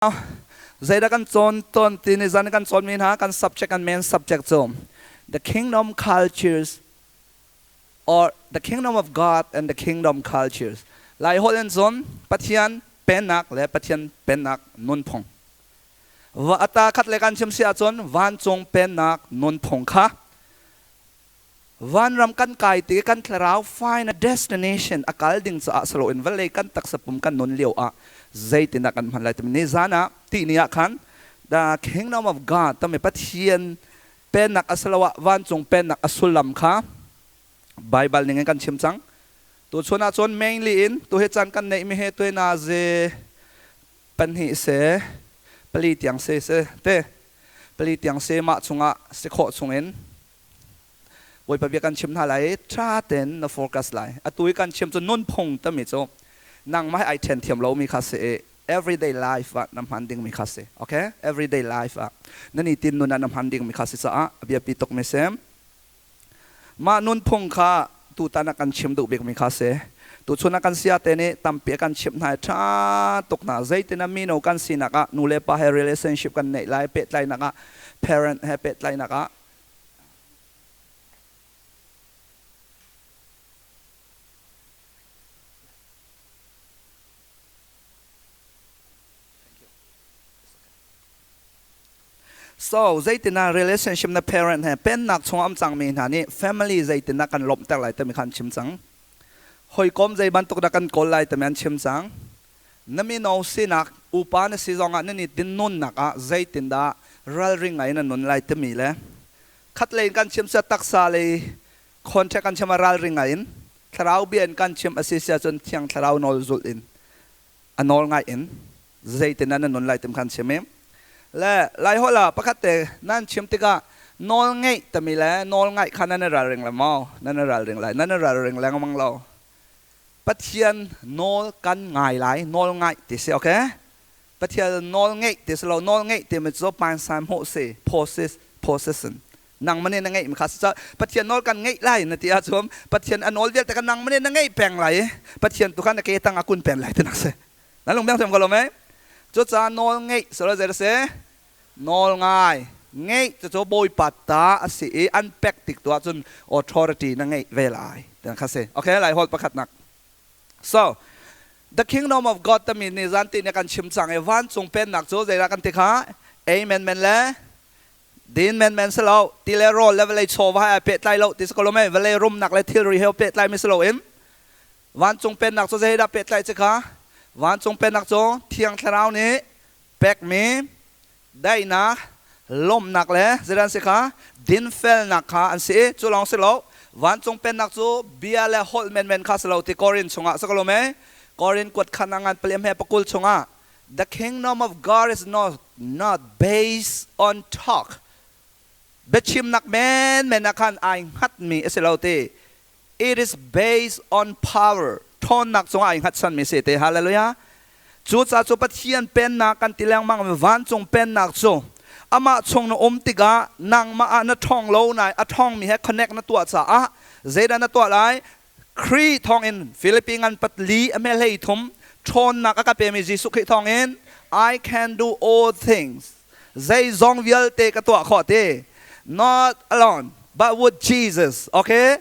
Zeidah kan cawn tawn ti ni zan kan cawnmi hna kan subject kan main subject cu the kingdom cultures or the kingdom of God and the kingdom cultures. Lai holh in cun Pathian pennak le Pathian pennak nunphung. Va ata khat le kan chim si ahcun vancung pennak nunphung kha Vanram kan kai ti kan thlarau find a destination a kal ding caah saloin vawlei kan taksa pum kan nun lio ah zeitindah kan hman lai timi ni zan ah ti ni ah khan the kingdom of God tami Pathian pennak asiloah vancung pennak a sullam kha Bible ning in kan chim cang. Tu chun ah cun mainly in tu hi caan kan neih mi he tu na ze pahnih se pali tiang se se te pali tiang se mah chungah si khawh chungin Bawipa bia kan chim hna lai i ṭha tein na focus lai. Atu i kan chim cu nunphung timi cu nangmah he ai ṭhen thiam lomi kha si i everyday life ah na hman dingmi kha si. Okay? Everyday life ah na nitin nun ah na hman dingmi kha si caah a biapi tukmi si. Mah nunphung kha tutan ah kan chim duh bikmi kha si. Tuchun ah kan sia te nih tampi a kan chimh hna i ṭha tuk hna. Zeitin ah mino kan sinak ah nu le pa he relationship kan neih lai, pehtlaihnak ah parent he pehtlaihnak ah So zeitinah relationship na parent he pennak chung am cangmi hna nih family zeitinah kan lawmhter lai timi kha an chim cang. Hawikom zei bantuk dah kan kawl lai timi an chim cang. Na mino sinak upa na si zongah nan i tinnunnak ah zeitindah ralring ngai na nun lai timi le khatlei in kan chim sia taksa lei contract kan chim ah ralring ngai in thlarau bia in kan chim a si sia cun thiang thlarau nawl zulh in a nawl ngai in zeitindah na nun lai tim khan chim i le lai holh ah pakhat te nan chim tikah nawl ngeih timi le nawl ngaih kha nan i ralring le maw nan i ralring lai nan i ralring lengmang lo Pathian nawl kan ngai lai nawl ngaih ti si okay Pathian nawl ngeih ti si lo nawl ngeih timi cu pansan hmuh si process possession nang mane na ngeih mi kha si Pathian nawl kan ngeih lai na ti ahcun Pathian a nawl vialte kan nang mane na ngeih peng lai Pathian tu kha na ke tang a kun peng lai ti nak si na lung beng thiam ko lo mei cucaah nawl ngeih solo zei si nawl ngai ngeih cucu bawipa ta a si i an pek tik tu ahcun authority na ngeih ve lai tiang kha si okay lai hol pakhatnak so the kingdom of God tami ni zan ti ne kan chim cang i vancung pennak cu zeidah kan ti kha amen men le din men men si lo ti le rawl le vawlei chawva he ai pehtlai lo ti si ko lo mei vawlei rumnak le thilri he pehtlai mi si lo in vancung pennak cu zeidah pehtlai ci kha vancung pennak cu thiang thlarau nih pekmi daihnak lawmhnak le zeidah an si kha dinfelnak kha an si i cu lawng si lo vancung pennak cu bia le holh menmen kha si lo ti Korin chungah si ko lo mei Korin kuat khan a ngan paliam he pakul chungah the kingdom of God is not not based on talk biachimnak menmen ah khan ai hngatmi a si lo ti it is based on power ṭhawnnak cungah ai hngatchanmi si te hallelujah cucaah cu Pathian pennak kan ti lengmang vancung pennak cu amah chung na um tikah nangmah ah na ṭhawng lo nai a ṭhawngmi he connect na tuah caah zeidah na tuah lai Khrih thawngin Philippi ngan patli a hme hlei thum ṭhawnnak a ka pemi Jesuh Khrih thawngin I can do all things zeizong vialte ka tuah khawh ti not alone but with Jesus okay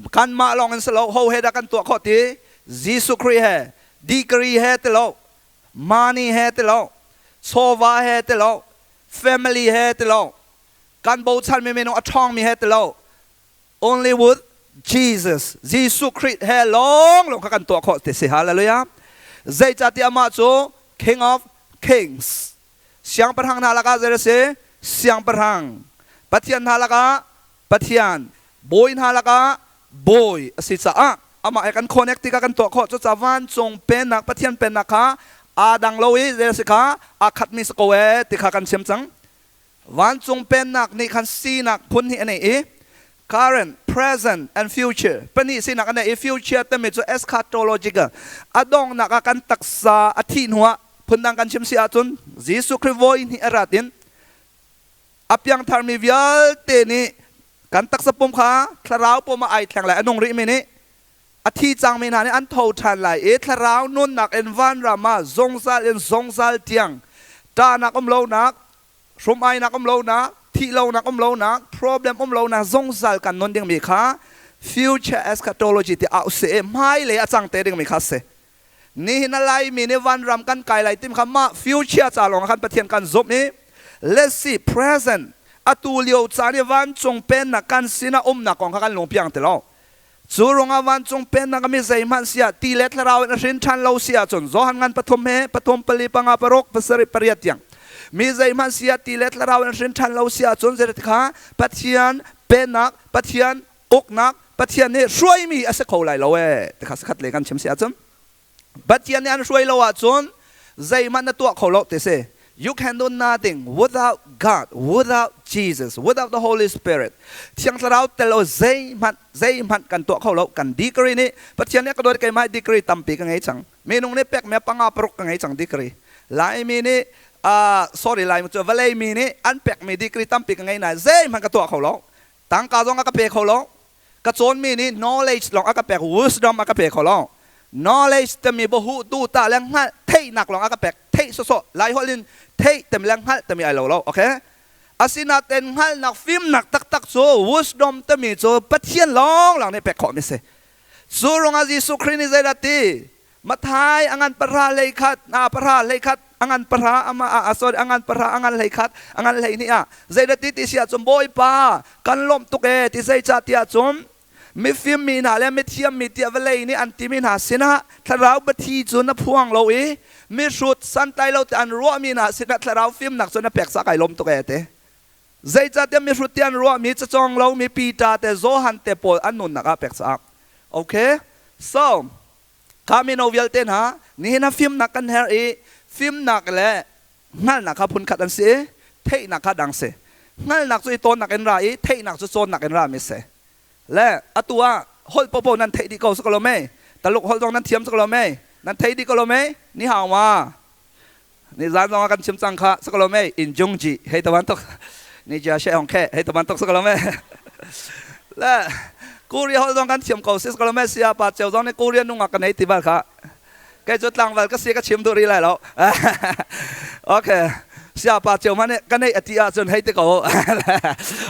kanmah lawng in si lo ho he dah kan tuah khawh ti Jesuh Khrih he degree he ti lo money he ti lo chawva he ti lo family he ti lo kan bochan mi minung a ṭhawng mi he ti lo only with Jesus Jesuh Khrih he lawng lawng kha kan tuah khawh ti si hallelujah zeicahtiah amah cu King of Kings Siangpahrang hna lakah zei a si? Siangpahrang. Pathian hna lakah Pathian. Bawi hna lakah bawi a si caah amah he kan connect tikah kan tuah khawh. Cucaah vancung pennak Pathian pennak kha aa dang lo i zei a si kha aa khatmi si ko ee ti kha kan chim cang. Vancung pennak nih khan sinak phun hi a nei i current, present and future pahnih sinak a nei i future timi cu eschatological a donghnak ah kan taksa a thih hnuah phundang kan chim si ahcun Jesuh Khrih voi hnih a rat in a piangtharmi vialte nih kan taksa pum kha thlarau pum ah ai thleng lai a nung rihmi nih a thi cangmi hna nih an tho ṭhan lai i thlarau nunnak in vanram ah zungzal in zungzal tiang Ṭahnak um lonak, hrum-ainak um lonak, thih lonak um lonak, problem um lonak zungzal kan nun dingmi kha future eschatology ti au si i hmailei a cang te dingmi kha si. Nihin a Laimi nih vanram kan kai lai tim kha mah future ca lawng ah khan Pathian kan zumh i let's see present atu lio caan i vancung pennak kan sinah umnak kong kha kan lungpiang ti lo. Cu ruangah vancung pennak a mi zeihmanh siah ti le thlarau in a hrin ṭhan lo si ahcun Johan ngan pathum he pathum pali panga paruk pasarih pariat tiang mi zeihmanh siah ti le thlarau in a hrin ṭhan lo si ahcun zeitik kha Pathian pennak Pathian uknak Pathian nih hruaimi a si kho lai lo ee ti kha sakhat le kan chim si ahcun Pathian nih an hruai lo ahcun zeihmanh na tuah kho lo ti si. You can do nothing without God, without Jesus, without the Holy Spirit. Thiang Thlarau tel lo zeihmanh zeihmanh kan tuah kho lo. Kan degree nih Pathian nih ka dawt keimah degree tampi ka ngei cang. Minung nih pek me panga paruk ka ngei cang degree. Laimi nih sorry Laimi cu vawlei mi nih an pekmi degree tampi ka ngei nain zeihmanh ka tuah kho lo. Tangka zong a ka pe kho lo. Ka cawnmi nih knowledge lawng a ka pek, wisdom a ka pe kho lo. Knowledge timi bahu tu ta le hngalh theihnak lawng a ka pek. Theih sawsawh Lai holh in theih timi le hngalh timi ai lo lo. Okay? Asinain hngalhnak fimnak taktak cu wisdom timi cu Pathian lawnglawng nih pek khawhmi si. Cu ruangah Jesuh Khrih nih zeidah ti? Mathai a ngan pahra hlei khat na pahra hlei khat a ngan pahra ama a sorry a ngan pahra a ngan hlei khat a ngan hlei hnih ah zeidah ti ti si ahcun Bawipa kan lawmh tuk ee ti zeicah ti ahcun mifim mi hna le mithiam mi tiah vawlei nih an timi hna sinah thlarau biathi cu na phuang lo i mihrut santlai lo ti an ruahmi hna sinah thlarau fimnak cu na pek caah kai lawm tuk ee ti. Zeicahtiah mihrut ti an ruahmi cacawng lomi Peter te Johan te pawl an nunnak ah pek caah. Okay? So, Kha mino vialte hna, nihin ah fimnak kan herh i fimnak le hngalhnak kha phunkhat an si i theihnak kha dang si. Hngalhnak cu i tawnnak in ra i theihnak cu cawnnak in rami si. Le atu ah holh popo nan theih dih ko si ko lo mei? Taluk holh zong nan thiam si ko lo mei? Nan thei dih ko lo mei? Ni hau ma? Ni zan zong ah kan chim cang kha si ko lo mei? In jung ji hei ta bantuk ni jia she hong khe hei ta bantuk si ko lo mei? Le Korea holh zong kan thiam ko si ko lo mei? Sia pa ceu zong nih Korea nungak kan ei ti bal kha. Kei cu tlangval ka si ka chim duh rih lai lo. Okay. Sia pa ceu ma nih ka neih ati ahcun hei ti ko.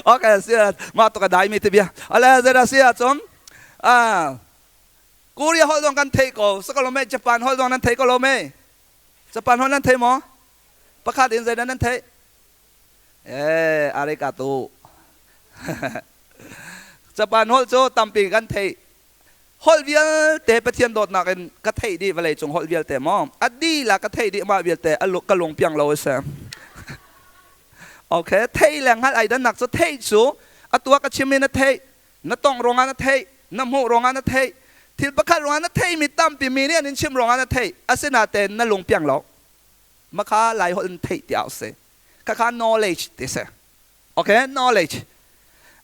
Okay, sia mah to ka dai mi ti bia. Ale zera sia cun ah Korea holh zong kan thei ko. Sa ko lo mei? Japan holh zong nan thei ko lo mei? Japan holh nan thei maw? Pakhat in zeidah nan theih? Eh, arigato. Japan holh cu tampi kan theih. Holh vialte Pathian dawtnak in ka theih dih vawlei cung holh vialte maw? A dih la ka theih dih mah vialte a ka lung piang lo a si. Okay, theih le hngalh ai dannak cu theih cu atu ah ka chim i na theih, na tong ruangah na theih, na hmuh ruangah na theih, thil pakhat ruangah na theihmi tampi mi nih an in chimh ruangah na theih, asinain na lung piang lo. Makha Lai holh in theih ti au si. Khakha knowledge ti si. Okay, knowledge.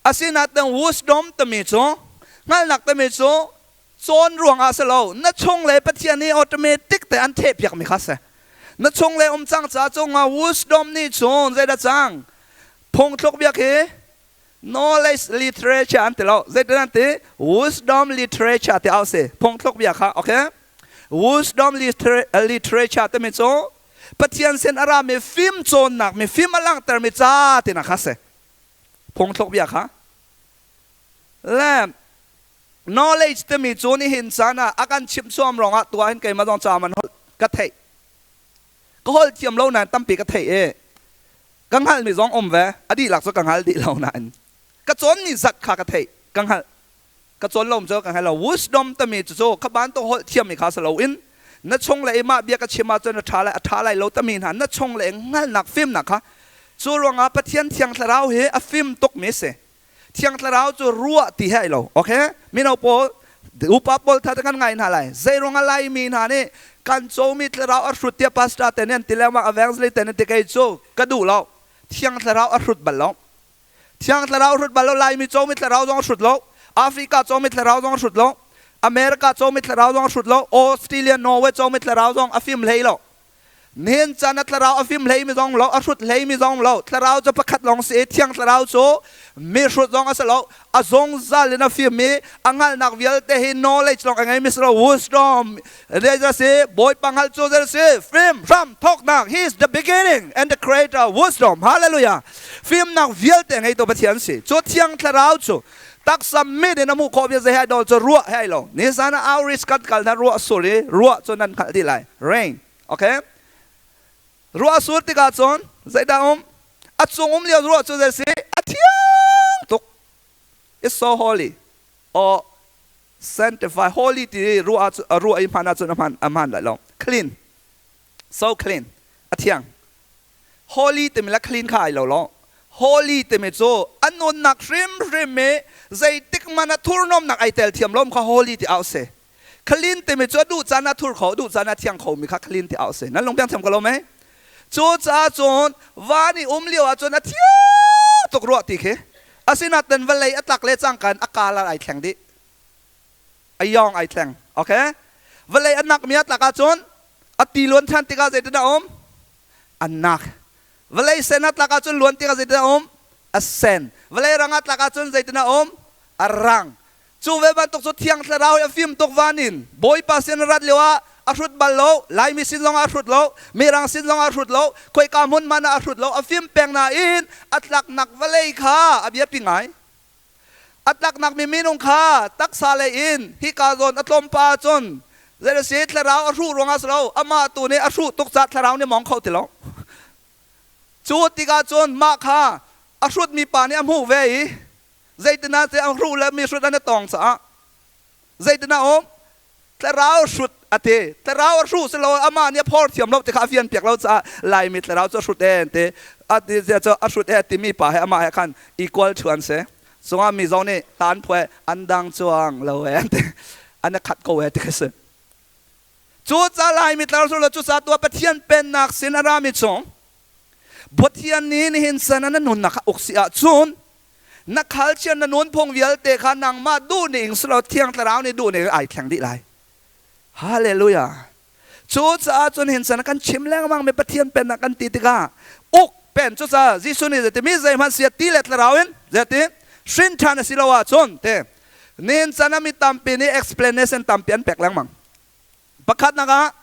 Asinain wisdom timi cu hngalhnak timi cu cawn ruangah si lo, na chung le Pathian nih automatic te an thehpiakmi kha si. Na chung le um cang ca cungah wisdom nih cun zeidah cang? Phungthluk bia khi knowledge literature an ti lo. Zeitin an ti? Wisdom literature ti au si. Phungthluk bia kha, okay? Wisdom literature timi cu Pathian sin a rami fim cawnnak mi fim a langhtermi ca tinak kha si. Phungthluk bia kha. Le knowledge timi cu nihin caan ah a kan chimh suam ruangah tuah hin keimah zong ca man holh ka theih. Ka holh thiam lo nain tampi ka theih i ka hngalhmi zong um ve. A dihlak cu ka hngal dih lo nain ka cawnmi zat kha ka theih, ka hngalh. Ka cawn lo cu ka hngal lo. Wisdom timi cu cu kha bantuk holh thiammi kha si loin na chung le i mah bia ka chim ahcun a ṭha lai, a ṭha lai lo timi hna na chung le i hngalhnak fimnak kha cu ruangah Pathian Thiang Thlarau hi a fim tukmi a si. Thiang Thlarau cu ruah ti he ai lo. Okay? Mino pawl, upa pawl tha te kan ngai hna lai. Zei ruangah Laimi hna nih kan comi thlarau a hrut tiah pastor te nih an ti lengmang, evangelist te nih ti kei cu ka duh lo. Thiang Thlarau a hrut bal lo. Thiang Thlarau hrut bal lo. Laimi comi thlarau zong a hrut lo. Africa comi thlarau zong a hrut lo. America comi thlarau zong a hrut lo. Australia, Norway comi thlarau zong a fim hlei lo. Nihin caan ah thlarau a fim hlei mi zong lo, a hrut hlei mi zong lo. Thlarau cu pakhat lawng si i Thiang Thlarau cu mi hrut zong a si lo. A zungzal in a fim i a hngalhnak vialte hi knowledge lawng a ngei mi si lo, wisdom zei si Bawipa hngalh cu zei si fim hram thawknak. He is the beginning and the creator of wisdom. Hallelujah. Fimnak vialte ngeitu Pathian si. Cu Thiang Thlarau cu taksa mit in a hmuh khawh bia zei hai dol cu ruah he ai lo. Nizan ah outreach kan kal na ruah sur i ruah cu nan hngalh dih lai. Rain. Okay? Ruah sur tikah cun zeidah um? A cung um lio ruah cu zei si? A thiang tuk. It's so holy. Or sanctify. Holy ti ruah ruah i hman ahcun a hman a hman lai lo. Clean. So clean. A thiang. Holy timi le clean kha ai lo lo. Holy timi cu a nunnak hrimhrim i zeitik man a thurhnawmnak ai tel thiam lom kha holy ti au si. Clean timi cu a duh caan ah thur kho, duh caan ah thiang khomi kha clean ti au si. Nan lungpiang thiam ko lo mei? Cucaah cun van i um lio ahcun a thiang tuk ruah ti khi. Asinain vawlei a tlak le cangka in a kalar ai thleng dih. A yawng ai thleng. Okay? Vawlei a nakmi a tlak ahcun a ti luan ṭhan tikah zeitin a um? A nak. Vawlei sen a tlak ahcun luan tikah zeitin a um? A sen. Vawlei rang a tlak ahcun zeitin a um? A rang. Cu ve bantuk cu Thiang Thlarau hi a fim tuk van in Bawipa sin a rat lio ah a hrut bal lo, Laimi sin zongah a hrut lo, Mirang sin zongah a hrut lo, khoika hmun hmanh ah a hrut lo, a fim peng nain a tlaknak vawlei kha a biapi ngai. A tlaknak mi minung kha taksa lei in hika zawn a tlawmpa ahcun zei a si thlarau a hruh ruangah si lo, amah tu nih a hruh tuk caah thlarau nih mong kho ti lo. Cu tikah cun mah kha a hrutmi pa nih a hmuh ve i Zeitinah te ang hruh le mi hrut an i tong caah zeitinah um thlarau hrut a ti. Thlarau a hruh si lo, amah nih a phor thiam lo ti kha a fian piak lo caah Laimi thlarau cu a hrut e ti a ti cu a hrut e timi pa he amah he khan equal thu an si. Cungah mi zong nih hla an phuah an dang cuang lo e an ti, an i khat ko e ti khi si. Cu ca Laimi thlarau hruh lo cu ca tuah Pathian pennak sin a rami chung Pathian nih nihin san ah na nunnak kha uk si ahcun na culture na nunphung vialte kha nangmah duh ning si lo Thiang Thlarau nih duh ning ai thleng dih lai. Hallelujah. Cucaah cun hin san kan chim lengmang mi Pathian pennak kan ti tikah uk pen cucaah Jesuh nih zeiti mi zeihmanh sia ti le thlarau in zeiti hrin ṭhan a si lo ahcun te nihin chan ah mi tampi nih explanation tampi an pek lengmang. Pakhatnak ah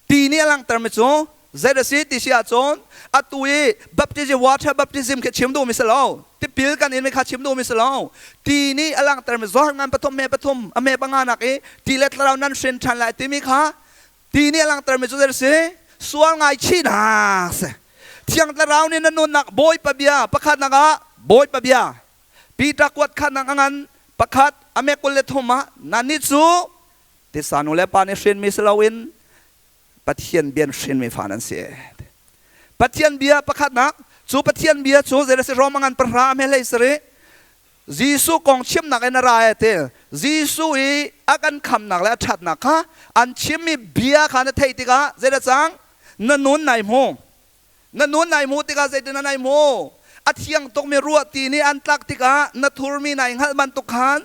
ti nih a langhtermi cu zei a si ti si ahcun atu i baptism, water baptism khi chim duhmi si lo, tipil kan inmi kha chim duhmi si lo. Ti nih a langhtermi Johan ngan pathum me pathum a me panga nak i ti le thlarau nan hrin ṭhan lai timi kha ti nih a langhtermi cu zei a si? Sual ngaichihnak si. Thiang Thlarau nih na nunnak Bawipa bia pakhatnak ah Bawipa bia Peter kuat khatnak a ngan pakhat a me 23 ah nannih cu Tisa nu le pa nih hrinmi si loin Pathian bia in hrinmi fa nan si. Pathian bia pakhatnak cu Pathian bia cu zei si Rome ngan pahra a hlei sari Jesuh kong chimnak in a ra e ti Jesuh i a kan khamnak le a ṭhatnak kha an chimmi bia kha na theih tikah zeidah cang na nun nai hmu na nun nai hmu tikah zeitin na nai hmu a thiang tukmi ruah ti nih an tlak tikah na thurmi nai hngalh bantuk khan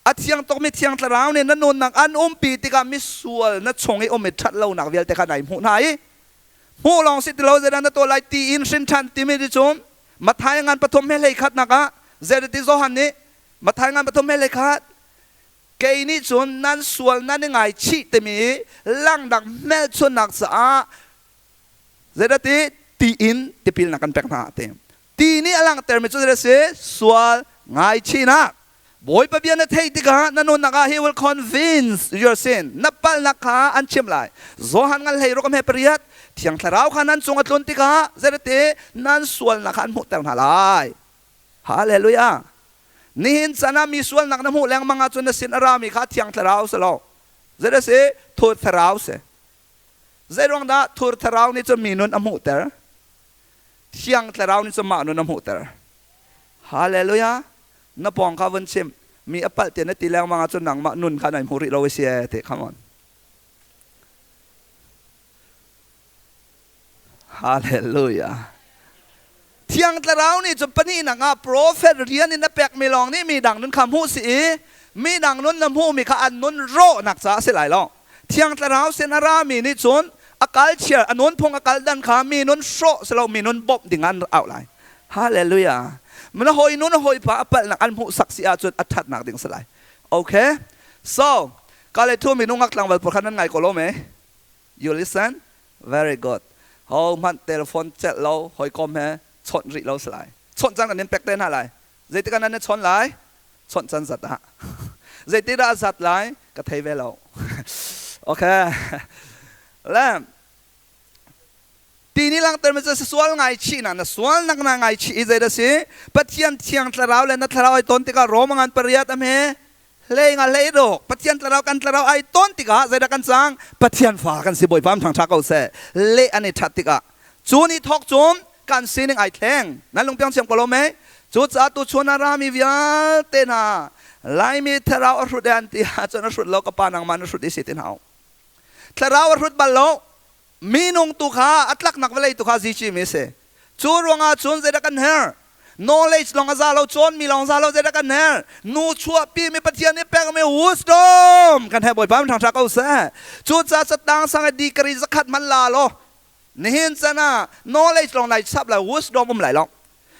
a thiang tukmi Thiang Thlarau nih na nunnak an umpi tikah misual na chung i um i ṭhat lonak vialte kha nai hmuh hna i hmuh lawng si ti lo zeidah na tuah lai ti in hrin ṭhan timi ti cun Matthai ngan pathum he hlei khatnak ah zeirati Johan nih Matthai ngan pathum he hlei khat kei nih cun nan sual nan i ngaichih timi langdak hmelchunnak caah Zeidah ti? Ti in tipilnak kan pek hna ti. Ti nih a langhtermi cu zeidah si? Sual ngaichihnak. Bawipa bia na theih tikah na nunnak ah he will convince your sin. Na palhnak kha an chimh lai. Johan ngan hlei ruk a hme pariat. Thiang Thlarau kha nan cung a tlun tikah zeidah ti? Nan sualnak kha an hmuhter hna lai. Hallelujah. Nihin chan ah mi sualnak na hmuh lengmang ahcun na sin a rami kha Thiang Thlarau si lo. Zeidah si? Thur Thlarau si. Zeiruang dah thur thlarau nih cun mi nun a hmuhter? Thiang thlarau nih cun mah nun a hmuhter. Hallelujah! Na pawng kha vun chim. Mi a palh te na ti lengmang ahcun nangmah nun kha nai hmu rih lo si ee ti come on. Hallelujah! Thiang thlarau nih cun pahnihnak ah prophet rian in a pekmi lawng nih mi dang nun kha hmuh si i mi dang nun na hmuhmi kha an nun rawhnak caah a si lai lo. Thiang Thlarau sin a rami nih cun A culture, a nunphung a kal dan kha mi nun hrawh si lo mi nun bawmh ding an auh lai. Hallelujah. Na hawi nu na hawipa a palhnak an hmuhsak si ahcun a ṭhatnak ding si lai. Okay? So, ka le thu minung ngak tlangval pawl kha nan ngai ko lo me? You listen? Very good. Ho hmanh telephone celh lo, hawikom he chawnh rih lo si lai. Chawnh caan kan in pek te hna lai. Zeitik ah nan i chawn lai? Chawnh caan zat ah. Zeitidah a zat lai? Ka thei ve lo. Okay. Le ti nih langhter mi cu sual ngaichihnak na sualnak na ngaichih i zeidah si Pathian thiang thlarau le na thlarau ai ton tikah Rom ngan pariat a hme hlei nga hlei dawk Pathian thlarau kan thlarau ai ton tikah zeidah kan cang Pathian fa kan si Bawipa thang tha ko seh le an i that tikah cu ni thawk cun kan sining ai thleng nan lungpiang siam ko lo mei cucaah tu chun a rami vialte hna Laimi thlarau a hrut an ti ahcun a hrut lo ka pa nangmah na hrut i si ti hna thlarau a hrut bal lo minung tu kha a tlaknak vawlei tu kha zici mi si cu ruangah cun zeidah kan her knowledge lawng a za lo cawnmi lawng za lo zeidah kan her nu chuahpi mi Pathian nih pekmi wisdom kan he Bawipa thang tha ko seh cu ca catang sang i degree zakhat man la lo nihin chan ah knowledge lawng lai chap lai wisdom um lai lo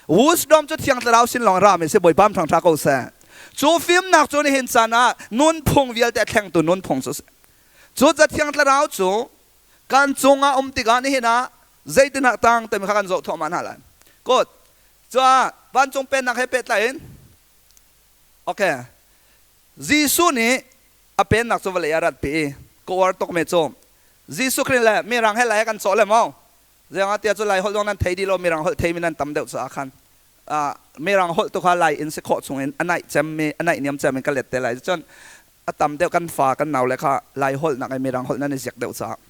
wisdom cu thiang thlarau sin lawng ra mi si Bawipa thang tha ko seh cu fimnak cu nihin chan ah nunphung vialte a thlengtu nunphung cu cu ca thiang thlarau cu kan cungah um tikah nihin ah zeitinah tang timi kha kan zoh thawhmah hna lai. Good. Cuah vancung pennak he pehtlai in okay. Jesuh nih a pennak cu vawlei ah ratpi i ka uar tuk mi cu Jesuh Khrih le mirang he lai he kan cawh le maw zeingah tiah cu lai holh zong nan thei dih lo mirang holh theimi nan tam deuh caah khan mirang holh tu kha lai in si khawh chung in a naih cemmi a naih niam cem in ka let te lai cun a tam deuh kan fa kan nau le kha lai holh nak i mirang holh nan i ziak deuh caah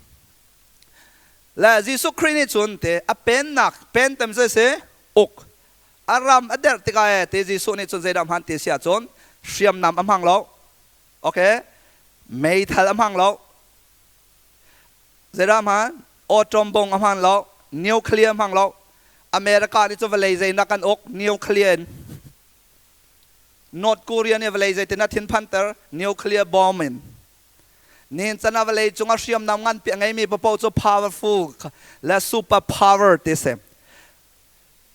le Jesuh Khrih nih cun te a pennak pen tem zei si uk a ram a derh tikah e te Jesuh nih cun zeidah hman ti si ahcun hriamnam a hmang lo okay meithal a hmang lo zeidah hman atom bomb a hman lo nuclear hmang lo America nih cu vawlei zeinak kan uk nuclear in North Korea nih vawlei zeitin a thinphanter nuclear bomb in nihin chan ah vawlei cung ah hriamnam nganpi a ngeimi paoh cu powerful le super power ti si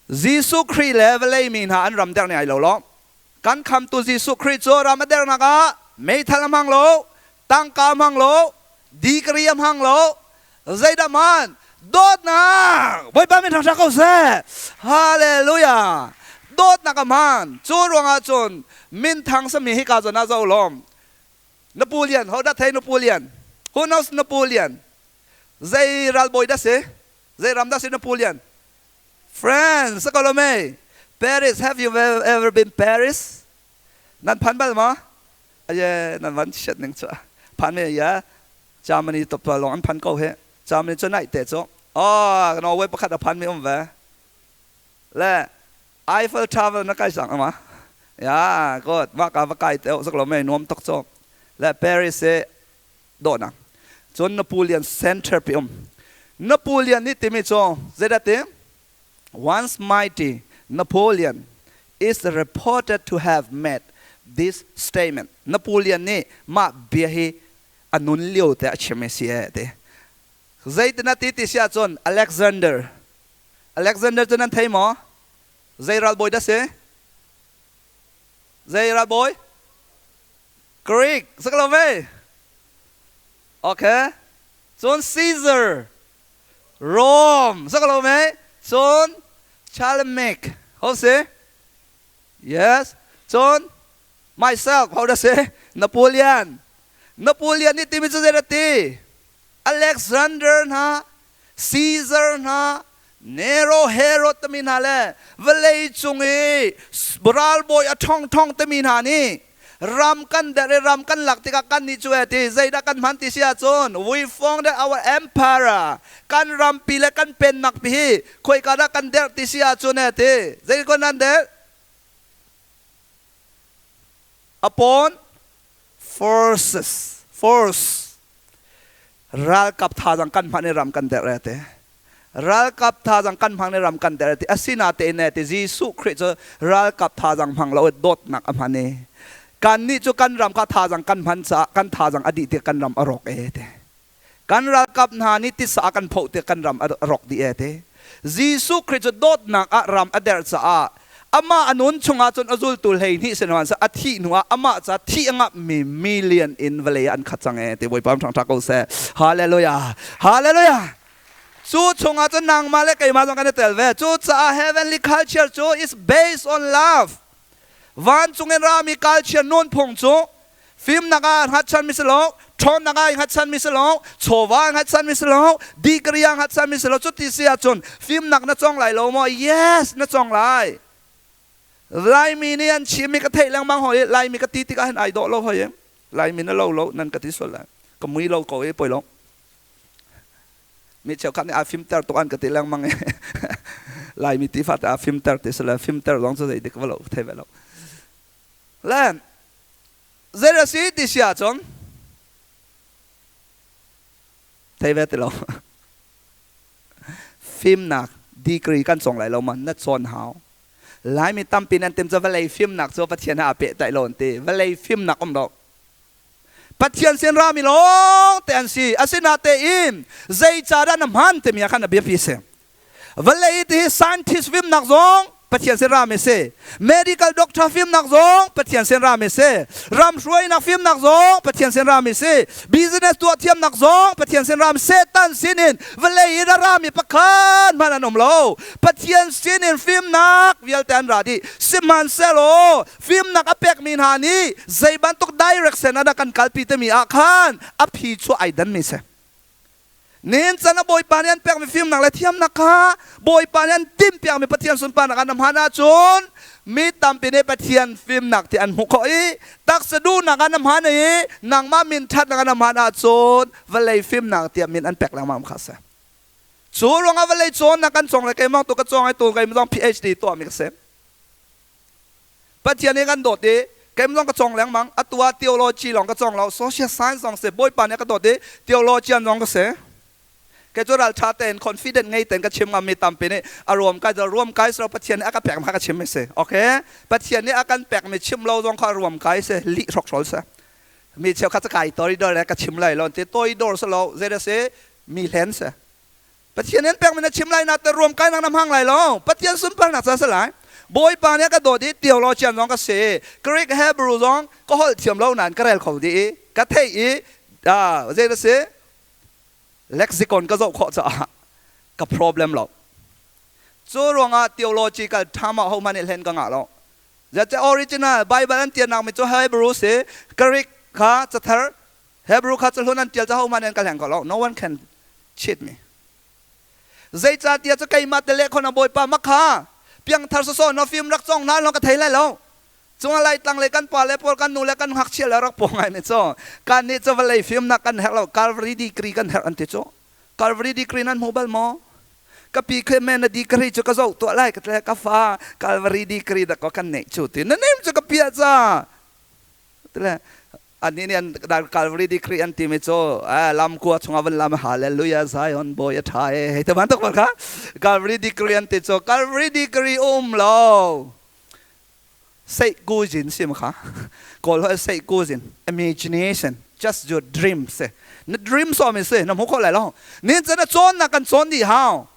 Jesuh Khrih le vawlei mi hna an ram derh nih ai lo lo kan khamtu Jesuh Khrih cu ram a derhnak ah meithal a hmang lo tangka a hmang lo degree a hmang lo zeidah hman dawtnak Bawipa min thangṭhat ko seh hallelujah dawtnak a hman cu ruangah cun minthang sami hika zawn ah zo lawm Napoleon ho dah thei Napoleon who knows Napoleon zei ralbawi dah si zei ram dah si Napoleon France ko lo mei Paris have you ever been Paris nan phan bal ma aye nan van chiat ning chu phan me ya Germany top lawng an phan ko he Germany cu naih te cu oh Norway pakhat a phan mi um ve le Eiffel Tower na kai sang ama ya good wa ka va kai te sak lo mai nuam tok cho le Paris e do na cun Napoleon center pi um Napoleon ni timi cho zeidah ti once mighty Napoleon is reported to have made this statement Napoleon nih mah bia hi a nun lio te a chim i si e ti zeitin a ti ti si ahcun Alexander Alexander cu nan thei maw zei ralbawi dah si zei ralbawi Greek sak lo ve okay cun Caesar Rome sak lo me cun Charlemagne ho si yes cun myself how does say Napoleon Napoleon nih timi cu zei dah ti Alexander hna Caesar hna Nero Herod timi hna le vawlei cung i ralbawi a ṭhawngṭhawng timi hna nih ram kan derh i ram kan lak tikah kan nih cu e ti zeidah kan hman ti si ahcun we founded our empire kan rampi le kan pennak pi hi khoika dah kan derh ti si ahcun e ti zei kon nan derh upon forces force ralkap thazang kan hman i ram kan derh e te ralkap thazang kan hmang i ram kan derh e te asinatein e te Jesuh Khrih cu ralkap thazang hmang lo dawtnak a hman i kan nih cu kan ram kha thazang kan hman caah kan thazang a dih tik kan ram a rawk e te. Kan ralkap hna nih tisa a kan phoh tiah kan ram a rawk dih ee ti. Jesuh Khrih cu dawtnak ah ram a derh caah amah a nun chungah cun a zultu 12 sin hmanhseh a thih hnuah amah ca thih a ngamhmi million in vawlei ah an khat cang ee ti. Bawipa ṭhangṭha ko seh. Hallelujah. Hallelujah. Cu chungah cun nangmah le keimah zong kan i tel ve. Cucaah heavenly culture cu is based on love. Vancung in rami culture nunphung cu fimnak ah hngatchanmi si lo, ṭhawnnak ah i hngatchanmi si lo, chawva ah hngatchanmi si lo, degree ah hngatchanmi si lo. Cuti si ahcun fimnak na cawng lai lo maw? Yes, na cawng lai. Laimi nih an chimmi ka theih lengmang hoi. Laimi ka ti tikah hin ai dawh lo hoi. Laimi na lo lo nan ka ti sual lai. Ka mui lo ko i poi lo. Mi cheukhat nih aa fimter tuk an ka ti lengmang i Laimi ti fate aa fimter ti si le fimter zong cu zei dik va lo thei ve lo. Le zei a si ti si ahcun thei ve ti lo. Fimnak degree kan cawng lai lo ma na cawn hau. Laimi tampi nan tim cu vawlei fimnak cu Pathian he aa pehtaih lo an ti. Vawlei fimnak um lo. Pathian sin rami lawng te an si. Asinatein zeicahdah na hman timi ah khan a biapi si. Vawlei ti hi scientist fimnak zong Pathian sin rami si. Medical doctor fimnak zong Pathian sin rami si. Ram hruainak fimnak zong Pathian sin rami si. Business tuah thiamnak zong Pathian sin rami. Satan sinin vawlei in a rami pakhat hmanh an um lo. Pathian sinin fimnak vialte an ra dih. Sihmanhsehlaw fimnak a pekmi hna nih zei bantuk direction ah dah kan kalpi timi ah khan a phi chu ai danmi si. Nihin chan ah Bawipa nih an pekmi fimnak le thiamnak kha Bawipa nih an timhpiakmi Pathian sunparnak ah na hman ahcun mi tampi nih Pathian fimnak ti an hmuh khawh i taksa duhnak ah na hman i nangmah min ṭhatnak ah na hman ahcun vawlei fimnak tiah min an pek lengmang kha a si. Cu ruangah vawlei cawnnak kan cawng le keimah tu ka cawng i tu keimah zong PhD tuahmi ka si. Pathian nih kan dawt i keimah zong ka cawng lengmang. Atu ah theology lawng ka cawng lo, social science zong si. Bawipa nih a ka dawt i theologian zong ka si. Kei cu ralṭha tein confident ngei tein ka chim ngam mi tampi nih a ruam kai ruam kai si lo Pathian nih a ka pek ma ka chim mi si. Okay? Pathian nih a kan pek mi chim lo zong kha ruam kai si, lih hrokhrawl si. Mi cheukhat cu kai toidor le ka chim lai lo ti toidor si lo zei dah si mi hlen si. Pathian in pekmi na chim lai na te ruam kai nak na hmang lai lo. Pathian sunparnak ca si lai. Bawipa nih a ka dawt i theologian zong ka si. Greek Hebrew zong ka holh thiam lo nain ka rel kho dih i ka theih i zei na si lexicon ka zoh khawh caah ka problem lo. Cu ruangah theological term ah hohmanh nih hlen ka ngah lo. Zeicah original Bible an tialnak mi cu Hebrew si, Greek kha cathar Hebrew kha cahlun an tial ca hohmanh an ka hleng kho lo. No one can cheat me. Zeicahtiah cu keimah te leh khon a Bawipa makha piangthar sawsawh na film rak cong na long ka thei lai lo. Cunga lai tlang le kan pa le pawl kan nu le kan ngakchia le rak paw ngai mi cu kan nih cu vawlei film nak kan herh lo Calvary degree kan herh an ti cu Calvary degree nan hmu bal maw? Ka pi khe men na degree cu ka zoh tuah lai ka tle ka fa Calvary degree da ko kan neih cu ti na nem cu ka pia ca tile Annih nih an Calvary degree an timi cu lamkua chungah van lam hallelujah Zion bawi a ṭha e hei ti bantuk bal kha Calvary degree an ti cu Calvary degree um lo seih kuzin sim kha kawl hoi seih kuzin imagination just your dream si na dream so mi si na hmu kho lai lo nin cun na cawn na kan cawn dih hau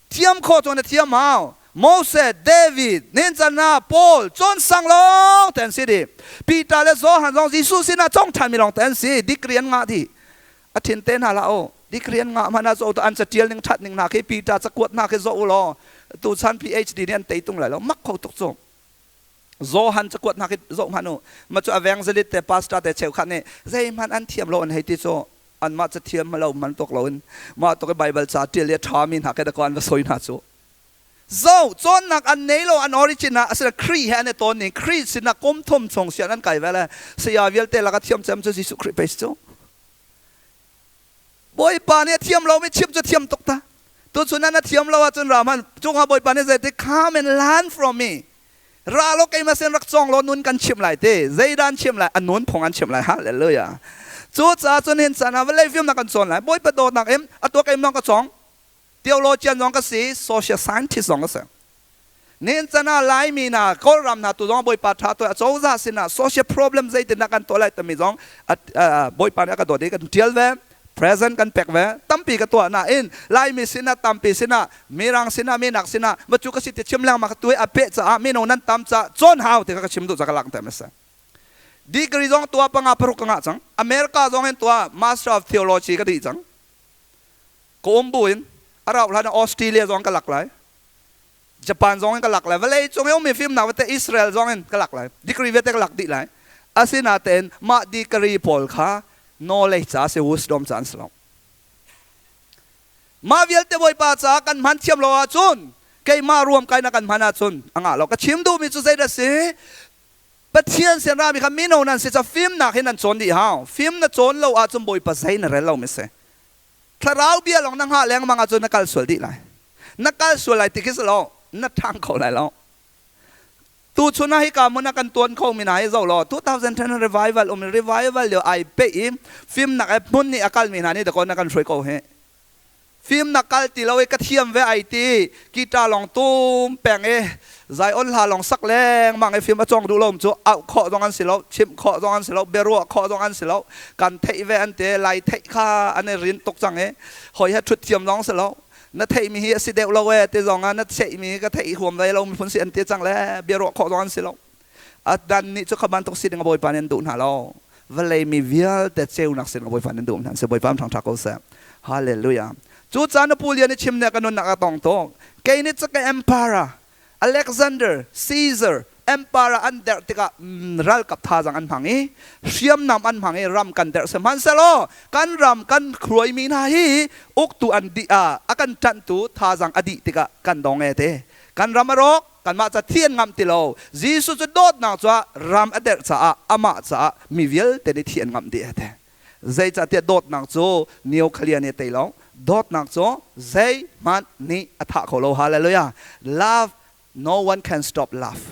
Thiam khawh cu na thiam hau. Moses, David, ninchan Paul, cawn sang lawng te an si dih. Peter le Johan zong Jesuh sinah cong ṭhanmi lawng te an si. Degree an ngah dih. A thin te hna hlah u. Degree an ngah hmanh ah zoh an catial ning ṭhat ning hna khi Peter cakuat hna khi zoh u law tuchan PhD nih an tei tung lai lo. Mak kho tuk cu. Johan cakuat hna khi zoh hmanh u. Mah cu evangelist te pastor te cheukhat nih zeihmanh an thiam lo an hei ti cu anmah cathiam lo man tuk loin mah tuk i Bible ca ṭial i a ṭhami hna ke dakaw an va soi hna cu zo cawnnak an nei lo an origin ah asina Khrih he an i tawn ning Khrih sinah kum thum chung sian an kai ve le saya vialte laka thiam cem cu Jesuh Khrih pei cu Bawipa nih a thiam lomi chim cu thiam tuk ta tuchun an a thiam lo ahcun ra hman cungah Bawipa nih zeiti come and learn from me ra lo keimah sin rak cawng law nun kan chimh lai te zeidah an chimh lai a nun phung an chimh lai hallelujah cu caah cun hin caan ah vawlei fimnak kan cawn lai bawipa dawtnak in a tuah keimah ka cawng theologian zong ka si social scientist zong ka si nin chan ah laimi hna kawlram hna tu zong bawipa tha to acozah sinah social problem zeitindah kan tuah lai timi zong bawipa nih a ka dawt i kan tial ve. Present kan pek ve. Tampi ka tuah nain Laimi sinah, tampi sinah, Mirang sinah, minak sinah ma cu ka si ti chim lengmang ka tu a peh caah mino nan tam caah cawn hau ti kha ka chim duh ca ka langhter mi si. Degree zong tuah panga paruk ka ngah cang. America zong in tuah Master of Theology ka dih cang. Ka um bu in a rauh hlan ah Australia zong ka lak lai. Japan zong in ka lak lai. Vawlei cung i ummi fimnak vialte Israel zong in ka lak lai. Degree vialte ka lak dih lai. Asinain mah degree pawl kha knowledge ca si, wisdom ca an si lo. Mah vialte Bawipa caah kan hman thiam lo ahcun keimah ruam kai na kan hman ahcun a ngah lo. Ka chim duhmi cu zeidah si? Pathian sin rami kha mino nan si ca fimnak hi nan cawn dih hau. Fim na cawn lo ahcun Bawipa zei na rel lo mi si. Thlarau bia lawng na hngah lengmang ahcun na kal sual dih lai. Na kal sual lai ti khi si lo, na ṭhang kho lai lo. Tuchun ah hika hmun ah kan tuan kho mi hna hi zoh law 2010 revival um revival lio ai pe i fimnak e hmun nih a kal mi hna nih dakaw na kan hruai ko hi. Fimnak kal ti lo i ka thiam ve ai ti guitar lawng tum peng i Zion hla lawng sak lengmang i fim a cawng duh lo cu auh khawh zong an si lo, chimh khawh zong an si lo, biaruah khawh zong an si lo. Kan theih ve an ti, lai theih kha an i rin tuk cang i hawi he ṭhut thiam zong si lo. Na theihmi hi a si deuh lo e ti zong ah na theihmi hi ka theih huam ve lo miphun si an ti cang le biaruah khawh zong an si lo. A dan nih cu kha bantuk si ding a Bawipa nih an duh hna lo. Vawlei mi vialte ceunak sin a Bawipa nih an duh hna. Si Bawipa thangṭha ko seh. Hallelujah. Cu caan a pu lian i chim nih ka nunnak a tong tuk. Kei nih cu ka emperor Alexander, Caesar, emperor an derh tikah ralkap thazaang an hmang i hriamnam an hmang i ram kan derh sihmanhsehlaw kan ram kan hruaimi hna hi uktu an dih ah a kan ṭanhtu thazaang a dih tikah kan dong e te. Kan ram a rawk, kanmah ca thi an ngamh ti lo. Jesuh cu dawtnak cu ram a derh caah amah caah mi vialte nih thi an ngamh dih e te. Zeicahtiah dawtnak cu nuclear nih a tei lo. Dawtnak cu zeihmanh nih a thah kho lo. Hallelujah. Love, no one can stop love.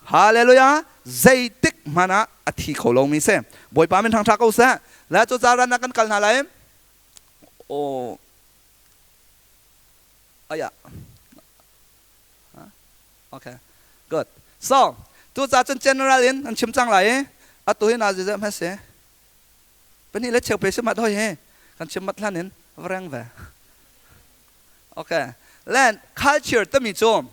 Hallelujah. Zeitik hmanh ah a thi kho lomi si. Bawipa min thangṭha ko seh. Le cu ca ran ah kan kal hna lai. Oh. Aya. Okay. Good. So, tu ca cun general in an chim cang lai i atu hi na zizeh hme si. Pahnih le cheu pe si mat hoi hi kan chim mat hlan in va ve. Okay. Then culture tami cu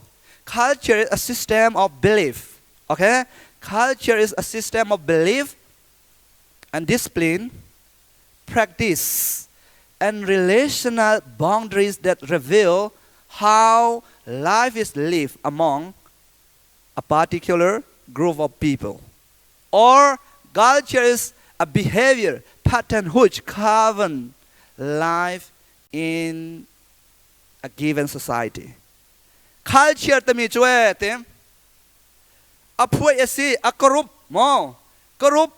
culture is a system of belief. Okay? Culture is a system of belief and discipline, practice, and relational boundaries that reveal how life is lived among a particular group of people. Or culture is a behavior pattern which govern life in a given society. Culture tami cu e te a phuai a si a corrupt mo corrupt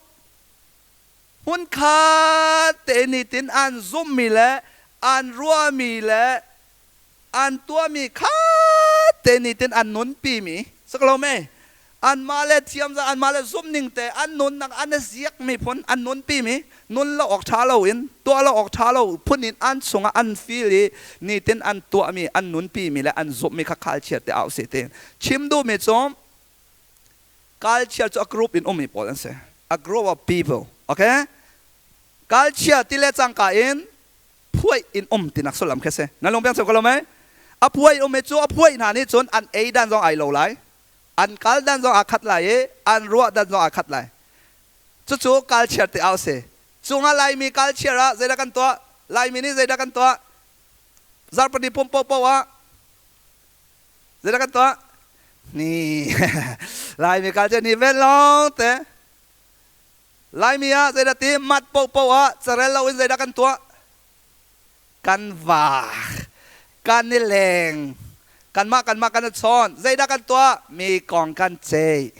hmunkhat te nitin an zummi le an ruahmi le an tuahmi khat te nitin an nunpimi saklo me anmah le thiam za anmah le zumning te an nunnak an ziak mi phun an nunpi mi nun lo awk tha lo in tuah lo awk tha lo phun in an chungah an feel i nitin an tuah mi an nunpi mi le an zumh mi kha khalchiat te au si ti chim duh mi cu culture cu a group in ummi pawl an si. A group of people. Okay? Culture ti le cangka in phuai in um tinak sullam khi si. Na lung piang ko lo mei? A phuai um cu a phuai hna nih cun an ei dan zong ai lo lai. An kal dan zong aa khat lai i an ruah dan zong aa khat lai. Cucu culture ti au si. Cungah Laimi culture ah zeidah kan tuah? Laimi nih zeidah kan tuah? Zarhpini pum paohpaoh ah Zeidah kan tuah? Ni. Laimi kal cu ni ven lawng te. Laimi ah zeidah ti mat popo ah carel lo in zeidah kan tuah? Kan vak. Kan i leng. Kanmah kanmah kan i chawn. Zeidah kan tuah? Mi kong kan ceih.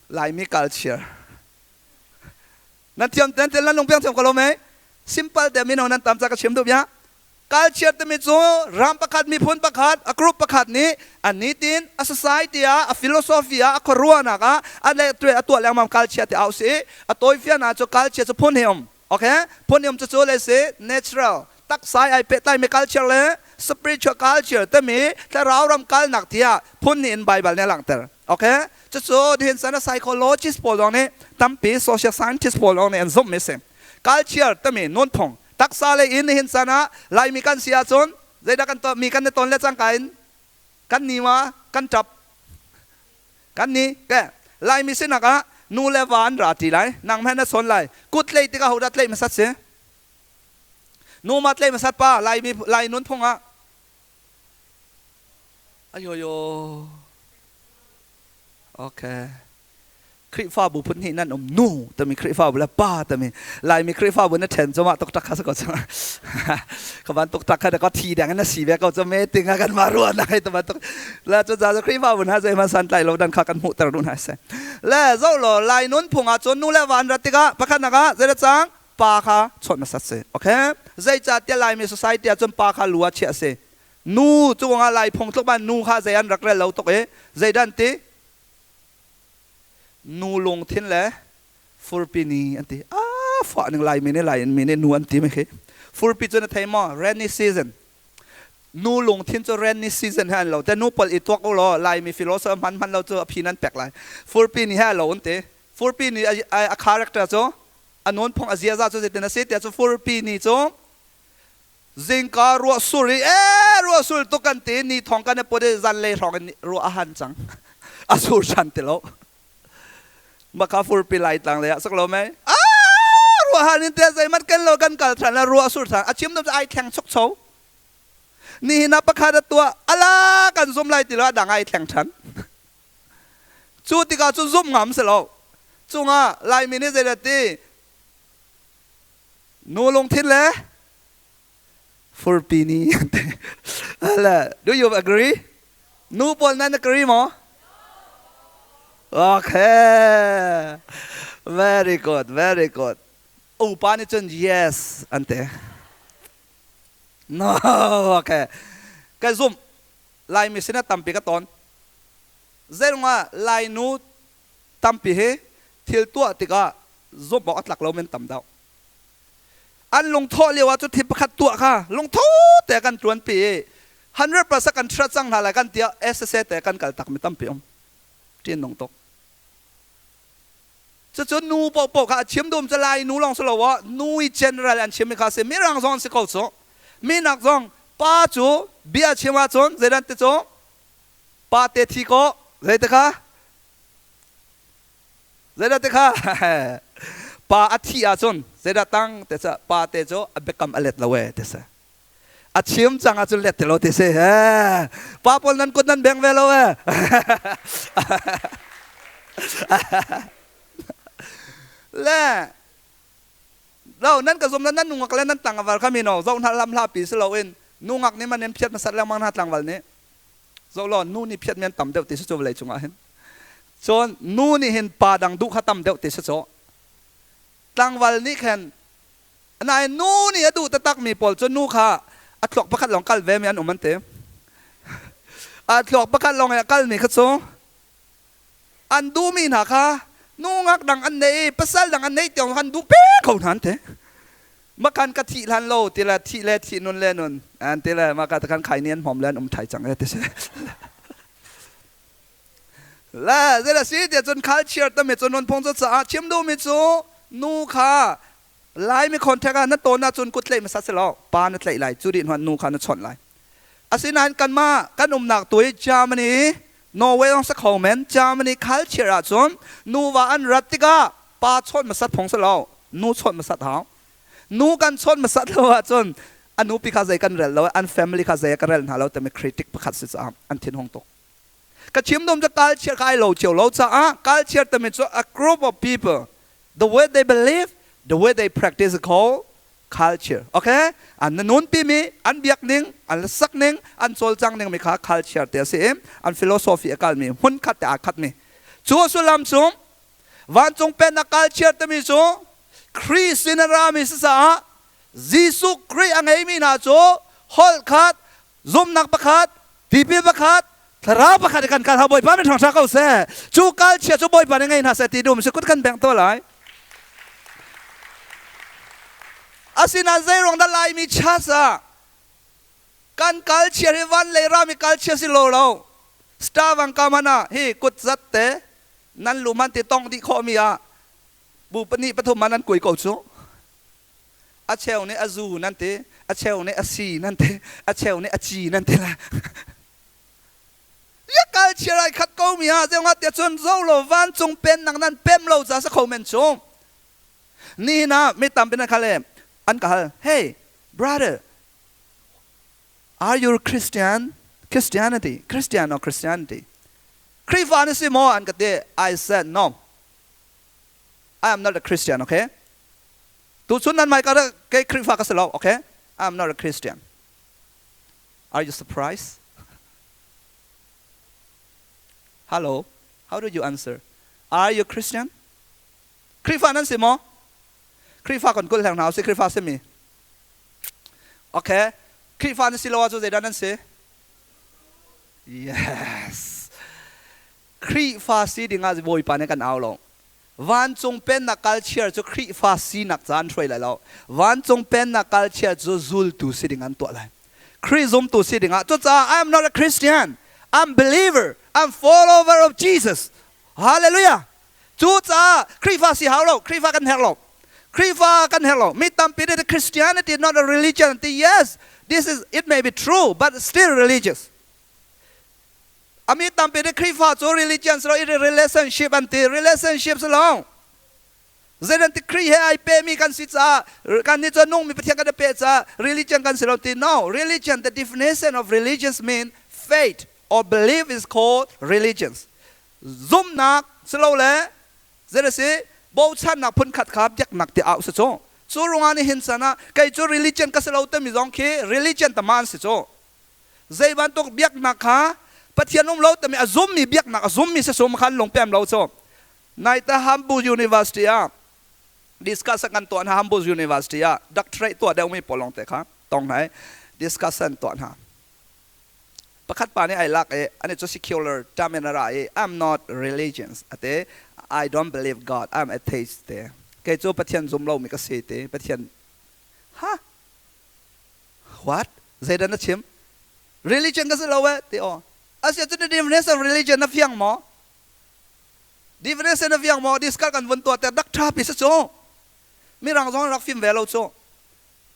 Laimi culture. Nan thiam nan nan lung piang thiam ko lo mei? Simple te mino nan tam ca ka chim duh bia. Culture timi cu ram pakhat, miphun pakhat, a group pakhat nih an nitin a society ah, a philosophy ah, a khuaruahnak ah a le a tuah lengmang culture ti au si. A tawifian ah cu culture cu phun hi um. Okay? Phun hi um cu cu le si natural taksai ai pehtlai mi culture le spiritual culture timi thlarau ram kalnak tiah phun nih in Bible nih a langhter. Okay? Cucu nihin chan ah psychologist pawl zong nih tampi social scientist pawl zong nih an zumh mi si. Culture timi nunphung taksa lei in nihin chan ah Laimi kan si ahcun zeidah kan tuah mi kan i ton le cangka in kan ni ma kan ṭap kan ni ke Laimi sinak ah nu le va an ra ṭi lai nang hmanh na sawn lai kut tlei tikah hodah tleih hmasat si nu ma tleih hmasat pa Laimi Lai nunphung ah Ayoyo. Okay. Khrihfabu phun hnih nan um nu tami Khrihfabu le pa tami Laimi Khrihfabu na ṭhen cu mah tuktak kha si ko cu. Ka ban tuktak kha ka thi deng na si ve ko cu me ting kan ma ruah na hei bantuk la cu za Khrihfabu hna zei man san tlai lo dan kha kan hmuh ter duh hna se. Le zo lo Lai nun phung ah cun nu le van rat tikah pakhat nak ah zei cang pa kha chawnh hmasat si. Okay? Zeicahtiah Laimi society ah cun pa kha lu ah chiah si. Nu cu ah Lai phung tluk ban nu kha zei an rak rel lo tuk i zeidan ti nu lungthin le furpi ni an ti. Ah fah ning Lai mi nih Lai mi nih nu an ti mi khi. Furpi cu na thei maw? Rainy season. Nu lungthin cu rainy season he an lo. Te nu pol i tuak u law Laimi philosopher hman hman lo cu a phi nan pek lai. Furpi ni he a lo an ti. Furpi ni a character cu a nunphung a ziaza cu zeitin a si tiah cu furpi ni cu Zingka ruah sur i ee ruah sur tuk kan ti ni thong kan i put i zanlei hrawng in ruah a han cang. A sur than ti lo. Maka furpi lai tlang lei ah sak lo mei. Ah ruah han in te zeimat ken lo kan kal than la ruah sur than. A chim dom ai thleng chuk cho. Nihin ah pakhat a tuah ala kan zum lai ti lo a dang ai thleng than. Cu tikah cu zum ngam si lo. Cungah Laimi nih zeidah ti Nu lungthin le furpi ni le do you agree? Nu pawl nan agree maw? Okay. Very good, very good. Upa nih cun yes an ti. No, okay. Ka zumh. Laimi sinah tampi ka ton. Zeirungah Lainu tampi hi thil tuah tikah zumh awk a tlak lo men tam deuh. An lungthawh lio ah cu thil pakhat tuah kha lungtho te kan ṭuanpi i 100% kan ṭhrat cang hna lai kan tiah SSA te kan kal tak mi tampi um. Ṭin nung tuk. Cucu nu paohpaoh kha a chim dum cu lai nu lawng si lo ah nu i general an chim mi kha si mirang zong an si ko cu. Minak zong pa cu bia chim ahcun zeidan ti cu pa te thi ko zei te kha Zeidah ti kha pa a thih ahcun zeidah tang te ca pa te cu a biakam a let lo e ti si. A chim cang ahcun let ti lo ti si. Pa pawl nan kut nan beng ve lo e. Le lo nan ka zum le nan nungak le nan tang aval kha mi no zo hna lam hla pi si lo in nungak nih man in phiat hmasat lengmang hna tlangval nih zo lo nu nih phiat men tam deuh ti si cu vawlei cungah hin Cun nu nih hin pa dang duh kha tam deuh ti si cu. Tlangval nih khan nain nu nih a duh taktakmi pawl cu nu kha a thluak pakhat lawng kal ve mi an um an ti. A thluak pakhat lawng i a kalmi kha cu an duhmi hna kha nu ngak dang an nei i pasal dang an nei tiang an duh pe ko hna an ti. Makan ka thih hlan lo ti le thih le thih nun le nun an ti le maka takhan khai ni an hmom le an um thai cang e ti si. Le zei si tiah cun culture tami cu nunphung cu caah chim duhmi cu nu kha Laimi contact ah na tawn ahcun kut tlaih hmasa si lo pa na tlaih lai cu dih hnuah nu kha na chawnh lai. Asinain kanmah kan umnak tu hi Germany, Norway zong si kho men Germany culture ahcun nuva an rat tikah pa chawnh hmasat phung si lo nu chawnh hmasat hau. Nu kan chawnh hmasat lo ahcun a nupi kha zei kan rel lo an family kha zei ka rel hna lo timi critic pakhat si caah an thinhung tuk. Ka chim dom cu culture kha ai lo cio lo caah culture timi cu a group of people the way they believe the way they practice is called culture. Okay, an na nun mi an biak ning an sak ning an cawlcang ning mi kha culture te a si i an philosophy a kal mi hmun khat te aa khat mi cu sullam cu vancung pennak culture timi cu Khrih sin a rami si caah Jesuh Khrih a ngeimi hna cu holh khat zumnak pakhat, tipil pakhat, thlarau pakhat kan kal ha Bawipa min thangṭha ko seh. Cu kal chia cu Bawipa nih ngei hna seh ti dum si kut kan bengh to lai. Asinain zeiruang dah Laimi church ah kan kal chia hi van lei rami kal chia si lo lo. Star wang ka mana hi kut zat te nan lu man ti tong dih khawh mi ah bu pahnih pathum man an kui ko cu. A cheu nih a zu nan ti, a cheu nih a si nan ti, a cheu nih a ci nan ti la. Ya kal chirai khat ko mi ha zeunga tia cun zo lo vancung pen nak nan pem lo ca sa kho men chung. Ni na mi tampi na khale an ka hal, "Hey brother, are you Christian? Christianity, Christian or Christianity?" Khrihfa na si maw an ka ti. I said no. I am not a Christian, okay? Tuchun nan mai ka kei Khrihfa ka si lo, okay? I am not a Christian. Are you surprised? Hello, how do you answer? Are you Christian? Khrihfa nan si maw? Khrihfa kan kul hleng hna si Khrihfa si mi. Okay. Khrihfa nan si lo ahcun zeidah nan si? Yes. Khrihfa si ding ah Bawipa nih kan au lo. Vancung pennak culture cu Khrihfa sinak ca an hruai lai lo. Vancung pennak culture cu zultu si ding an tuah lai. Khrih zumtu si ding ah cucaah I am not a Christian. I'm believer. I'm follower of Jesus. Hallelujah. Cucaah Khrihfa si hau lo. Khrihfa kan herh lo. Khrihfa kan herh lo. Mi tampi nih Christianity is not a religion. Yes, this is it may be true, but still religious. Ami tampi nih Khrihfa cu religion si lo i relationship an ti. Relationship si lo. Zeidan ti Khrih he ai pemi kan si caah kan nih cu nungmi Pathian kan i pe caah religion kan si lo ti. No, religion, the definition of religions mean faith or belief is called religions. Zumnak si lo le zei a si bochannak phunkhat kha biaknak ti au si cu. Cu ruangah nihin chan ah kei cu religion ka si lo timi zong khi religion tama an si cu. Zei bantuk biaknak kha Pathian um lo timi a zummi biaknak a zummi si sum khan lungpem lo cu. Naita Hamburg University ah discuss kan tuah hna. Hamburg University ah doctorate tuah deuhmi pawl lawng te kha tong hna i discussion tuah hna. Pakhat pa nih ai lak i ani cu secular term in a ra i, "I'm not religions," ate, "I don't believe God, I'm atheist," te, "Kei cu Pathian zum lomi ka si," te. Pathian ha what zeidah na chim? Religion ka si lo eh ti aw asia cu definition of religion na fiang maw? Definition na fiang maw? Discuss kan vun tuah te dak tha pi sa cu mirang zong rak fim ve lo cu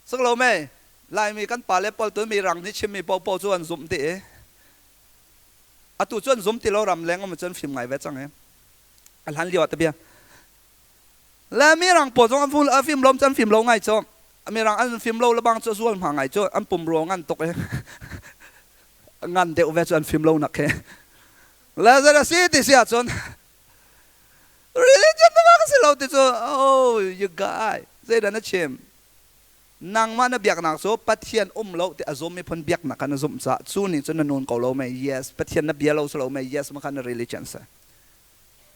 sak lo me. Laimi kan pale pawl tu mirang nih chimmi popo cu an zumh ti i atu cu an zum ti lo. Ram leng um cun fim ngai ve cang i a hlan lio ah tabia le mirang pawl zong an fim lom cu an fim lo ngai cu. Mirang an fim lo lebang cu zual hma ngai cu an pum ruang ngan tuk i ngan deuh ve cu an fim lo nak he le zara si ti si ahcun religion na ka si lo ti cu. Oh, you guy, zeidah na chim? Nangmah na biaknak cu Pathian um lo ti a zum miphun biaknak kha na zumh caah cu nih cun na nun ko lo mei? Yes. Pathian na bia lo si lo mei? Yes. Ma kha na religion si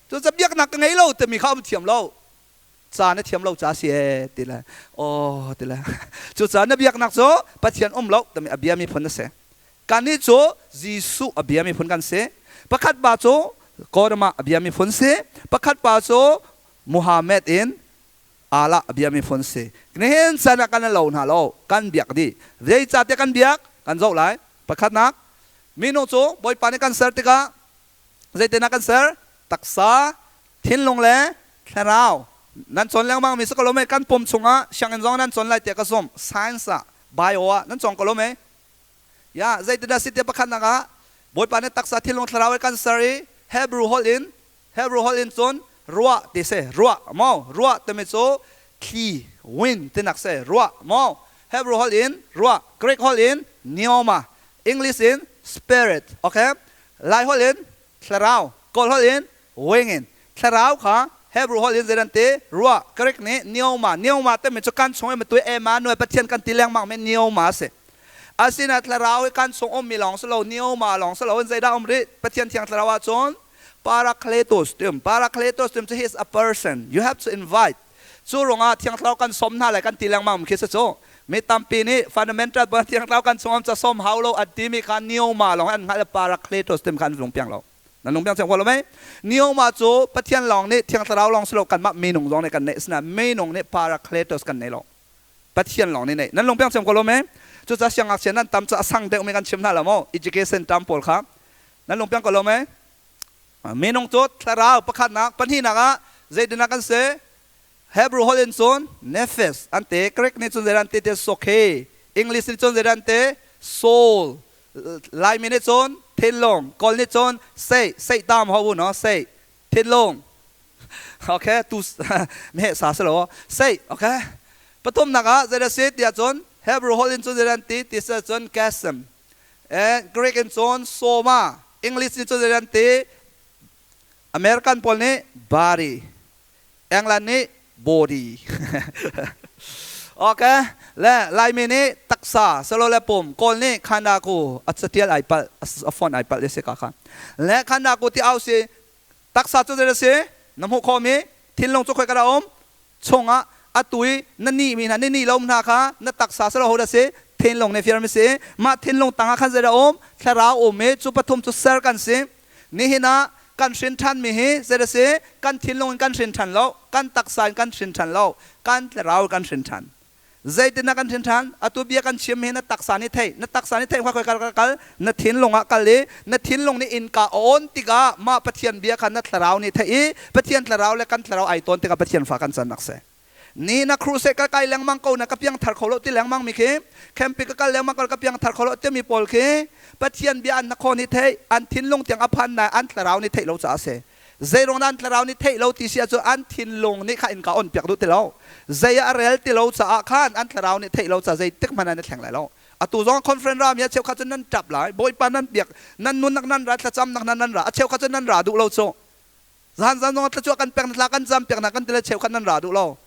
cu ca biaknak ka ngei lo timi kha um thiam lo ca na thiam lo ca si e ti le oh ti le cu ca na biaknak cu Pathian um lo timi a bia miphun na si. Kannih cu Jesuh a bia miphun kan si. Pakhat pa cu Gautama a bia miphun si, pakhat pa cu Muhammad in Allah a biami phun si. Nihin chan ah kan lo hna lo, kan biak dih. Zeicahtiah kan biak? Kan zoh lai. Pakhatnak, minung cu Bawipa nih kan ser tikah zeitinah kan ser? Taksa, thinlung le thlarau. Nan cawn lengmang mi si ko lo mei? Kan pum chungah sianginn zong nan cawn lai tiah ka zumh. Science ah, bio ah nan cawng ko lo mei? Ya, zeitindah si tiah pakhatnak ah Bawipa nih taksa, thinlung, thlarau kan ser i Hebrew holh in cun ruah ti si. Ruah maw? Ruah timi cu thli, wind tinak si. Ruah maw? Hebrew holh in ruah, Greek holh in pneuma, English in spirit, okay? Lai holh in thlarau, Kawl holh in wingin. Thlarau kha Hebrew holh in zeidan ti? Ruah. Greek nih pneuma. Pneuma timi cu kan chung i matu Emmanuel Pathian kan ti lengmang mi pneuma si. Asina thlarau hi kan chung ummi lawng si lo, pneuma lawng si lo in zeidah um rih? Pathian Thiang Thlarau ahcun Parakletos tim. Parakletos tim cu he is a person. You have to invite. Cu ruangah Thiang Thlarau kan som hna lai kan ti lengmang khi si cu. Mi tampi nih fundamental pa Thiang Thlarau kan chungam ca som hau lo an timi kha pneuma lawng an hngalh, Parakletos tim kha an lung piang lo. Nan lung piang chiang lo mei? Pneuma cu Pathian lawng nih, Thiang Thlarau lawng si lo, kanmah minung zong nih kan neih sina minung nih Parakletos kan nei lo. Pathian lawng nih nei. Nan lung piang chiang ko lo mei? Cucaah siangngakchia nan tam cu a sang deuh mi kan chim hna lo maw? Education term pawl kha. Nan lungpiang ko lo mei? Minung cu thlarau pakhatnak pahnihnak ah zeitindah kan si? Hebrew holh in cun nefesh an ti, Greek nih cun zeidah an ti ti sokhe, English nih cun zeidah an ti soul, Laimi nih cun thinlung, Kawl nih cun sei, sei tam ho no sei, thinlung. Okay, tu meh sa si lo sei, okay. Pathumnak ah zeidah si tiah cun Hebrew holh in cun zeidah an ti ti si cun kasem. Greek in cun soma, English nih cun zeidah an ti American pawl nih body, England nih body. Okay, le Laimi nih taksa, salo le pum, Kawl nih khanaku, a catial ai palh, a font ai palh si ka kha. Le khanaku ti au si, taksa cu zei si, na hmuh khawhmi, thinlung cu khoi ka dah um, chungah atu i na nih mi hna, ni nih lo hna kha na taksa salo ho dah si, thinlung nih fiar mi si, mah thinlung tangah khan zei dah um, thlarau um i cu pathum cu ser kan si. Nihin ah kan hrin ṭhanmi hi zei a si? Kan thinlung in kan hrin ṭhan lo, kan taksa in kan hrin ṭhan lo, kan thlarau kan hrin ṭhan. Zeitindah kan hrin ṭhan? Atu bia kan chim hi na taksa nih theih, na taksa nih theih khoi kal kal, na thinlung ah kal i na thinlung nih innka a on tikah mah Pathian bia kha na thlarau nih theih i Pathian thlarau le kan thlarau ai tawn tikah Pathian fa kan cannak si. Ni na crusade ka kai lengmang ko na ka piang thar kho lo ti lengmang mi khi camping ka kal lengmang ko ka piang thar kho lo timi pawl khi Pathian bia an na khaw nih theih an thinlung tiang a phan na an thlarau nih theih lo caah a si. Zeirong an thlarau nih theih lo ti si ahcun an thinlung nih kha innka on piak duh ti lo. Zei ah a rel ti lo caah khan an thlarau nih theih lo caah zeitik hmanh an i thleng lai lo. Atu zong conference ra mi a cheukhat cun nan ṭap lai. Bawipa nan biak nan nunnak nan ra thlacamnak nan nan ra a cheukhat cun nan ra duh lo cu. Zan zan zong thluachuah kan pek na thla kan zam piak na kan ti le cheukhat nan ra duh lo.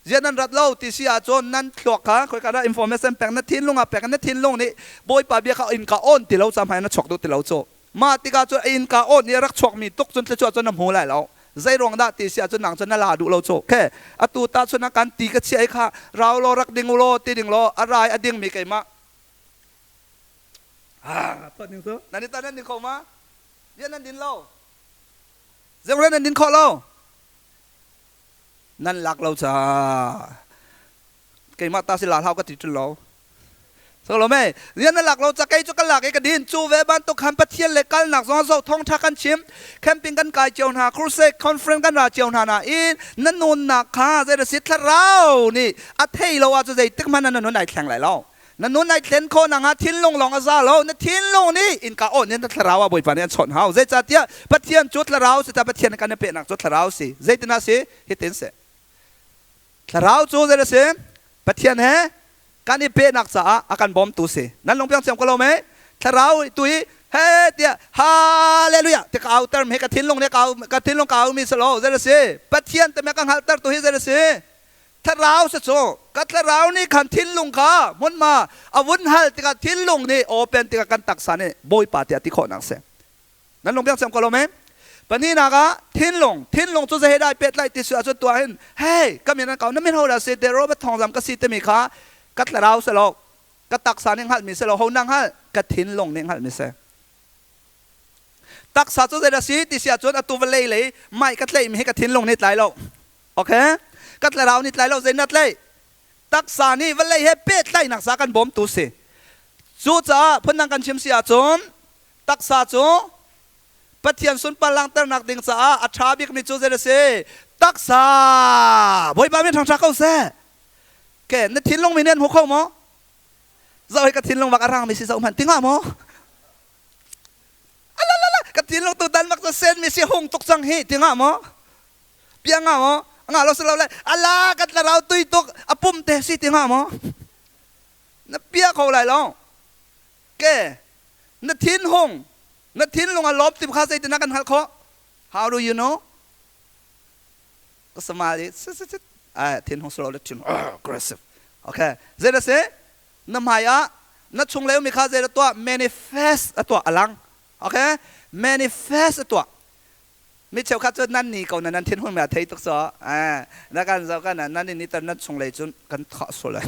Ziah nan rat lo ti si ahcun nan thluak kha khoika dah information pek na thinlung ah pek na thinlung nih Bawipa bia kha innka on ti lo ca hmai na chuak duh ti lo cu. Mah tikah cun innka on i a rak chuakmi tuk cun thluachuah cun na hmu lai lo. Zei ruang dah ti si ahcun nang cun na la duh lo cu. Okay. Atu tahchun ah kan ti ka chiah i kha rau law rak ding u law ti ding law a rai a dingmi keimah. Ah, nan i tan nan ding kho ma? Ziah nan din lo? Zeirel nan din khawh lo? Nan lak lo caah. Keimah ta si la hlau ka ti ṭul lo. So lo me, rian na lak lo ca kei cu ka lak i ka din cu ve bantuk khan Pathian le kalnak zong zo thawngṭha kan chim camping kan kai cio hna crusade conference kan ra cio hna nain na nunnak kha zei da si thlarau nih a thei lo ahcun zeitik hmanh na nun ai thleng lai lo. Na nun ai thlen khawh nakhnga thinlung lawng a za lo. Na thinlung nih innka awn in na thlarau ah Bawipa nih an chawnh hau. Zeicahtiah Pathian cu thlarau si ta Pathian kan i pehnak cu thlarau si. Zeitin ah si? Hitin si. Thlarau cu zei a si? Pathian he kan i pehnak caah a kan bawmtu si. Nan lungpiang thiam ko lo mei? Thlarau tu hi he tiah hallelujah ti ka auter mi ka thinlung nih ka thinlung ka au mi si lo. Zei a si? Pathian te me ka hngalhter tu hi zei a si? Thlarau si cu ka thlarau nih khan thinlung kha hmunhma a vun hal tikah thinlung nih open tikah kan taksa nih Bawipa tiah ti khawhnak si. Nan lung piang ko lo mei? Pahnihnak ah thinlung thinlung cu zei dai pehtlaih ti su ahcun tuah hin hey ka min an kau na min ho dah si te Robert Thawngzam ka si timi kha ka thlarau si lo ka taksa nih hngalhmi si lo ho nang hngalh ka thinlung nih hngalhmi si. Taksa cu zei dah si ti si ahcun atu vawlei lei mai ka tlaihmi hi ka thinlung nih tlai lo. Okay? Ka thlarau nih tlai lo zei na tlaih? Taksa nih vawlei he pehtlaihnak sa kan bawmtu si. Cucaah phundang kan chim si ahcun taksa cu Pathian sunpar langhternak ding caah a ṭha bikmi cu zei a si? Taksa! Bawipa min ṭhangṭha ko seh. Ke na thinlung mi nih an hmu kho maw? Zoh hi ka thinlung bak a rangmi si zoh hmanh ti hnga maw? Alalala ka thinlung tu dan bak cu sen mi si hung tuk cang hi ti hnga maw? Piang hnga maw? Nga lo si lo le ala kan thlarau tui tuk a pum te si ti hnga maw? Na pia kho lai lo. Ke na thinhung na thinlung a lawm ti kha zeitin kan hngalh khawh? How do you know? Ka samali ai thinhung silo le thin aggressive. Okay. Zei da si? Na hmai ah na chung le mi kha zei da tuah manifest a tuah alang. Okay? Manifest a tuah. Mi cheukhat cu nan ni ko na nan thinhun mi a thei tuk so na kan zoh kan nan ni tan nan chung lei cun kan thah sual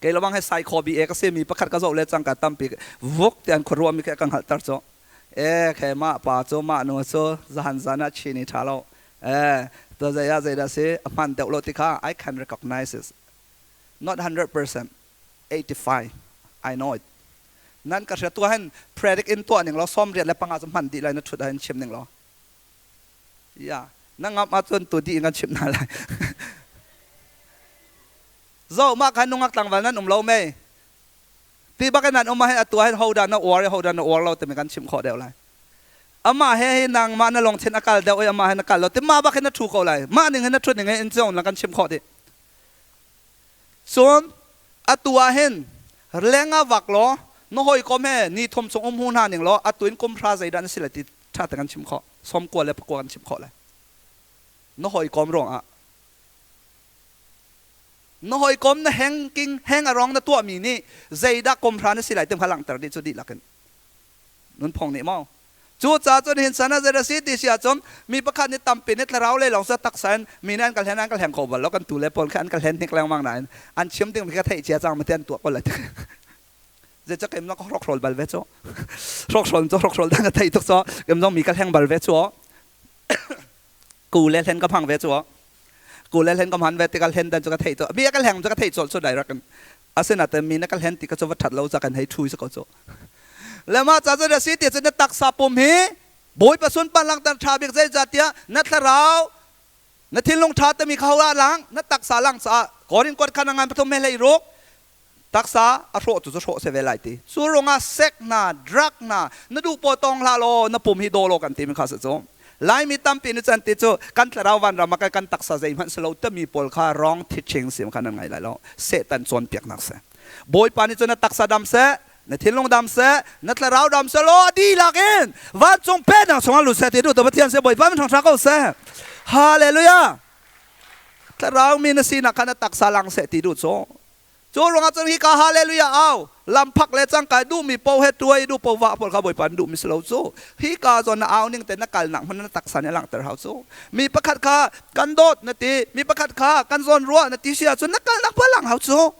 kei lawang he sai kho bi e ka se mi pakhat ka zoh le cang ka tampi vuk te an khuaruah mi ke ka hngalh tar cu e khe ma pa cu ma nu cu zahan zan ah chi ni tha lo e to zei ah zei dah si a hman deuh lo ti kha I can recognize it not 100% 85 I know it. Nan ka hria tu hen predict in tuah ning law 75 cu hman dih lai na thut ah hin chim ning law. Ya, na ngam ahcun tu dih in kan chimh hna lai. Zo mah khan nungak tlangval nan um lo mei? Ti bak in nan um ah hin atu ah hin hodah na uar i hodah na uar lo timi kan chimh khawh deuh lai. Amah he hi nangmah na lungthin a kal deuh i amah he na kal lo ti mah bak hin na ṭhu ko lai. Mah ning hin na ṭhut ning hin in cong na kan chimh khawh dih. Cun atu ah hin leng ah vak law na hawikom he ni thum chung um hu hna ning law atu in kum hra zeidah na si lai ti ṭha te kan chim khawh. 90 le 9 kan chim khawh lai. Na hawikom ruangah na hawikom na heng king heng a rong na tuahmi nih zeidah kum hra na si lai ti kha langhter dih cu dihlak in nunphung nih maw Cucaah cun hin san ah zei a si ti si ahcun mi pakhat nih tampi nih thlarau lei lawng cu taksa in mi nih an ka hlen an ka hleng kho bal lo. Kan tu le pawl kha an ka hlen hnik lengmang nain an chim ding ka theih cia cang ma ti an tuah ko lai. Zeicah keim zong ka hrokhrawl bal ve cu. Hrokhrawl cu hrokhrawl dang ka theih tuk cu. Keim zong mi ka hleng bal ve cu. Ku le hlen ka hmang ve cu. Ku le hlen ka hman ve tikah hlen dan cu ka theih tuk. Mi a ka hleng cu ka theih colh cu direct in. Asinain mi na ka hlen ti ka cu va ṭhat lo ca kan hei ṭhu si ko cu. Le mah ca cu na si ti cu na taksa pum hi Bawipa sunpar langhter ṭha bik zeicahtiah na thlarau na thinlung ṭha timi kha ho ah lang na taksa lang caah Korin kuat khan a ngan pathum he hlei ruk taksa a hrawh tu cu hrawh se ve lai ti cu ruangah sek hna drug hna na duh paw tong hlah law na pum hi daw law kan timi kha si cu Laimi tampi nih cun ti cu kan thlarau vanram ah kan taksa zeihmanh si lo timi pawl kha wrong teaching sim kha nan ngai lai lo. Satan cawnpiaknak si. Bawipa nih cun na taksa dam seh, na thinlung dam seh, na thlarau dam seh law a dihlak in vancung pennak chungah lut seh ti duh tu Pathian si Bawipa min thangṭha ko seh. Hallelujah. Thlarau mi na sinak kha na taksa lang seh ti duh cu. Cu ruangah cun hika hallelujah au lamphak le cangka duhmi paoh he tuai duh paoh vah pawl kha Bawipa an duhmi si lo cu. Hika zawn na au ning te na kalnak hmun na taksa nih a langhter hau cu. Mi pakhat kha kan dawt na ti, mi pakhat kha kan zawn ruah na ti si ahcun na kalnak pa lang hau cu.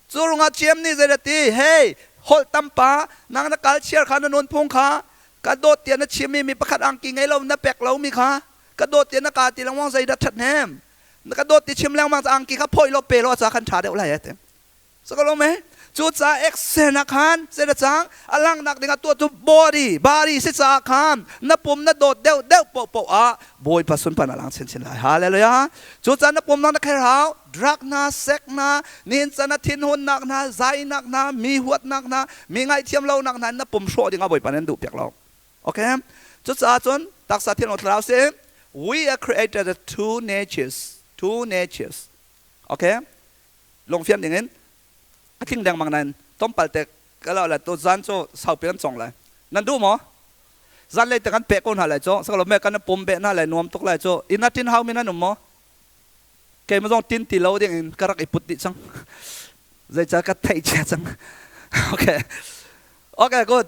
Cu ruangah Jeim nih zei ti, hey, holh tampa, nang na kal chiar kha na nunphung kha ka dawt tiah na chimmi mi pakhat angki ngei lo na pek lomi kha ka dawt tiah na ka ti lengmang zeidah ṭhathnem? Na ka dawt ti chim lengmang ca angki kha phawih law pe law ca khan ṭha deuh lai te. So ka lawm e. Cu ca action ah khan zei da cang a langhnak ding ah tuah tu body body si caah khan na pum na dawt deuh deuh poh poh ah Bawipa sunpan a lang chinchin lai. Hallelujah. Cu ca na pum na kher hau drug hna sek hna nihin can ah thinhunnak hna zainak hna mi huatnak hna mi ngaihthiam lonak hna na pum hrawh ding ah Bawipa nih an duh piak lo. Okay? Cucaah cun taksa thil thlarau si we are created as two natures, two natures. Okay? Lungfian ding in a tling dengmang nain tompal te ka la tu zan cu saupi kan cong lai. Nan duh maw? Zan lei te kan pek ko hna lai cu. Sakalo me kan pum be hna lai nuam tuk lai cu. Inn ah tin hau mi nan um maw? Keimah zong tin ti lo ding in ka rak i put dih cang. Zeicah ka theih cia cang. Okay. Okay, good.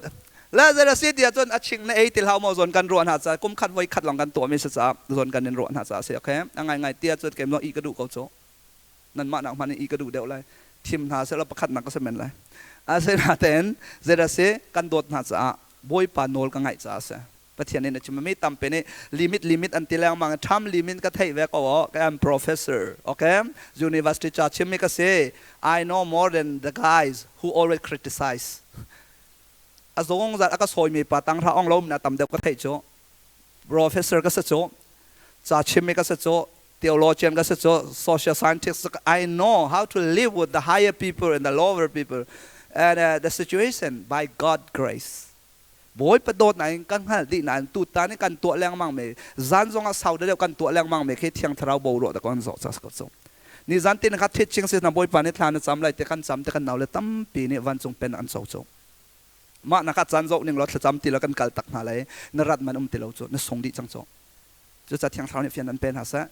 Le zei si ti ahcun a ching na ei ti hlah maw zawn kan ruah hna ca kum khat voi khat lawng kan tuahmi si caah zawn kan in ruah hna caah si okay. A ngai ngai ti ahcun keimah i ka duh ko cu. Nanmah nak hmanh in i ka duh deuh lai. Thim hna seh law pakhat nak ka si men lai. Asinain zei dah si kan dawt hna caah Bawipa nawl ka ngaih caah a si. Pathian nih na chim mi tampi nih limit limit an ti lengmang tham limit ka theih ve ko o ka am professor, okay, university cha chim mi ka si. I know more than the guys who always criticize. A zong zat a ka sawi mi pa tang ra ong lo na tam deuh ka theih cu professor ka si cu ca chim mi ka si cu theologian ka si cu social scientist. I know how to live with the higher people and the lower people and the situation by God grace. Bawipa dawtnak in kan hngalh dih nain tutan i kan tuah lengmang mi zan zong ah sau deuh kan tuah lengmang mi khi Thiang Thlarau bo ruah dah kan zawh ca ko cu. Ni zan tin kha teaching si na Bawipa nih thla na cam lai te kan cam te kan nau le tampi nih vancung pen an co cu. Mah na ka caan zoh ning law thlacam ti lo kan kal tak hna lai na rat man um ti lo cu na sung dih cang cu. Cucaah Thiang Thlarau nih fian an pe hna seh.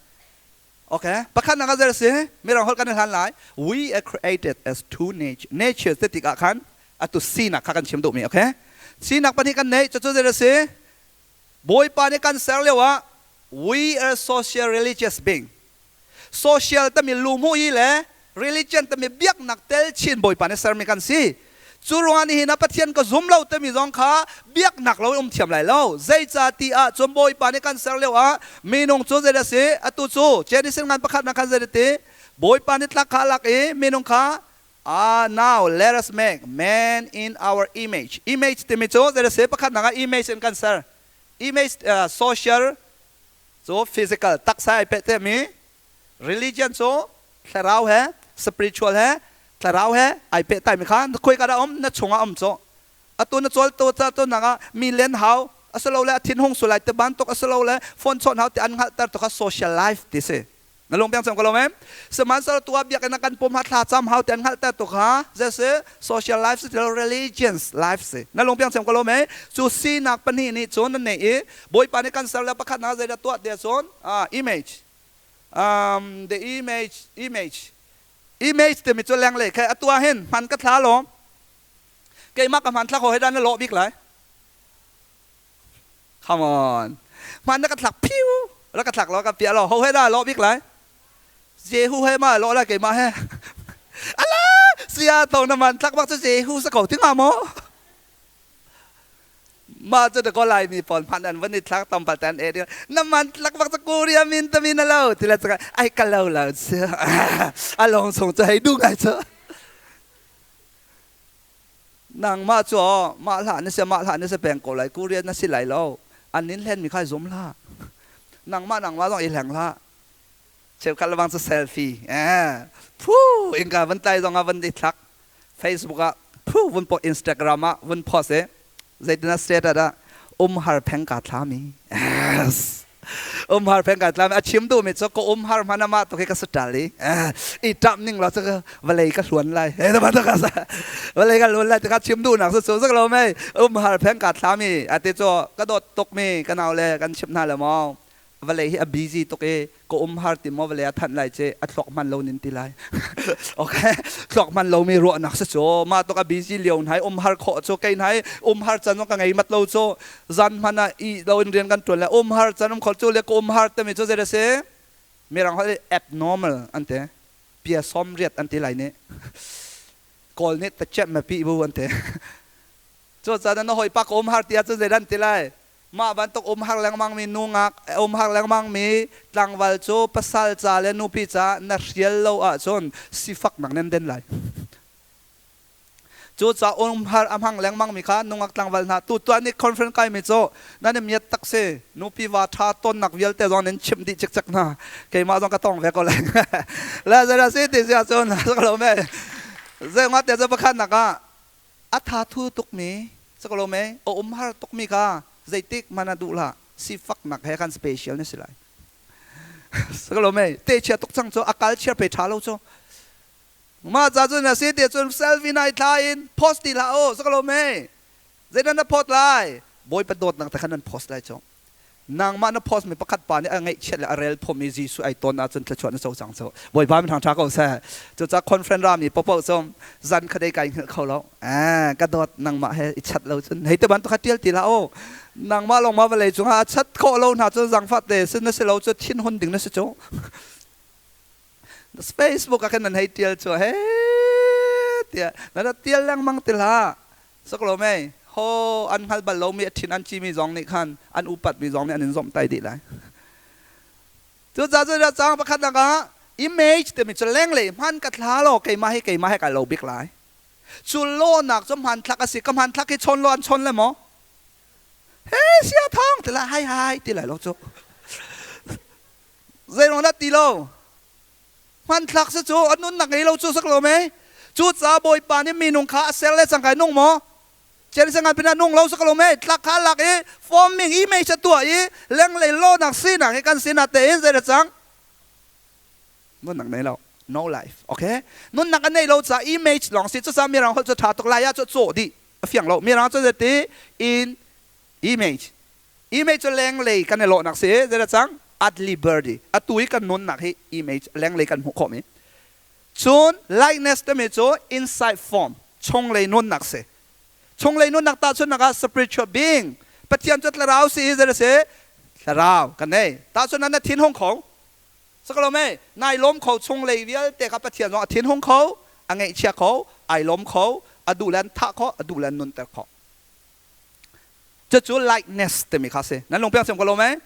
Okay, pakhat nak a si mirang holh kan i hlan lai. We are created as two nature. Nature te tikah khan atu sinak kha kan chim duhmi, okay? Sinak pahnih kan nei, cucu zei a si? Bawipa nih kan ser lio ah we are social religious being. Social tami luhmuh i le religion tami biaknak tel chin Bawipa nih sermi kan si. Cu ruangah nihin ah Pathian ka zum lo timi zong kha biaknak lo in um thiam lai lo. Zeica ti ah cun Bawipa nih kan ser lio ah minung cu zei dah si? Atu cu Genesis ngan pakhat nak khan zei dah ti? Bawipa nih tlak kha a lak i minung kha Ah, now let us make man in our image. Image timi cu zei se pakhat nak ah image in kan ser. Image social cu physical taksa ai peh te mi, religion cu thlarau he, spiritual he, thlarau he ai peh tai mi kha khoi ka dah um na chungah um cu. Atu na cawl to ca to nak ah mi len hau asilole a thin hung sulai te bantuk asilole phone chawn hau ti an hngalhter to kha social life ti si. Na lung piang cang ko lo mem? Sihmanhsehlaw tu ah biakinn ah kan pum ha thla cam hau ti an hngalhter tu kha zei si? Social life si ti lo, religions life si. Na lung piang cang ko lo me? Cu sinak pahnih nih cun nan nei i Bawipa nih kan ser le pakhat na zeidah tuah ti ahcun image, the image, image, image timi cu lenglei khe atu ah hin hman ka thla lawm. Keimah ka hmanthlak ho he dah na lawh bik lai? Come on. Hman na ka thlak phiu. Rak ka thlak lo ka piah lo. Ho he dah lawh bik lai? Jehu he ma lawh lai keimah he. Ala! Sia tong na man thlak bak cu Jehu sa ko ti nga maw? Mah cu ko lai mi pawl hman an van i thlak tam pal tan e na man thlak bak cu Korea min ta min alo ti la caka ai ka lo lo a long chung cu hei du ngai cu. Nangmah cu mah hlah na si, mah hlah na si peng ko lai, Korean na si lai lo. An nin hlen mi kha i zum hlah. Nangmah nangmah zong i hleng hlah. Cheukhat lebang cu selfie. Eh, phu, innka van tlai zong ah van i thlak. Facebook ah phu vun post, Instagram ah vun post i zeitin ah status ah umhar pheng ka thlami. Yes. Umhar pheng ka thlami. A chim duhmi cu ka umhar hmanh amah tu khi ka saṭal i i ṭamh ning law cu vawlei ka hluan lai. Vawlei ka hluan lai ti kha chim duhnak cu cu zik lo mei. Umhar pheng ka thlami a ti cu ka dawt tukmi ka nau le kan chimh hna le maw. Vawlei hi a busy tuk i ka um har ti maw vawlei a thanh lai ci a thluak hman lo nin ti lai. Okay, thluak hman lomi ruahnak si cu mah tuk a busy lio hna i um har khawh cu kei hna i um har can ka ngei mat lo cu zan hman ah i lo in rian kan tuan le um har can um khol cu le ka um har timi cu zei si mirang holh abnormal an ti, pia som riat an ti lai nih, kawl nih tachem ma pi bu an ti. Cu caan na hawi pa ka um har ti ah cun zei dan ti lai? Mah bantuk umhar lengmang mi nungak, umhar lengmang mi tlangval cu pasal ca le nupi ca na hrial lo ahcun sifak nak nan den lai. Cu ca umhar a hmang lengmang mi kha nungak tlangval hna tu tuan nih conference kai mi cu nan i miat tak si. Nupi va tha tonnak vialte zong nan chimh dih cikcek hna. Keimah zong ka tong ve ko lai. Le zei si ti si ahcun lo me zei nga te cu pakhat nak ah a tha thu tukmi sakalo me a um har tukmi kha zeitik hmanh ah duh hlah. Sifaknak he khan special na si lai sakalo me. Te chia tuk cang cu a kal chiar pe tha lo cu mah ca cun a si te cun selfie nai thla in post ti hlah o sakalo me. Zeidah na post lai? Bawipa dawtnak te khan nan post lai cu. Nangmah na post mi pakhat pa nih a ngaihchiat le a rel phom i Jesuh ai ton ahcun thluachuah na co cang cu. Bawipa min thangṭha ko seh. Cucaah conference rami popoh cu zan kha dei kai hngilh kho lo. Eh, ka dawt, nangmah he i chat lo cun hei te bantuk kha ṭial ti hlah u. Nangmah lawng ma vawlei cungah a chat khawh lo hna cu zangfah te sin na si lo cu thinhun ding na si cu. Facebook ah khan nan hei ṭial cu he tiah na rak ṭial lengmang ti hlah. Sak lo mei, ho an hngal bal lomi a ṭhin an cimi zong nih khan an upatmi zong nih an in zomhtaih dih lai. Cucaah cu caang pakhat nak ah image timi cu lenglei hman ka thla law keimah hi keimah he kai lo bik lai. Cu lawnak cu hmanthlak a si. Ka hmanthlak hi chawn law an chawn le maw? He sia thawng ti lai, hai hai ti lai lo cu. Zeiruang dah ti lo? Hmanthlak si cu a nunnak ngei lo cu sak lo mei. Cucaah Bawipa nih minung kha a ser le cangka i nung maw? Jerusalem ngan pinah nung lo sak lo mei. Tlak kha a lak i forming image a tuah i lenglei lawnak sinak hi kan sinah tein zei dah cang? Nunnak nei lo. No life. Okay? Nunnak a nei lo caah image lawng si. Cucaah Mirang holh cu ṭha tuk lai ah cu cawh dih. A fiang lo. Mirang cu zeiti in image. Image cu lenglei kan i lawhnak si. Zei dah cang? Adli birdie. Atu i kan nunnak hi image lenglei kan hmuh khawhmi. Cun likeness timi cu inside form, chunglei nunnak si. Chunglei nunnak tahchunhnak ah spiritual being. Pathian cu thlarau si i zei si? Thlarau kan nei. Tahchunhnak na thinhung kho. Sakalo mei, nai lawm kho. Chunglei vialte kha Pathian zong a thinhung kho, a ngaihchia kho, ai lawm kho, a duh le an thah kho, a duh le an nunter kho. Cucu likeness timi kha si. Nan lungpiang sim ko lo mei?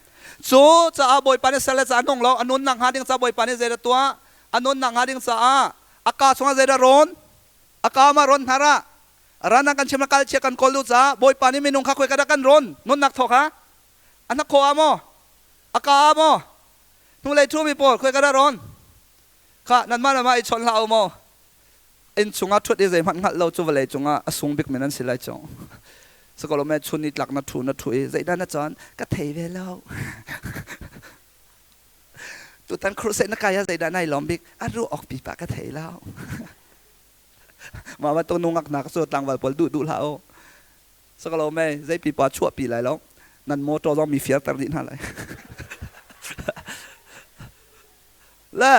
Cu caah Bawipa nih sal le ca nung lo, a nunnak hnga ding caah Bawipa nih zeidah tuah? A nunnak hnga ding caah a kaa chungah zeidah rawn? A ka ma ron hnara rana kan chim kal chia kan kawl lu ca Bawipa nih minung kha khoi ka kan ron nunnak thaw kha a na kho a maw a ka a maw hnulei thu mi pawl khoi ka da ron kha nan mah ma i chon hlah u maw inn chungah ṭhut i zeihmanh hngalh lo cu vawlei cungah a sung bik men an si lai cu. Sakolo me chun ni tlak na ṭhu na ṭhu i zeidah na cawn ka thei ve lo. Tutan crusade na kai ah zeidah nai lawm bik a ruah awk pipa ka thei lo. Mah bantuk nungak hna cu tlangval pawl duh duh hlah u. Sakolo me zei pipa chuah pi lai lo. Nan motor zong mi fiarter dih hna lai. Le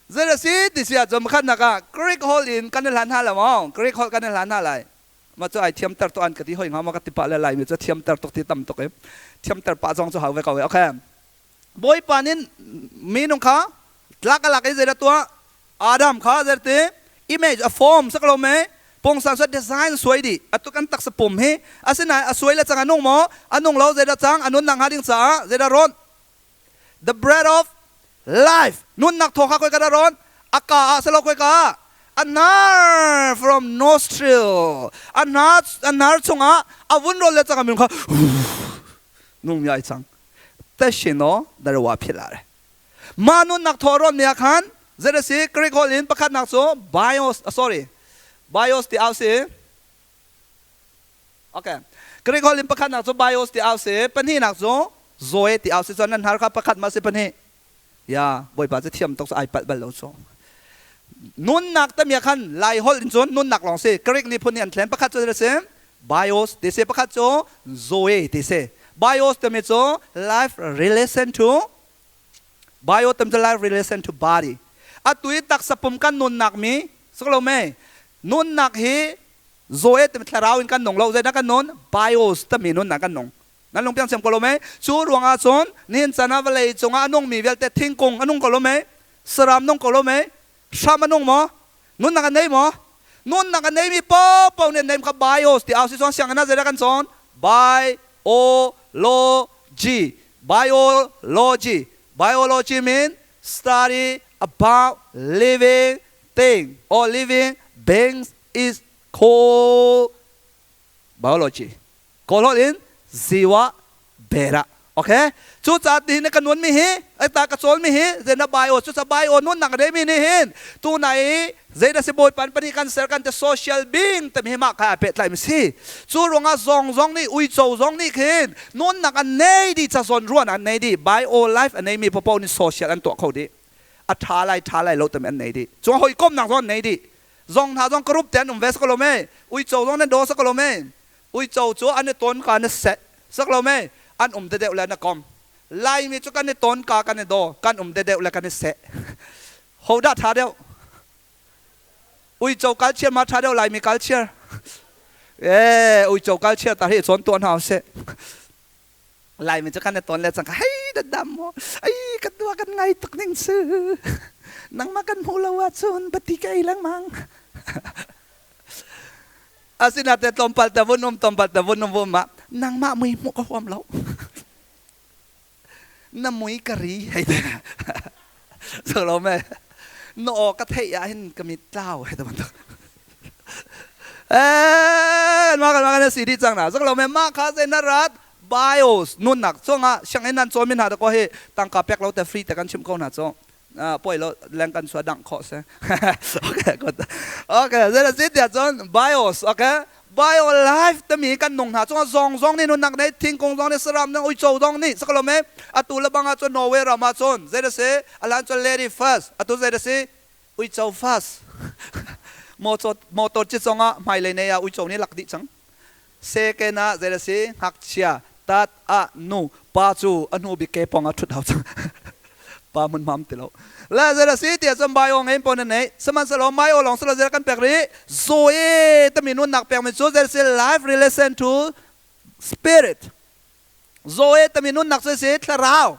Zei a si ti si ahcun pakhatnak ah Greek holh in kan i hlan hna lo maw? Greek holh kan i hlan hna lai. Mah cu ai thiamter tuk an ka ti hoi hnga maw ka ti pah le Laimi cu thiamter tuk ti tam tuk i thiamter pah zong cu hau ve ko i. Okay. Bawipa nih minung kha tlak a lak i zeidah tuah? Adam kha zei ti image a form sak lo me pungsan suat design suai dih atu kan taksa pum hi asinain a suai le cang a nung maw a nung lo zeidah cang a nunnak hnga ding caah zeidah rawnh the bread of life nunnak thaw kha koi ka ron a ka ah selo koi ka a nar from nostril a nar a nar chungah a vun rol le chang min kha nung mi ai chang te shino darwa philare ma nunnak thaw ron mi khan zerasi Greek hol in pakhat nak cu bios sorry bios ti au si Okay. Greek holh in pakhatnak cu bios ti au si, pahnihnak cu zoe ti au si. Cun nan har kha pakhat ma si pahnih. Ya, Bawipa cu thiam tuk cu ai palh bal lo cu. Nunnak tamia khan Lai holh in cun nunnak lawng si. Greek miphun nih an thlen. Pakhat cu si bios ti si, pakhat cu zoe ti si. Bios timi cu life relation to bio tam cu life relation to body. Atu i taksa pum kan nunnak mi sik lo me nunnak hi Zoe timi thlarau in kan nung lo zeidah kan nun bios timi nunnak kan nung nan lung piang siam ko lo mei cu ruangah cun nihin chan ah vawlei cungah a nungmi vialte thingkung a nung ko lo mei saram nung ko lo mei hram a nung maw nunnak a nei maw nunnak a neimi paohpaoh nih an neim kha bios ti au si chuan sianginn ah zeidah kan cawn biology biology biology mean study about living thing or living beings is called biology. Kawl holh in ziwa bera. Okay? Cu ca ti na ka nuan mi hi, ai ta ka cawl mi hi, zena bio, cu ca bio nun nak re mi ni hin, tu nai zeida si bawi pan pani kan ser kan te social being te mi ma kha pe tlai mi si. Cu ruangah zong zong nih uico zong nih khin nun nak an nei di ca zon ruan an nei di bio life an nei mi popo ni social an tuah kho di. A tha lai tha lai lo te mi an nei di. Cu hoi kom nak zong an nei di. Zong hna zong karup te an um ve sak lo me uico zong nan do sak lo me uico cu an i ton ka na seh sak lo me an um de deuh le na kom Laimi cu kan i ton ka kan i do kan um de deuh le kan i seh ho dah tha deuh uico kal chiar ma tha deuh Laimi kal chiar e uico kal chiar ta hi chon tuan hau se Laimi cu kan i ton le cang hei da dam maw ai ka tua kan ngai tuk ning si nangmah kan hmuh lo ahcun pati ka ei lengmang asinate tlawmpal te vun um tlawmpal te vun um vum ah nangmah mui hmuh ka huam lo na mui ka ri hei te so lo me na aw ka theih ah hin ka mit tlau hei te bantuk eh ma kan ma kan si di cang na zak lo me ma kha ze na rat bios nunnak chungah sianginn nan cawn mi hna ko hi tangka pek lo te free te kan chim ko hna cu poi lo leng kan sua dang kho se okay good okay zela si tia cun bios okay bio life tami kan nung hna chungah zong zong nih nunnak nei thingkung zong nih saram nih uico zong nih sakalo me atu le bang ah cun Norway ram ah cun zei si alan cun lady first atu zei si uico first motor motor ci zong ah hmailei nei ah uico nih lak dih cang second ah zei si ngakchia tat ah nu pa cu a hnu bik ke pong ah thut hau cang pa mun mam ti lo la zera si tia cun bio ngei pon nei sihmanhsehlaw mai o long selo zera kan pek ri zoe tami nunnak pek mi cu zer si life relation to spirit zoe tami nunnak cu si thlarau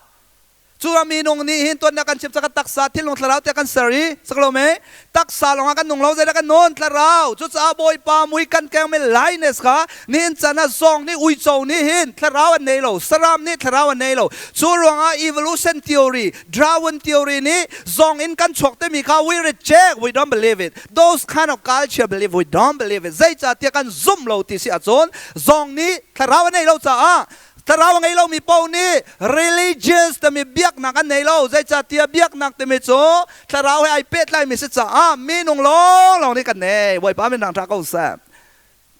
Cu a minung nih hin tuan kan chim caka taksa thinlung thlarau tiah kan ser i saklo me taksa lawngah kan nung lo, zeidah kan nun? Thlarau. Cucaah Bawipa mui kan keng mi linus kha nihin can ah zawng nih, uico nih hin thlarau an nei lo, saram nih thlarau an nei lo. Cu ruangah evolution theory, Darwin theory nih zawng in kan chuak timi kha we reject, we don't believe it. Those kind of culture believe, we don't believe it. Zeicahtiah kan zum lo ti si ahcun zawng nih thlarau an nei lo caah thlarau a ngei lomi paoh nih religious timi biaknak an nei lo. Zeicahtiah biaknak timi cu thlarau he ai pehtlaimi si caah minung lawnglawng nih kan nei. Bawipa min thangṭha ko seh.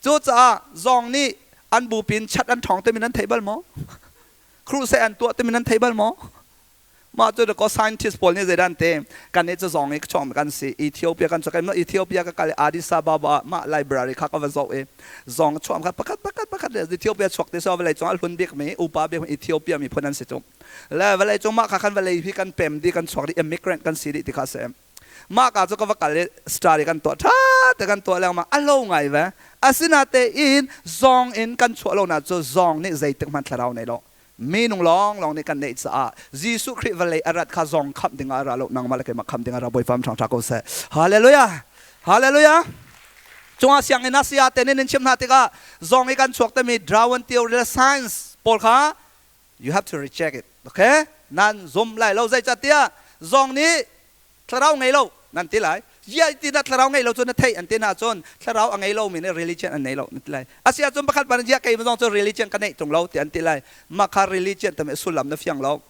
Cucaah zawng nih an bupin chat an ṭhawng timi nan thei bal maw? Crusade an tuah timi nan thei bal maw? Mah cu dakaw scientist pawl nih zeidah an ti? Kan nih cu zawng i chuang kan si. Ethiopia kan chuak i Ethiopia ka kal i Addis Ababa ah mah library kha ka va zoh i zawng chuam kha pakhat pakhat pakhat le Ethiopia chuak ti so vawlei cung ah hlun bikmi, upa bikmi Ethiopia miphun an si cu. Le vawlei cung mah kha khan vawlei hi kan pem dih, kan chuak dih, immigrant kan si dih ti kha a si. Mah ka cu ka va kal i study kan tuah, ṭha te kan tuah lengmang, a lo ngai ve. Asinatein zawng in kan chuah lo na cu zawng nih zeitik hmanh thlarau nei lo. Minung lawnglawng nih kan neih caah Jesuh Khrih vawlei a rat kha zong khamh dingah a ra lo, nangmah le keimah khamh dingah a ra. Bawipa ṭhang ṭha ko seh. Hallelujah, hallelujah. Cungah sianginn ah saya te nih nan chim hna tikah zong i kan chuak timi Darwin theory le science pawl kha you have to reject it, okay? Nan zum lai lo, zeicahtiah zong nih thlarau ngei lo nan ti lai. Zia ti na thlarau ngei lo cu na theih an ti na cun thlarau a ngei lo mi nih religion an nei lo na ti lai. Asi ahcun pakhat pan zia kei zong cu religion ka neih tung lo ti an ti lai. Mah kha religion tam sullam na fiang lo.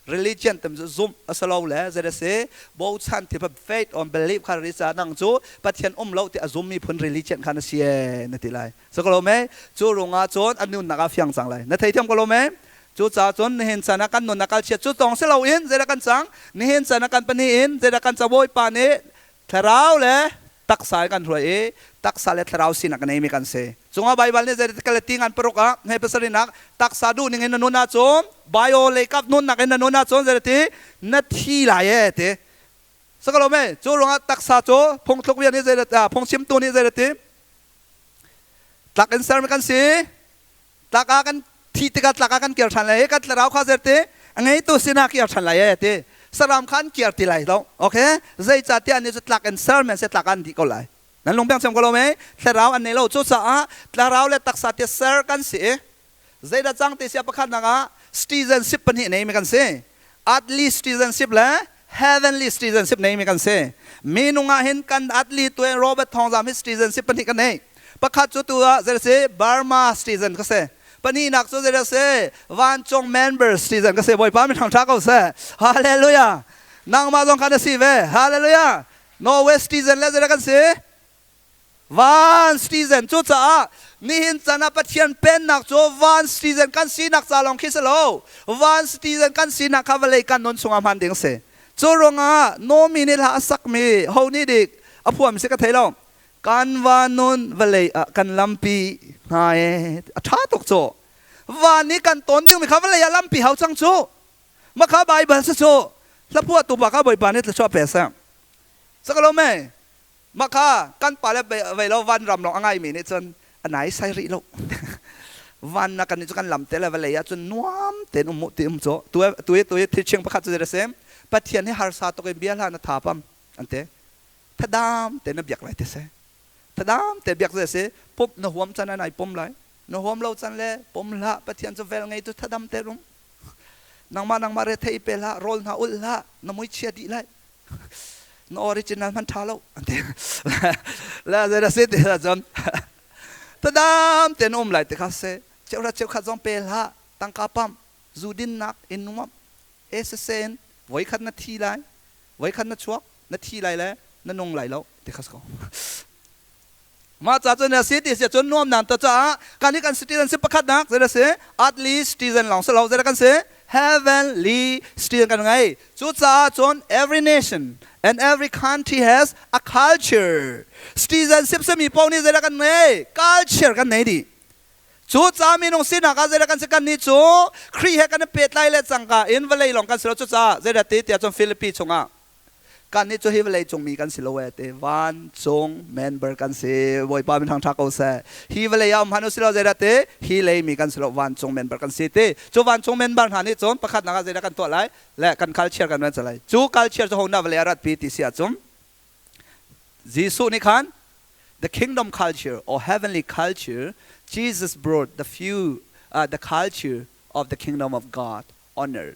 Religion tam cu zumh a si lo le zei si bochan ti faith on belief kha ri ca nang cu Pathian um lo ti a zum mi phun religion kha na si na ti lai. So ko lo me cu rungah cun an nunnak ah fiang cang lai. Na theithiam ko lo me? Cucaah cun nihin chan ah kan nun a kal chiat cu tawng si loin zeidah kan cang? Nihin chan ah kan pahnih in zeidah kan cang? Bawipa nih thlarau le taksa in kan hruai i taksa le thlarau sinak a neimi kan si. Cungah Baibal nih zeidah Galati ngan paruk ah hme pasarihnak, taksa duh ning in na nun ahcun, bio leikap nunnak in na nun ahcun zeidah ti na thi lai e ti. Sakalo me cu ruangah taksa cu phungthluk bia nih zeidah, phungchimtu nih zeidah ti tlak in sermi kan si. Tlak ah kan thi tikah tlak ah kan kir ṭhan lai i kan thlarau kha zerte a ngeitu sinah kir ṭhan lai e ti. Saram kha an kir ti lai lo, okay? Zeicahtiah annih cu tlak in sermi an si, tlak ah an dih ko lai. Nan lung piang ko lo mei? Thlarau an nei lo. Cucaah thlarau le taksa ti ser kan si i zeidah cang ti sia pakhatnak ah citizenship pahnih neimi kan si, earthly citizenship le heavenly citizenship neimi kan si. Minung ah hin kan earthly tu Robert Thawngzam hi citizenship pahnih kan nei. Pakhat cu tu ah zei si Burma citizen ka si. Pahnihnak cu zei si vancung member citizen ka si. Bawipa mi thangṭha ko seh. Hallelujah. Nangmah zong kha na si ve. Hallelujah. Norway citizen le zei kan si? Van citizen. Cucaah nihin chan ah Pathian pennak cu van citizen kan sinak ca lawng khi si lo. Van citizen kan sinak kha vawlei kan nun chungah hman ding si. Cu ruangah Nomi nih hla a sakmi ho nih dik a phuam si ka thei lo. Kan va nun vawlei ah kan lampi hna e, a ṭha tuk cu. Van nih kan tawn dingmi kha vawlei ah lampi hau cang cu. Makha Baibal si cu. Hlaphuahtu pa kha Bawipa nih thluachuah pe seh. Sakalo mei makha kan pa le vei lo van ram lawng a ngaimi nih cun a nai sai rih lo. Van na kan nih cu kan lam te le vawlei ah cun nuam tein um mu ti um cu. Tu tu tu thil pakhat cu zei a si? Pathian hi harsa tuk in bia hlah na tha pam an ti. Thadam te na biak lai ti si. Thadam te biak zei si? Pum na huam can ah nai pum lai, na huam lo can le pum hlah. Pathian cu vel ngei tu thadam te rum. Nangmah nangmah re thei pe hlah, rawl hna ulh hlah, na mui chia dih lai, na original hman tha lo an ti le. Zei da si ti cun thadam te na um lai ti kha si. Cheuhra cheukhat zong pe hlah, tangka pam zu dinnak in nuam esen voikhat na thi lai, voikhat na chuak, na thi lai le na nung lai lo ti kha ko. Mah ca cun a si ti si cun nuam nan ta caah kan hi kan citizenship pakhatnak zei si? Earthly citizen lawng si lo, zei kan si? Heavenly citizen kan ngei. Cucaah cun every nation and every country has a culture. Citizenship simi paoh nih zei kan ngei? Culture kan nei dih. Cucaah minung sinak ah zeidah kan si? Kannih cu Khrih he kan i pehtlai le cangka in vawlei lawng kan si lo. Cucaah zeidah ti tiah cun Filipi chungah. Kan nih cu hi vawlei cung mi kan si lo e te, vancung member kan si. Bawipa min thangṭha ko seh. Hi vawlei ah um hmanh usih law, zeidah te, hi lei mi kan si lo, vancung member kan si ti. Cu vancung member hna nih cun pakhatnak ah zeidah kan tuah lai le kan culture kan van lai. Cu culture cu ho dah vawlei ah ratpi ti si ahcun, Jesuh nih khan the kingdom culture or heavenly culture, Jesus brought the culture of the kingdom of God on earth.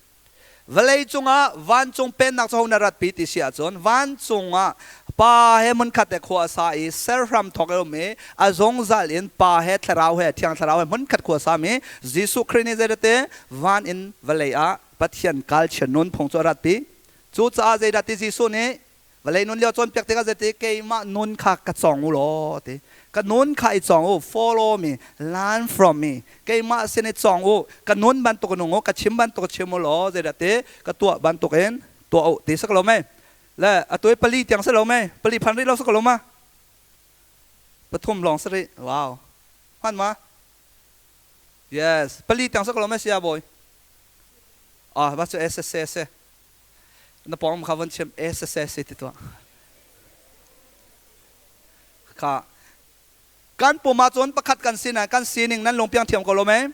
Vawlei cungah vancung pennak cu ho na ratpi ti si ahcun, vancung ah Pa he hmunkhat he khua a sa i serhram thawk i um i a zungzal in Pa he, Thlarau he, Thiang Thlarau he hmunkhat khua sami Jesuh Khrih nih zeirate van in vawlei ah Pathian culture, nunphung cu a ratpi. Cucaah zeidah ti Jesuh nih vawlei nun lio cawnpiak tikah zeiti keimah nun kha ka cawng u law ti, ka nun kha i cawng u, follow me, learn from me, keimah sin i cawng u, ka nun bantuk nung u, ka chim bantuk chim u law, zeidah ti ka tuah bantuk in tuah u ti sak lo mei? Le atu i pali tiang si lo mei? Pali phan rih lo si ko lo ma? Pathum lawng si rih. Wow, hman ma? Yes, pali tiang si ko lo mei, sia bawi? Ah, ba cu SSC na pawng kha von chim, SSC ti tuah kha. Kan pum ah cun pakhat kan si na kan sining nan lungpiang thiam ko lo mei?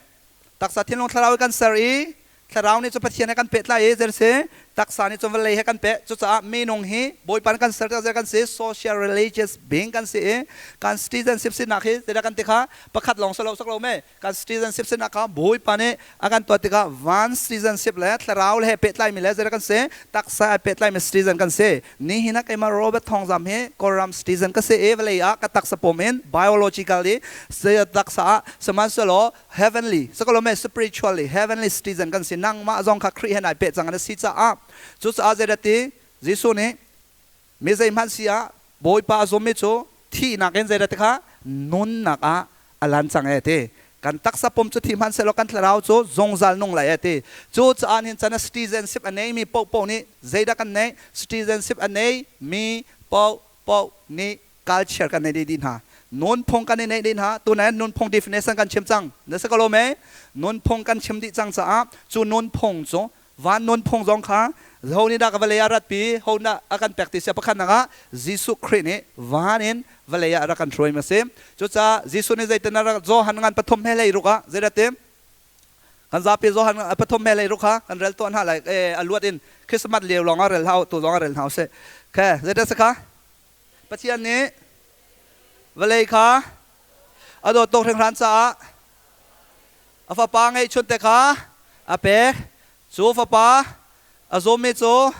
Taksa, thinlung, thlarau kan ser i thlarau nih cu Pathian he kan pehtlai i zer si, taksa nih cun vawlei he kan peh. Cucaah minung hi Bawipa kan ser zer kan si, social religious being kan si i kan citizenship sinak hi zeidah kan ti kha pakhat lawng si lo sak lo me? Kan citizenship sinak kha Bawipa nih a kan tuah tikah van citizenship le thlarau le he pehtlaimi le zeidah kan si, taksa he pehtlaimi citizen kan si. Nihin ah keimah Robert Thawngzam hi Kawlram citizen ka si i vawlei ah ka taksa pum in, biologically taksa ah, sihmanhsehlaw heavenly sakalome, spiritually heavenly citizen kan si. Nangmah zong kha Khrih he nai peh cang an si caah, cucaah zeidah ti Jesuh nih, mi zeihmanh si ah Bawipa a zummi cu thihnak in zeidah ti kha nunnak ah a lan cang e ti. Kan taksa pum cu thi hmanh sehlaw kan thlarau cu zungzal nung lai e ti. Cucaah nihin chan ah citizenship a neimi paohpaoh nih zeidah kan neih? Citizenship a neimi paohpaoh nih culture kan nei dih hna, nunphung kan i neih dih hna. Tunai nunphung definition kan chim cang na si ko lo mei? Nunphung kan chim dih cang caah cu nunphung cu, van nunphung zong kha ho nih dah ka vawlei ah ratpi, ho dah a kan pek ti sia, pakhatnak ah Jesuh Khrih nih van in vawlei ah rak kan hruai ma si. Cucaah Jesuh nih zeitin a rak, Johan ngan pathum he 16 ah zeidah ti? Kan zapi Johan pathum he 16 kha kan rel tuah hna lai. A luat in Christmas lio lawng ah rel hau, tu zong ah rel hna usih. Khe zeidah si kha? Pathian nih vawlei kha a dawt tuk hringhran caah a fapa ngeihchunte kha a pek. Cu fapa a zummi cu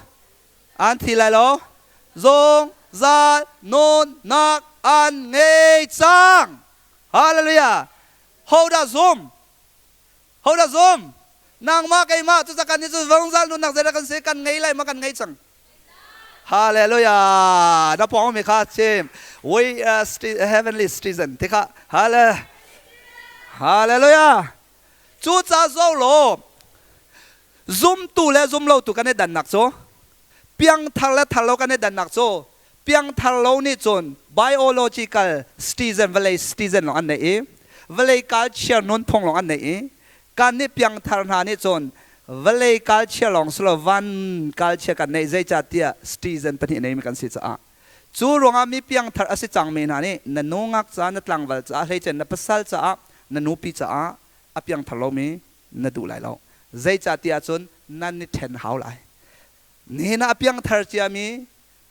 an thi lai lo, zungzal nunnak an ngei cang. Hallelujah! Hodah zum? Hodah zum? Nangmah, keimah. Cucaah kan nih cu zungzal nunnak zeidah kan si? Kan ngei lai ma kan ngei cang? Hallelujah! Na pawng mi kha chim. We are heavenly citizen ti kha. Hallelujah! Cucaah zo law, zumtu le zumlotu kan i dannak cu, piangthar le thar lo kan i dannak cu, piangthar lo nih cun biological citizen, vawlei citizen lawng an nei i vawlei culture nunphung lawng an nei i kan nih piangthar hna nih cun vawlei culture lawng si lo, van culture kan neih. Zeicahtiah citizen pahnih neimi kan si caah. Cu ruangah mi piangthar a si cangmi hna nih na nungak caah, na tlangval caah, hleicen na pasal caah, na nupi caah a piangthar lomi na duh lai lo. Zeicahtiah cun nan i ṭhen hau lai. Nihin ah a piangthar ciami,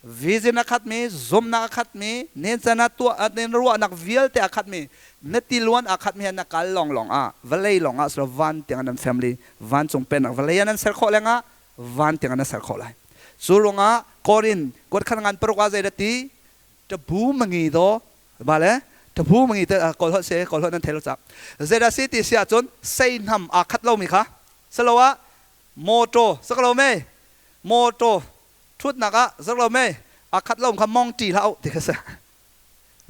vision a khatmi, zumhnak a khatmi, nihin ah tuah ruahnak vialte a khatmi, na tiluan a khatmi he na kal lawnglawng ah, vawlei lawng ah silo, van tiang nan family, vancung pennak vawlei ah nan ser khawh lengah van tiang nan ser khawh lai. Cu ruangah Korin kuat khan ngan paruk ah zei ti tabu mangi do ba le tabu mangi te kawl holh se, kawl holh nan thei lo cak. Zeidah si ti si ahcun, seihnam aa khat lomi kha saloah motor saklo me, motor ṭhutnak ah zaklo me, aa khat lo kha mong ṭi hlah u ti kha si.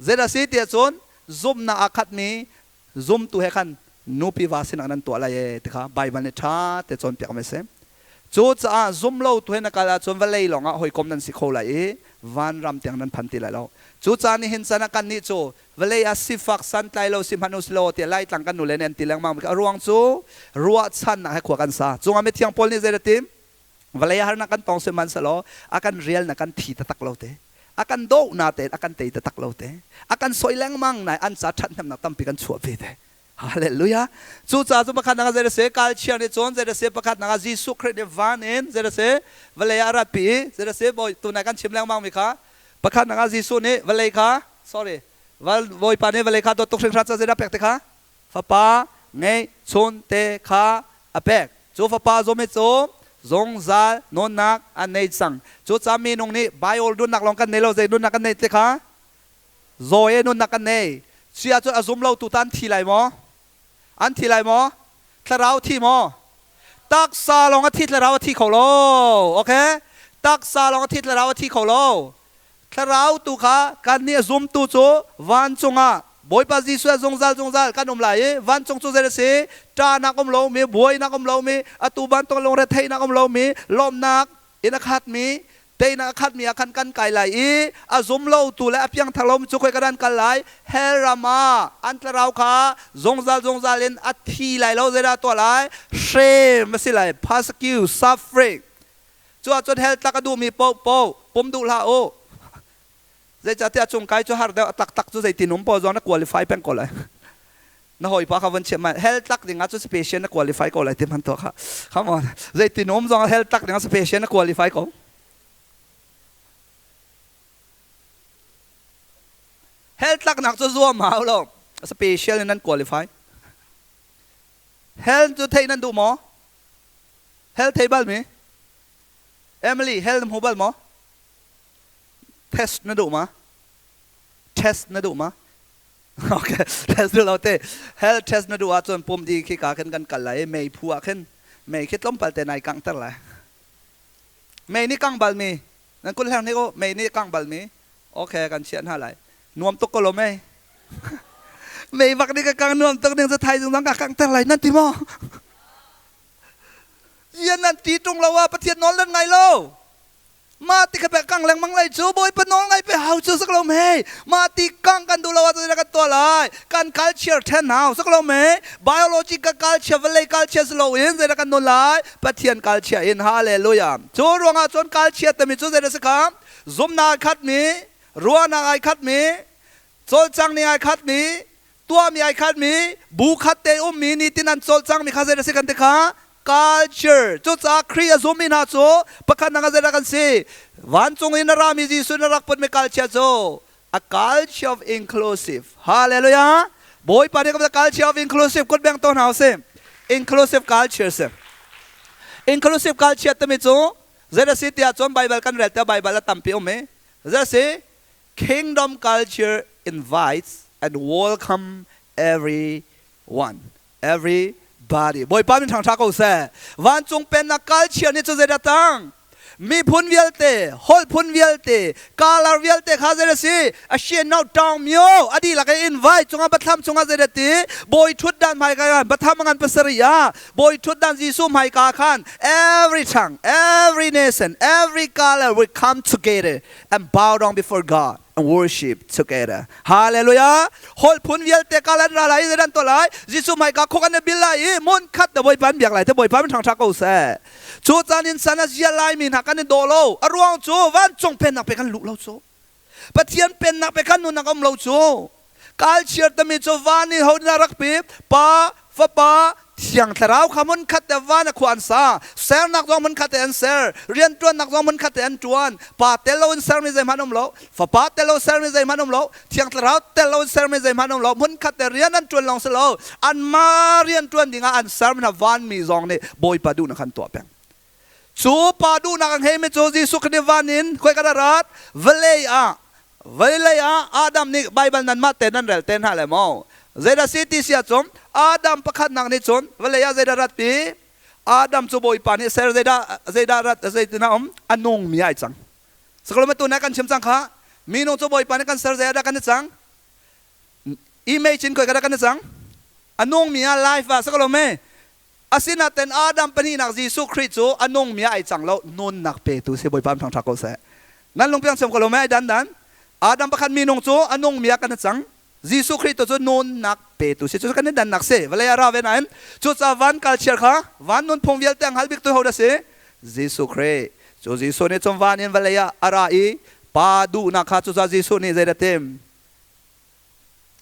Zeidah si ti ahcun, zumhnak aa khatmi zumtu he khan nupi va sinak nan tuah lai e ti kha Baibal nih ṭha te cawnpiak mi si. Cucaah zumlo tu he na kal ahcun vawlei lawngah hawikom nan si kho lai i vanram tiang nan phan ti lai lo. Cucaah nihin chan ah kannih cu vawlei ah sifak santlai lo si hmanh usilaw tiah Laitlang kan nule nih an ti lengmang. A ruang cu ruahchannak he khua kan sa. Cungah mithiang Paul nih zei a ti? Vawlei ah harnak kan tong sihmanhsehlaw a kan rial na kan thi taktak lo te. A kan doh na tein a kan tei taktak lo te. A kan soi lengmang nai an ca ṭhathnemnak tampi kan chuah ve te. Hallelujah. Cucaah cu pakhat nak ah zei a si? Kalchia nih cun zei a si? Pakhat nak ah Jesuh Khrih nih van in zei a si? Vawlei ah a ratpi i zei a si? Bawi tunai kan chim lengmang mi kha pakhat nak ah Jesuh nih vawlei kha sorry Bawipa nih vawlei kha dawt tuk hringhran ca zeidah pek te kha Fapa ngeihchun te kha a pek. Cu fapa zawm hi cu zungzal nunnak a nei cang. Cucaah minung nih Bible nunnak lawng kan nei lo, zei nunnak kan nei ti kha Zoe nunnak kan nei. Si ahcun a zum lotu ta an thi lai maw? An thi lai maw? Thlarau thi maw? Taksa lawng a thi, thlarau a thi kho lo. Okay? Taksa lawng a thi, thlarau a thi kho lo. Thlarau tu kha kannih a zumtu cu vancung ah Bawipa Jesuh zungzal zungzal kan um lai i vancung cu zei a si? Ṭahnak um lomi, buainak um lomi, atu bantuk lungretheihnak um lomi, lawmhnak in a khatmi, teinak a khatmi ah khan kan kai lai i a zum lotu le a piangthar lomi cu khoi ka dan kal lai? Hell ram ah an thlarau kha zungzal zungzal in a thi lai lo, zeidah tuah lai? Hrem a si lai, persecute, suffering. Cu ahcun hell tlak a duhmi paohpaoh pum duh hlah u. Zeicahtiah cung kai cu har deuh a taktak cu zeitin um paoh zong na qualify peng ko lai. Na hawipa kha von chimh hell tlak ding ah cu special na qualify ko lai ti hman tuah kha. Come on. Zeitin um zong hell tlak ding ah special na qualify ko. Hell tlaknak cu zuam hau lo. Special in nan qualify. Hell cu theih nan duh maw? Hell thei bal mi? Emily, hell na hmu bal maw? Test na duh ma? Test na duh ma? Okay, test duh lo te. Hell test na duh ahcun pum di khi ka khin kan kal lai i mei phu ah khin mei khi tlawmpal te nai kangter lai. Mei nih kang bal mi? Nan kut hleng hnik u. Mei nih kang bal mi? Okay, kan chiah hna lai. Nuam tuk ko lo mei. Mei bak nih ka kang nuam tuk ding cu thaizing zong ka kangter lai nan ti maw? Rian nan ti ṭung lo ah Pathian nawl nan ngai lo. Mah ti kha pek kang lengmang lai cu Bawipa nawl ngai pe hau cu sak lo mei. Mah ti kang kan duh lo ah kan tuah lai. Kan culture ṭhen hau sak lo mei. Biological culture vawlei culture si loin zeidah kan nawl lai? Pathian culture in hallelujah. Cu ruangah cun culture timi cu zeidah si kha? Zumnak ai khatmi, ruahnak ai khatmi, cawlcang ning ai khatmi, tuahmi ai khatmi bu khat te ummi nitin an cawlcangmi kha zei a si kan ti kha culture. Cucaah Khrih a zummi hna cu pakhat nak ah zeidah kan si? Vancung in a rami Jesuh na rak putmi culture cu a culture of inclusive. Hallelujah. Bawipa nih kan culture of inclusive kut beng to hna usih. Inclusive culture si. Inclusive culture timi cu zei a si tiah cun Bible kan rel te Bible a tampi um i zei a si? Kingdom culture invites and welcome everyone, everybody. Bawipa min ṭhangṭha ko seh. Vancung pennak culture nih cu zeidah tang? Miphun vialte, holh phun vialte, color vialte kha zei a si? A sian no tawng mio a dihlak i invite cungah bathlam cungah zeidah ti? Bawi ṭhutdan hmaika khan bathlam a ngan pasarih ah Bawi ṭhutdan Jesuh hmaika khan every tongue, every nation, every color will come together and bow down before God and worship together. Hallelujah. Holh phun vialte ka lan ra lai i nan to lai. Jesuh hmaika khuk an bil lai i mun khat na Bawipa an biak lai te Bawipa min ṭhangṭha ko seh. Cu caan in san a zia lai mi hna kan i daw lo. A ruang cu vancung pennak pe kan luh lo cu. Pathian pennak pe kan nunnak um lo cu. Kalchiar tami cu van in ho na rak pi Pa, Fapa, Thiang Thlarau kha hmun khat te van a khua an sa. Sernak zong hmun khat te an ser. Rianṭuannak zong hmun khat te an ṭuan. Pa tel loin sermi zeihmanh um lo. Fapa tel lo sermi zeihmanh um lo. Thiang Thlarau tel loin sermi zeihmanh um lo. Hmun khat te rian an ṭuan lawng si lo. Anmah rian ṭuan dingah an sermi hna vanmi zong nih Bawipa duhnak an tuah peng. Cu pa duhnak a ngeimi cu Jesuh Khrih van in khoi kan rat vawlei ah vawlei ah Adam nih Baibal nanmah te nan rel te hna le maw? Zeidah si ti si ahcun Adam pakhatnak nih cun vawlei ah zeidah rat pi? Adam cu Bawipa nih ser zeidah zeidah rat zeitin a um? A nungmi ai cang. Sakalome tu kan chim cang kha minung cu Bawipa nih kan ser zeidah kan i cang? Image in khoi ka kan i cang? A nungmi ah life ah sakalome Asinain Adam pahnihnak Jesuh Khrih cu a nungmi ah ai cang lo, nunnak petu si Bawipa thangṭha ko seh. Nan lungpiang siam ko lo mei ai dan dan. Adam pakhat minung cu a nungmi ah kan i cang. Jesuh Khrih tu cu nunnak petu si. Cu kan i dannak si. Vawlei ah ra ve nain cucaah van culture kha van nunphung vialte a hngal bik tu ho dah si? Jesuh Khrih. Cu Jesuh nih cun van in vawlei ah a ra i Pa duhnak kha cucaah Jesuh nih zeidah tim?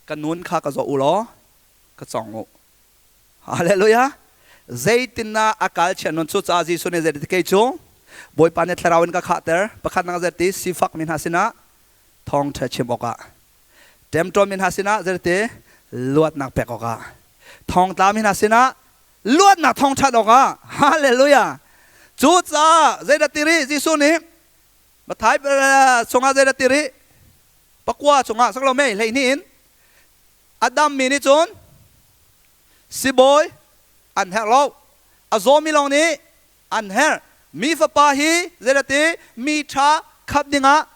Ka nun kha ka zoh u law ka cawng u. Hallelujah. Zeitindah a kal chiah nun cucaah Jesuh nih zeidah ti kei cu Bawipa nih thlarau in ka khahter. Pakhat nak zei ti sifak mi hna sinah thawngṭha chim awkah ṭemṭawn mi hna sinah zeidah ti luatnak pek awkah thongtla mi hna sinah luatnak thawngṭhat awkah hallelujah cucaah zeidah ti rih Jesuh nih Matthai chungah zeidah ti rih pakua chungah sak lo mei 12 in a dammi nih cun sibawi an herh lo a zawmi lawng nih an herh mi fapa hi zeidah ti mi ṭha khap dingah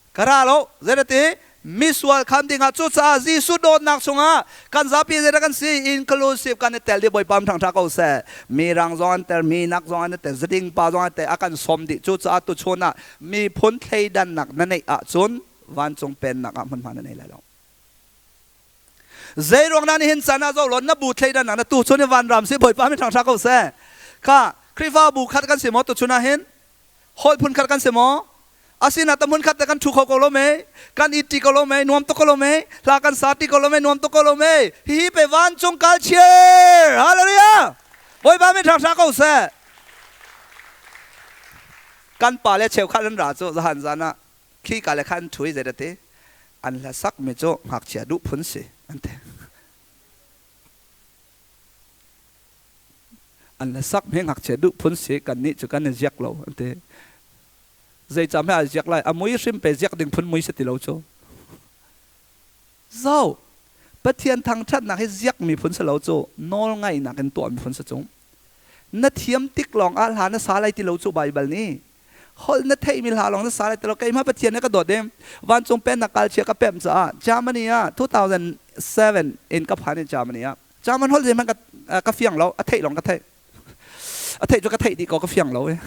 ka ra lo zeirati misual khan dingah cucaah Jesuh dawtnak chungah kan zapi zeidah kan si inclusive kan i tel dih Bawipa thangṭha ko seh mirang zong an tel minak zong an tel zading pa zong an tel a kan sawm dih cucaah tuchun ah miphun thleidannak na neih ahcun vancung pennak ah hmunhma na nei lai lo Zeiruang dah nihin caan ah zoh law na bu thleidannak na tuchun hi vanram si Bawipa min thangṭha ko seh kha Khrihfabu khat kan si maw tuchun ah hin Holh phun khat kan si maw? Asina ta hmun khat te kan ṭhu kho ko lo mei? Kan it ṭi ko lo mei? Nuam tuk ko lo mei? Hla kan sa ṭi ko lo mei? Nuam tuk ko lo mei? Hihi pe vancung kal cheer! Hallelujah! Bawipa min hrang hra ko seh. Kan pa le cheukhat an ra cu zahan zan ah khi ka le khan ṭhu i zeidah ti an hla sak mi cu ngakchia duh phun si an ti. An hlasak he ngakchia duh phun si kannih cu kan i ziak lo an ti. Zeicah hme ai ziak lai? A mui hrim pe ziak ding phun mui si ti lo cu. Zo Pathian thangṭhatnak hi ziak mi phun si lo cu nawl ngaihnak in tuah mi phun si cu. Na thiam tik lawng ah hla na sa lai ti lo cu Baibal nih. Holh na theihmi hla lawng na sa lai ti lo. Keimah Pathian nih ka dawt i vancung pennak kalchia ka pemh caah Germany ah 2007 in ka phan i Germany ah German holh zeihmanh ka ka fiang lo a theih lawng ka theih a theih cu ka theih dih ko ka fiang lo i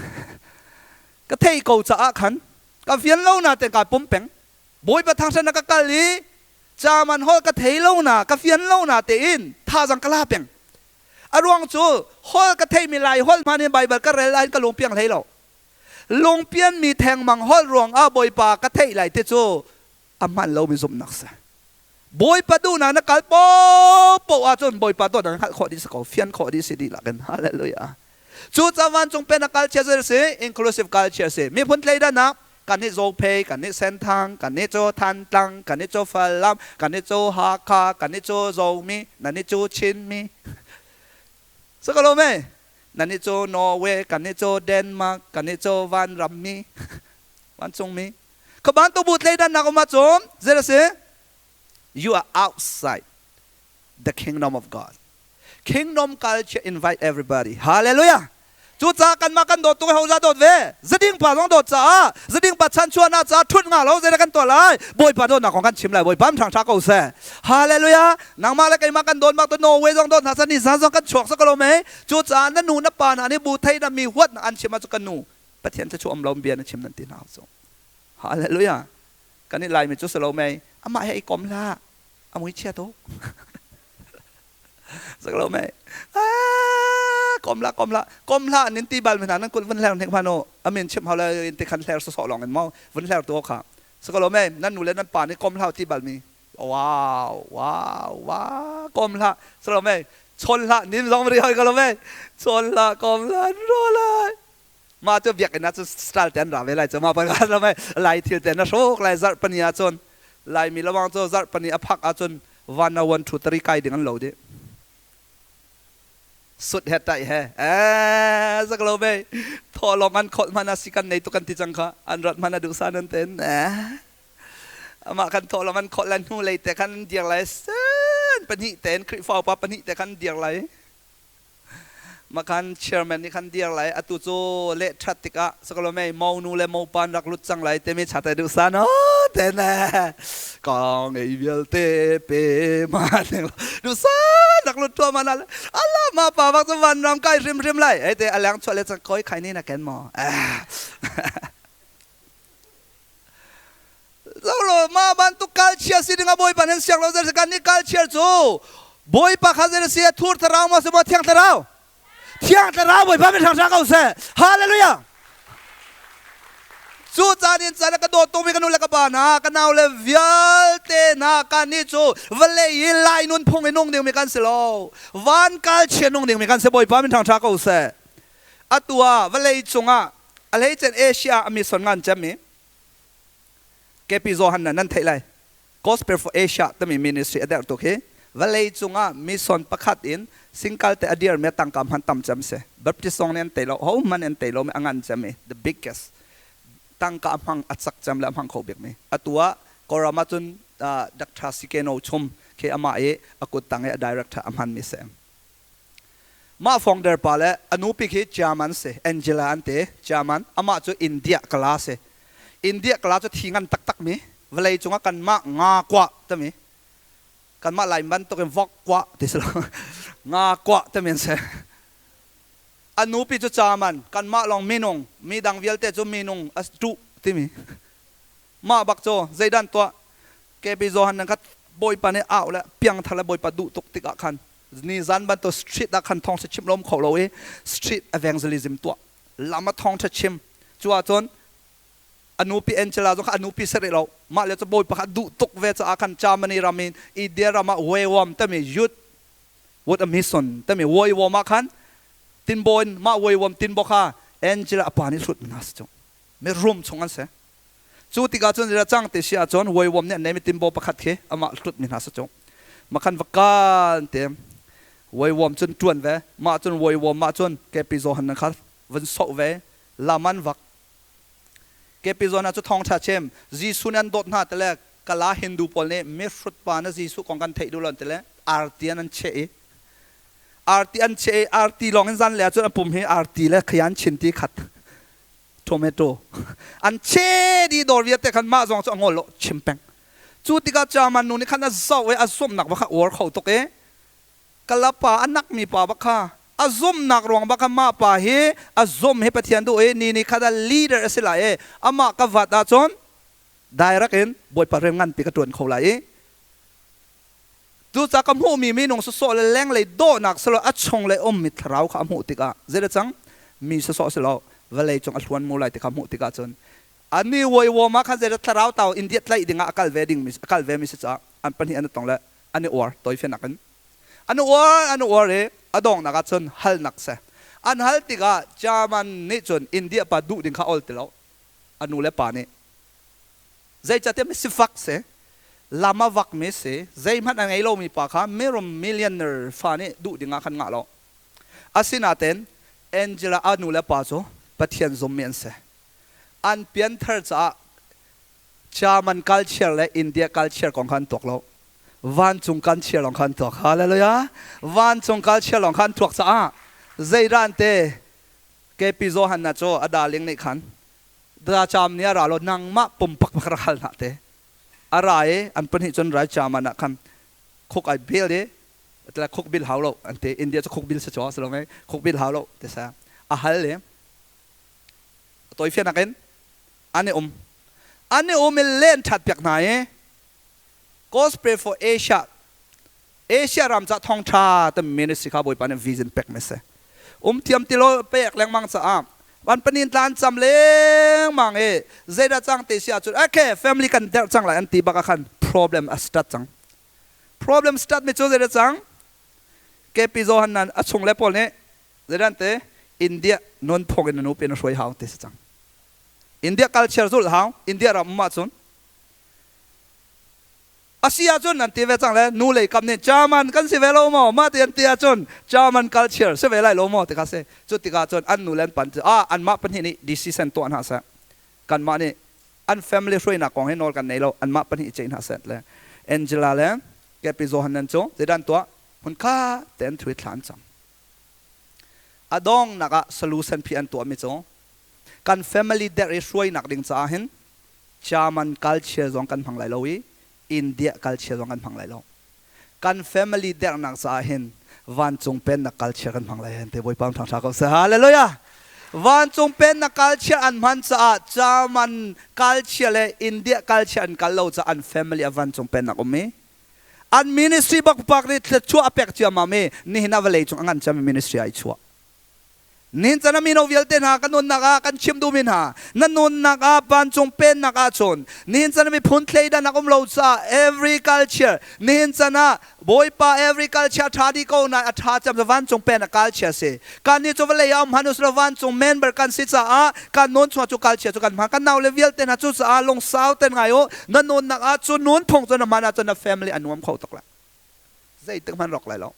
ka theih ko caah khan ka fian lo na te kai pum peng Bawipa thangṭhat na ka kal i German holh ka thei lo na ka fian lo na tein thazang ka la peng a ruang cu holh ka theimi lai holh hman in Baibal ka rel ahhin ka lung piang hlei lo lungpian mi thengmang holh ruang ah Bawipa ka theih lai ti cu a hman lomi zumhnak si Bawipa duhnak na kal paohpaoh ahcun Bawipa dawtnak hngalh khawh dih si ko, fian khawh dih si dihlak in. Hallelujah. Cu ca vancung pen a culture cu si, inclusive culture si. Miphun thleidannak kan nih Zophei, kan nih Senthang, kan nih cu Thantlang, kan nih cu Falam, kan nih cu Hakha, kan nih cu Zomi, nan nih cu Chinmi. So ka lo me? Nan nih cu Norway, kan nih cu Denmark, kan nih cu vanrammi, vancungmi. Kha bantuk bu thleidannak um ahcun zei a si? You are outside the kingdom of God. Kingdom culture invite everybody. Hallelujah. Cucaah kanmah kan dawt tuk i hoza dawt ve. Zading pa zong dawt caah zading pa chan chuahnak caah ṭhut nga lo zeidah kan tuah lai? Bawipa dawtnak kong kan chim lai. Bawipa ṭhang ṭha ko seh. Hallelujah. Nangmah le keimah kan dawt mak tu Norway zong dawt hna sa ni zan zong kan chuak sa ko lo mei. Cucaah na nu na pa hna nih bu thei na mi huat an chim ahcun kan nu Pathian cu um lo bia na chim nan ti hna cu. Hallelujah. Kan i Laimi cu si lo mei. Amah he i kom hlah. A mui chia tuk. Sak lo mei. Kom lah kom lah. Kom hlah nin ti bal mi hna nan kut vun hler hnik hmanu. Amin chim hau le in ti khan hler sawsawh lawng in mo vun hler tu kha. Sak lo mei. Nan nu le nan pa nih kom hlah ti bal mi. Wow, wow, wow. Kom hlah. Sak lo mei. Chon hlah nin zong ri hoi ko lo mei. Chon hlah kom hlah ro lai. Mah cu biakinn ah cun style te an ra ve lai cu mah pa lo mei lai thil te na hruk lai zarh pani ah cun Laimi lawang cu zarh pani a phak ahcun van a one two three kai ding an lo dih sut he taih he ee zak lo mei thaw lawng an kholh hmanh ah si kan nei tuk kan ti cang kha an rat hmanh a duh sa nan ten ee amah kan thaw lawng an kholh lan hnu lei te khan an dir lai sen pahnih ten Khrihfa upa pahnih te khan dir lai Makhan chairman nih khan dir lai atu cu leh ṭhat tikah sakalo mei monu le mopa an rak lut cang lai timi chate duh sa no te ne ka ngei vialte pe ma duh sa rak lut tua ma na ala ma pa bak cu van ram kai hrim hrim lai ai te aleng chuah le cang koi khai ni na ken mo Lo ma bantuk kalchia si ding a bawipa nan siang lo zer kan nih kalchia cu bawipa kha zer si thur thlarau ma se mo thiang thlarau thiang thlarau bawipa min hrang ko seh hallelujah. Cu caan in caan ka dawt tukmi ka nu le ka pa hna, ka nau le vialte hna, kan nih cu vawlei i Lai nunphung i nung dingmi kan si lo. Van kalchia nung dingmi kan si. Bawipa min thangṭha ko seh. Atu ah vawlei cungah a hleicen Asia a mission ngan cemmi KP Johan nan theih lai. Gospel for Asia timi ministry a derh tuk hi vawlei cungah mission pakhat in single te a dirmi tangka hman tam cem si. Baptist zong nih an tei lo, ho hmanh an tei lo mi a ngan cem i the biggest tangka a hmang a cak cem le a hmang kho bik mi. Atu ah Kawlram ah cun Dr. Sikeno Chum khi amah i a kut tang i a director a hman mi si. Mah founder pa le a nupi khi German si, Angela an ti. German. Amah cu India kala si. India kala cu thi ngan taktak mi, vawlei cungah kanmah nga kuah timi, kanmah Lai bantuk in vok kuah ti si lo, nga kuah timi an si. A nupi cu German, kanmah lawng minung, mi dang vialte cu minung a tuh timi. Mah bak cu zeidan tuah KB Johan nan kha Bawipa nih au le piangthar le Bawipa duh tuk tikah khan nizan bantuk street ah khan thawngṭha chim lawm kho lo i street evangelism tuah lam ah thawngṭha chim cu ahcun a nupi Angela zong kha a nupi si rih lo mah le cu Bawipa kha duh tuk ve caah khan Germany ram in India ram ah Wewam timi youth with a mission timi Wewam ah khan tinbaw in mah Wewam tinbaw kha Angela a pa nih hrut na si cu mirum chung an si Cu tikah cun zeidah cang ti si ahcun Waiwam nih an neimi tinbaw pakhat khi amah hlutmi hna si cu. Makhan va kal te Waiwam cun ṭuan ve. Mah cun Waiwam mah cun Kepi Johan nan kha vun soh ve. Lam an vak. Kepi Johan cu thawngṭha chim. Jesuh nih an dawt hna tile Kala Hindu pawl nih mihrut pa na Jesuh kong kan theih duh lo tile arti an cheh i arti an cheh i arti lawng in zan le ahcun a pum hi arti le khayan chin ti khat tomato an che di dawr vialte khan mah zong cu a ngol lo chim peng cu tikah chairman nu nih khan a zoh i a zumhnak va kha uar kho tuk i kalapa a nak mi pa bak kha a zumhnak ruang bak kha mah pa hi a zum hi Pathian duh i ni ni khat a leader a si lai i amah ka vat ahcun direct in Bawipa rian nganpi ka ṭuan kho lai i Cucaah ka hmuhmi minung sawsawh le lenglei dawhnak silo a chunglei ummi thlarau kha a hmuh tikah zeidah cang mi sawsawh silo vawlei cung a hluan mu lai ti kha hmuh tikah cun ani waiwawm ah khan zeidah thlarau tau India tlaih dingah a kal ve ding mi a kal ve mi si caah an pahnih an tong le an i uar toifianak in an uar an uar i a dongnak ah cun halnak se an hal tikah German nih cun India pa duh ding kha ol ti lo a nu le pa nih Zeicahtiah misifak si, lam a vakmi si, zeihmanh a ngei lomi pa kha mirum millionaire fa nih duh dingah khan ngah lo. Asinain Angela a nu le pa cu Pathian zummi an si. An pianthar caah German culture le India culture kong kha an tuak lo. Vancung culture lawng kha an tuak. Hallelujah! Vancung culture lawng kha an tuak caah zeidah te KP Johanna cu a darling nih khan Racham nih a ra lo nangmah pumpak bak rak hal hna te a ra i an pahnih cun rai chairman ah khan khuk ai bil i tla khuk bil hau lo an ti India cu khuk bil si chaw si lo mei khuk bil hau lo ti sa a hal i toi fianak in an i um an i um i len that piak hna i Gospel for Asia Asia ram ca thawngtha tam ministry kha Bawipa nih vision pek me se um thiam ti lo pek lengmang caah van panin tlan cam lengmang i zeidah cang te si ahcun okay family kan derh cang lai an ti bak ah khan problem a start cang problem start mi cu zeidah cang KP Johan nan a chung le pawl nih zeidah an ti India non phung in nu pin a hruai hau ti si cang India culture zul hau India ram um ahcun A si ahcun an ti ve cang le nu lei kam nih German kan si ve lo maw mah ti an ti ahcun German culture si ve lai lo maw ti kha si cu tikah cun an nu le an pan cu ah anmah pahnih nih decision tuah hna seh kanmah nih an family hruainak kong hi nawl kan nei lo anmah pahnih i ceih hna seh le Angela le Kepi Johanan cu zeidah an tuah hmun kha te an thu i thla an cam a dongnak ah solution phi an tuahmi cu kan family der i hruainak ding caah hin German culture zong kan hmang lai lo i India culture zong kan hmang lai lo. Kan family dernak caah hin vancung pennak culture kan hmang lai hen te Bawipa thang tha ko seh. Hallelujah. Vancung pennak culture an hman caah German culture le India culture an kal lo caah an family a vancung pennak um i an ministry bak pak nih thluachuah a pek ciammam i nihin ah vawlei cung a ngan ciami ministry ah i chuah. Nihin chan ah mino vialte hna kan nunnak ah kan chim duhmi hna na nunnak ah vancung pennak ah cun nihin chan ah miphun thleidanak um lo caah every culture nihin chan ah Bawipa every culture ṭha dih ko nain a ṭha cem cu vancung pen a culture si. Kan nih cu vawlei ah um hmanh usih law vancung member kan si caah kan nun chungah cu culture cu kan hman. Kan naule vialte hna cucaah lungsau ten ngai u. Na nunnak ah cu nunphung cu na hman ahcun na family a nuam kho tuk lai. Zeitik hmanh rawk lai lo.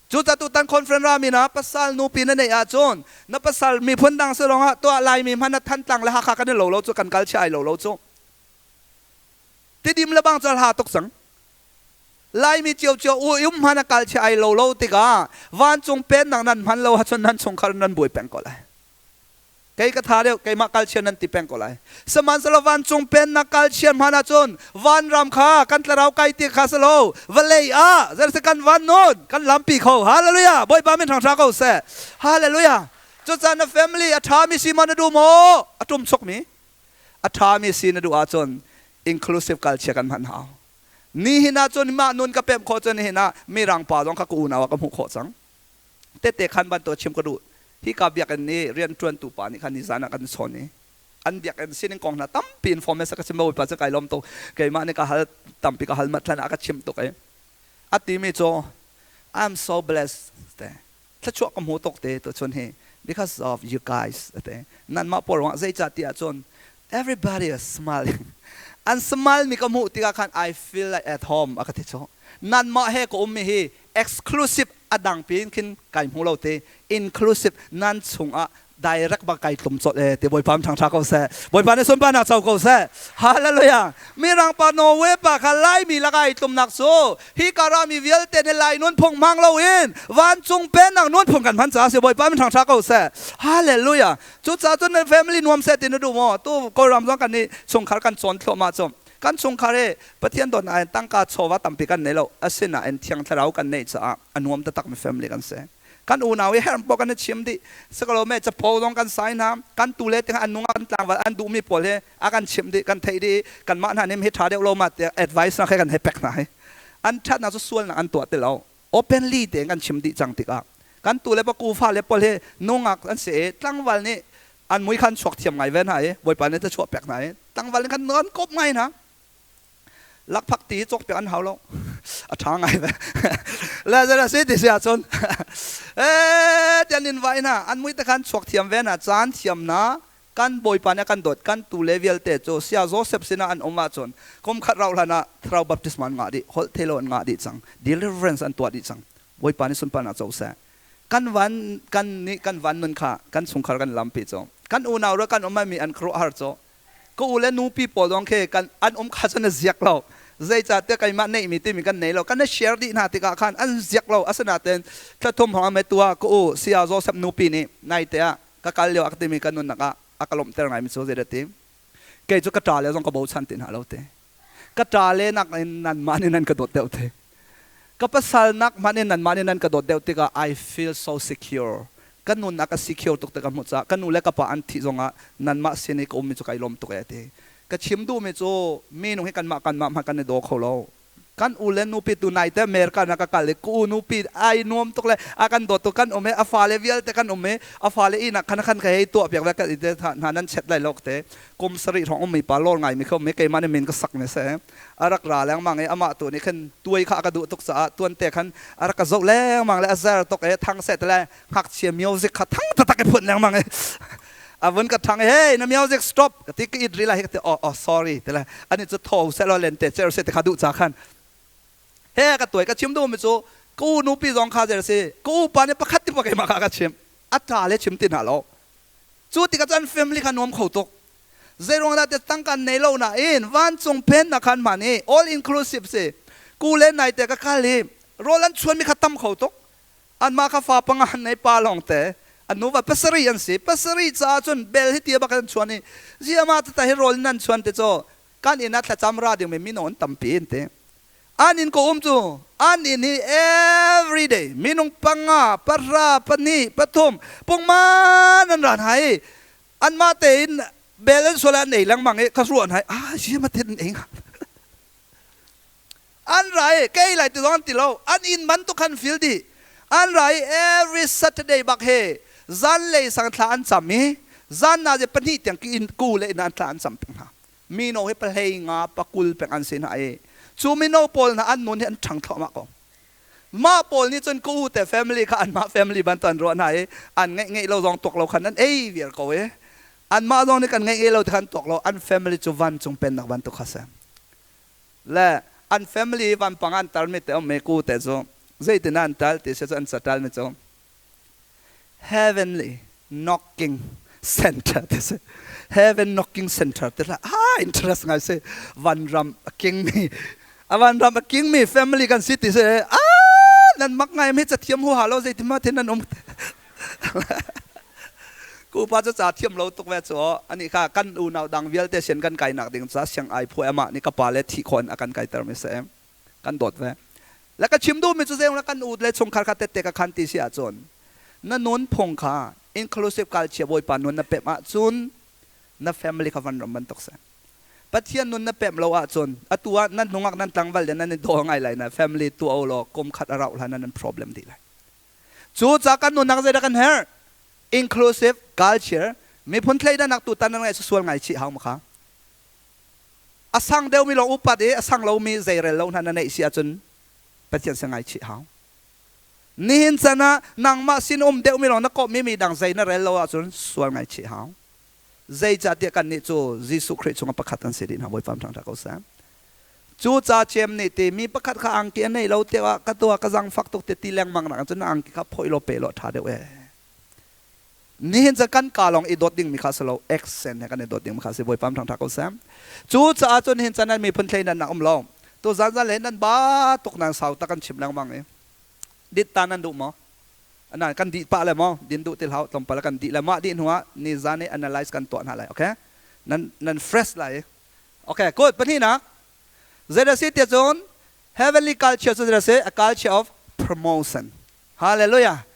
Cucaah tutan conference rami na pasal nupi na neih ahcun na pasal miphun dang si lawngah tuah Laimi hmanh na Thantlang le Hakha kan i lo lo cu kan kal chia ai lo lo cu. Tidim le bang cu hla tuk cang. Laimi ciocio u um hmanh a kal chia ai lo lo tikah vancung pennak nan hman lo ahcun nan chungkhar nan buai peng ko lai. Kei ka tha deuh, keimah kalchian nan ti peng ko lai. Sihmanhsehlaw vancung pennak kalchian hmanh ahcun vanram kha kan tlarau kai ti kha si lo, vawlei ah zeirsi kan van nun, kan lampi kho. Hallelujah! Bawipa min hrang ko seh. Hallelujah! Cucaah na family a ṭhami si maw na duh maw? A ṭum chukmi. A ṭhami si na duh ahcun inclusive culture kan hman hau. Nihin ahcun mah nun ka pemh khawh cun nihin ah mirang pa zong kha ka unau ah ka hmuh khawh cang. Tette khan bantuk chim ka duh. Hika biakinn i rianṭuantu pa nih khan nizan ah kan chawn i an biakinn sining kong hna tampi information ka chim. Bawipa cu kai lawm tuk. Keimah nih ka hal tampi ka hal mat hlan ah ka chim tuk i a timi cu, "I'm so blessed," te, "thluachuah ka hmu tuk," te, "tu chun hi because of you guys," te, "nanmah pawl ruangah. Zeicah ti ahcun everybody is smiling. An smile mi ka hmuh tikah khan I feel like at home," a ka ti cu. "Nanmah he ka ummi hi exclusive a dang piin khin kai hmu lo," te, "inclusive nan chungah direct bak kai tlum colh e," te. Bawipa thang tha ko seh. Bawipa nih sunparnak co ko seh. Hallelujah! Mirang pa, Norway pa kha Laimi laka i tlumnak cu hi kara mi vialte nih Lai nunphung hmang loin vancung pennak nunphung kan hman caah si. Bawipa min thang tha ko seh. Hallelujah! Cucaah cun nan family nuam seh ti na duh maw? Tu Kawlram zong kan nih chungkhar kan cawn thluahmah cu kan chungkhar hi Pathian dawtnak in tangka chawva tampi kan nei lo, asinain Thiang Thlarau kan neih caah a nuam taktak mi family kan si. Kan unau i herh poh kan i chim dih sikalo me capo zong kan sai hna. Kan tu le ting an nungak, an tlangval an duhmi pawl hi a kan chimh dih, kan theih dih. Kanmah hna nih hi ṭha deuh lo ma tiah advice nak he kan hei pek hna. Hi an ṭhatnak cu sualnak an tuah ti lo, openly tein kan chim dih cang tikah kan tu le pa fa le pawl hi nungak an si i tlangval nih an mui khan chuak thiam ngai ve hna i Bawipa nih ta chuah pek hna i tlangval nih khan an kop ngai hna. Lakphak ti hi cawk piak an hau lo, a ṭha ngai ve le zera si ti si ahcun ee tian in vai hna. An mui te khan chuak thiam ve hna, caan thiam na. Kan Bawipa nih a kan dawt. Kan tu le vialte cu sia Joseph sinah an um ahcun kum khat rauh hlan ah thlarau baptisma an ngah dih, holh thelo an ngah dih cang, deliverance an tuah dih cang. Bawipa nih sunparnak co seh. Kan van kan nih kan van nun kha kan chungkhar kan lampi cu kan unau ro kan um mi an khuaruahhar cu ka u le nupi pawl zong khi kan an um kha cun a ziak lo. Zeicahtiah keimah neihmi timi kan nei lo, kan i share dih hna tikah khan an ziak lo. Asinain thla thum hrawng a tu ah ka u saya Joseph nupi nih naite ah ka kal lio a ka timi ka nunnak ah a ka lawmhter ngaimi cu zeidah ti, "Kei cu ka ṭa le zong ka bochan ti hna lo," te, "ka ṭa le nak in nanmah nih nan ka dawt deuh," te, "ka pasal nak hmanh in nanmah nih nan ka dawt deuh tikah I feel so secure. Ka nun a ka secure tuk te ka hmuh caah ka nu le ka pa an thih zongah nanmah sin i ka ummi cu kai lawm tuk e," ti. Ka chim duhmi cu minung hi kanmah kanmah hmanh kan i daw kho lo. Kan u le nupi tu naite America na ka kal i ka u nupi ai nuam tuk le a kan dawt tuk. Kan um i a fale vialte kan um i a fale ihnak khan khan ka hei tuah piak ve kan i te hna nan chet lai lo te. Kum 7 hrawng ummi pa lawr ngai mi kha um i keimah nih min ka sak mi se a rak ra lengmang i amah tu nih khan tuai kha a ka duh tuk caah tuante khan a rak ka zoh lengmang le a zer tuk i thang seh te le ngakchia music kha thang taktak i phun lengmang i a vun ka thang, "Hey, na music stop," ka ti. "Ka it rila hi," ka ti. "Oh, oh, sorry," te le ani cu tho seh lo len te cer se te kha duh ca khan he ka tuai. Ka chim duh mi cu ka u nupi zong kha zer si ka u pa nih pakhat ti pa keimah kha ka chim, a ṭa le chim ti hna lo. Cu tikah cun family kha nuam kho tuk. Zeiruang dah te tangkan nei lo na in vancung pen na khan man i all inclusive si. Ku le nai te ka kal i rawl an chuan mi kha tam kho tuk. Anmah kha fa panga an nei, pa lawng te, an nuva pasarih an si. Pasarih caah cun bel hi tia bak an chuan i ziama tata hi rawl in an chuan te cu kan inn ah thlacam ra ding mi mino an tampi in ti. An inn ko um cu an inn hi every day minung panga, pahra, pahnih, pathum pungman an ra hna i anmah tein bel an sual an ei lengmang i ka ruah hna i ah ziama tin an ei hnga. An ra i kei lai ti zong an ti lo, an inn bantuk khan feel dih. An ra i every Saturday bak he. Zanlei sang thla an cam i zan na je pahnih tiang ki in ku le in an thla an cam peng hna. Mino hi pahlei nga pakul peng an si hna i cu mino pawl hna an nun hi an ṭhang thluahmah ko. Mah pawl nih cun ka u te family kha anmah family bantuk an ruah hna i an ngeih ngeih lo zong tuak lo khan an ei viar ko i anmah zong nih kan ngeih ngeih lo ti khan tuak lo an family cu vancung pennak bantuk kha si. Le an family vanpang an tarmi te um i ku te cu zeitin an tal ti si cu an catal mi cu heavenly knocking center ti si. Heaven knocking center ti la ah interest ngai si vanram a king mi a vanram a king mi family kan si ti si ah nan mak ngai mi cathiam hu ha lo zeitin ma thin nan um ku pa cu ca thiam lo tuk ve cu ani kha kan unau dang vialte sian kan kai nak ding ca siang ai phu ama ni ka pa le thi khon a kan kai ter mi se kan dawt ve le ka chim duh mi cu zeong le kan ut le chungkhar kha tette ka khan ti si ahcun na nun phung kha inclusive culture bawipa nun na pem ahcun na family kha van ram bantuk si Pathian nun na pem lo ahcun atu ah nan hnungak nan tlangval le nan i daw ngai lai na family tu o law kum khat a rauh hlan nan problem dih lai cu ca kan nunnak zeidah kan herh inclusive culture miphun thleidanak tu tan nan ngai sual ngai chih hau ma kha a sang deuhmi lawng upat i a sang lomi zeirel lo hna na neih si ahcun Pathian sin ngaichih hau. Nihin chan ah nangmah sin um deuhmi lawng na kawhmi mi dang zei na rel lo ahcun sual ngaichih hau. Zeicahtiah kannih cu Jesuh Khrih chungah pakhat kan si dih hna Bawipa ṭhangṭha ko seh. Cu ca cem nih ti mi pakhat kha angki a nei lo tiah ka tuah ka zangfak tuk ti ti lengmang nak cun angki kha phawih law pe law ṭha deuh ee. Nihin ca kan ka lawng i dawt dingmi kha si lo accent he kan i dawt dingmi kha si Bawipa ṭhangṭha ko seh. Cu caah cun hin can nan miphun thleidan nak um lo. Tu zan zan le nan ba tuk nan sau tak kan chim lengmang i dit ta nan duh maw? Nan kan dih pah le maw? Din duh ti hlah tlawmpal kan dih le mah dih hnu ah ni zan i analyze kan tuah hna lai okay? Nan nan fresh lai. Okay, good. Pahnihnak zei si tiah cun heavenly culture cu zei si a culture of promotion. Hallelujah.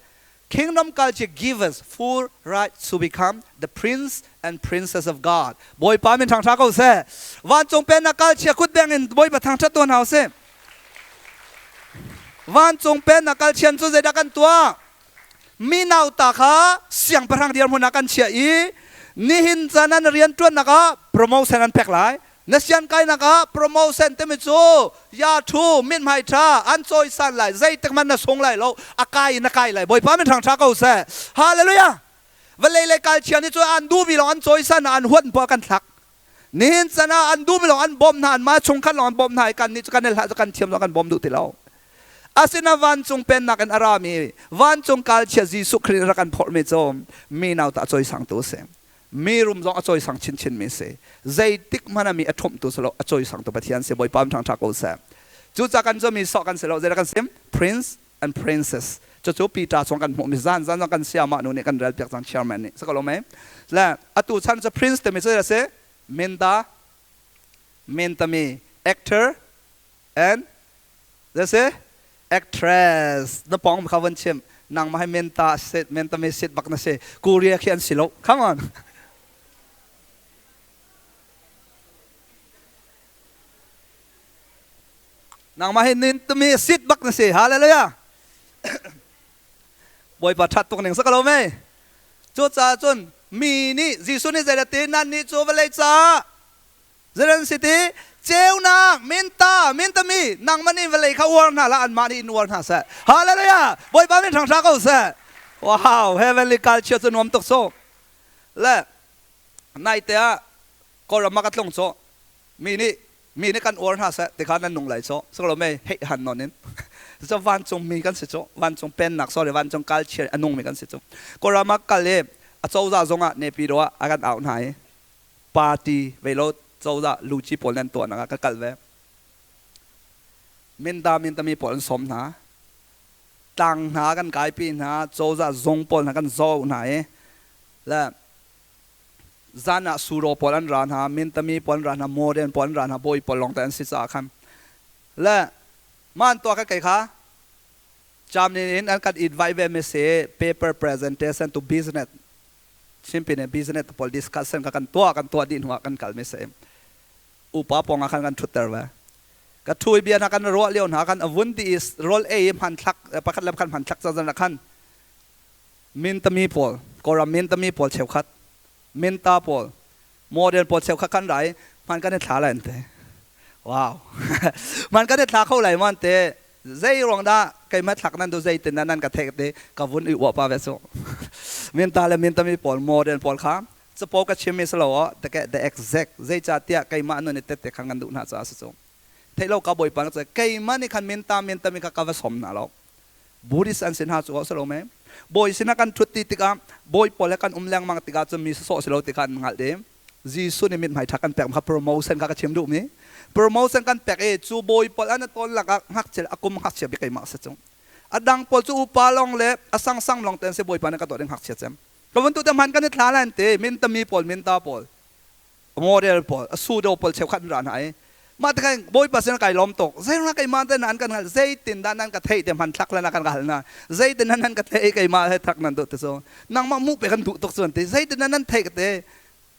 Kingdom culture give us full right to become the prince and princess of God. Bawipa min thangṭha ko seh. Vancung pennak culture kut beng in Bawipa thangṭhat tuan hau seh. Vancung pennak culture cu zeidah kan tuah? Mi nauta kha siangpahrang dirhmun ah kan chiah i nihin caan an rian ṭuannak ah promotion an pek lai. Na sian kainak ah promotion timi cu ya thu mithmai ṭha an cawisan lai zeitik hmanh na sung lai lo a kai in a kai lai Bawipa min hrang ṭha ko seh hallelujah vawlei le kalchia nih cun an duhmi lawng an cawisan an huat poah kan thlak nihin chan ah an duhmi lawng an bawmh hna an mah chungkhat lawng an bawmh hna i kan nih cu kan i hlah cu kan thiam lawng kan bawm duh ti lo asina vancung pennak in a rami vancung kalchia Jesuh Khrih rak kan phorhmi cu mi nauta cawisangtu a si mi rum zong a cawisang chinchin mi si zeitik hmanh ah mi a ṭhumhtu si lo a cawisangtu Pathian si Bawipa ṭhang ṭha ko seh cucaah kan cu mi sawh kan si lo zeidah kan sim prince and princess cucu Peter chung kan hmuh mi zan zan zong kan siamah nu nih kan rel piak cang chairman nih si ko lo mei le atu chan cu prince timi cu a si minta mintami actor and zei si actress na pong kha van chim nangmah hi menta sit menta me sit bak na si Korea khi an si lo come on nangmah hi nin tumi sit bak na si hallelujah Bawipa that tuk ning sa ka lo mei cu caah cun mi nih Jesuh nih zeidah ti nan nih cu vawlei caah Zeran si ti ceunak minta mintami nangmah nih vawlei kha uar hna la anmah nih in uar hna seh. Hallelujah! Bawipa min hrang ko seh. Wow, heavenly culture cu nuam tuk so. Le nai te ah Kawlram ah ka tlung cu mi nih mi nih kan uar hna seh ti kha nan nung lai cu solo mei hei han non in cu vancung mi kan si cu vancung pennak sorry vancung culture a nung mi kan si cu Kawlram ah kal i a cozah zong ah Nepido ah a kan au hna i party velo cozah luci pawl nan tuahnak ah ka kal ve minda mintami pawl an sawm hna tlang hna kan kaipi hna cozah zung pawl hna kan zoh hna i le zan ah suro pawl an ra hna mintami pawl an ra hna modern pawl an ra hna bawi pawl lawng te an si caah khan le man tuah ka kei kha Germany in an kan invite ve mi si paper presentation to business Chimpin in business pawl discussion kha kan tuah kan tuah dih hnuah kan kal mi si. Upa pawng ah khan kan ṭhutter ve. Ka ṭhu i bia hna kan ruah lio hna khan a vun ti i rawl ei i hmanthlak pakhat le pakhat hmanthlak cazan ah khan Mintami pawl, Kawlram mintami pawl cheukhat, minta pawl, model pawl cheukhat kan rai hman kan i thla lai an ti. Wow. Man kan i thla kho lai man te. Zei ruang dah keimah thlak nan du zeitin dah nan ka theih te ka vun i uah pa ve su. Minta le mintami pawl model pawl kha capo ka chim mi si lo aw the exact zeicahtiah keimah nun i tette kha ngan duh hna caah si cu. Theih lo ka bawipa na keimah nih khan minta mintami kha ka va som hna lo. Buddhist an si hna cu si lo me. Bawi sinah kan ṭhut ti tikah bawi pawl he kan um lengmang tikah cun mi sawsawh si lo ti kha an hngalh i Jesuh nih mithmai ṭha kan pek kha promotion kha ka chim duhmi. Promotion kan pek i cu bawi pawl an tawn lakah ngakchia a kum ngakchia bik keimah a si cu. A dang pawl cu upa lawng le a sangsang lawng te an si bawipa nih ka dawt in ngakchia cem. Ka vun tu te hman kan i thla lan te min tami pawl minta pawl model pawl a pseudo pawl cheukhat an ra hna i mah tikah bawipa sin kai lawm tuk zeiruangah keimah te nan kan hngalh zeitin dah nan ka theih te hman thlak le na kan ka hal na zeitin dah nan ka theih keimah he thak nan duh te so nangmah mu pe kan duh tuk cuan te zeitin dah nan theih te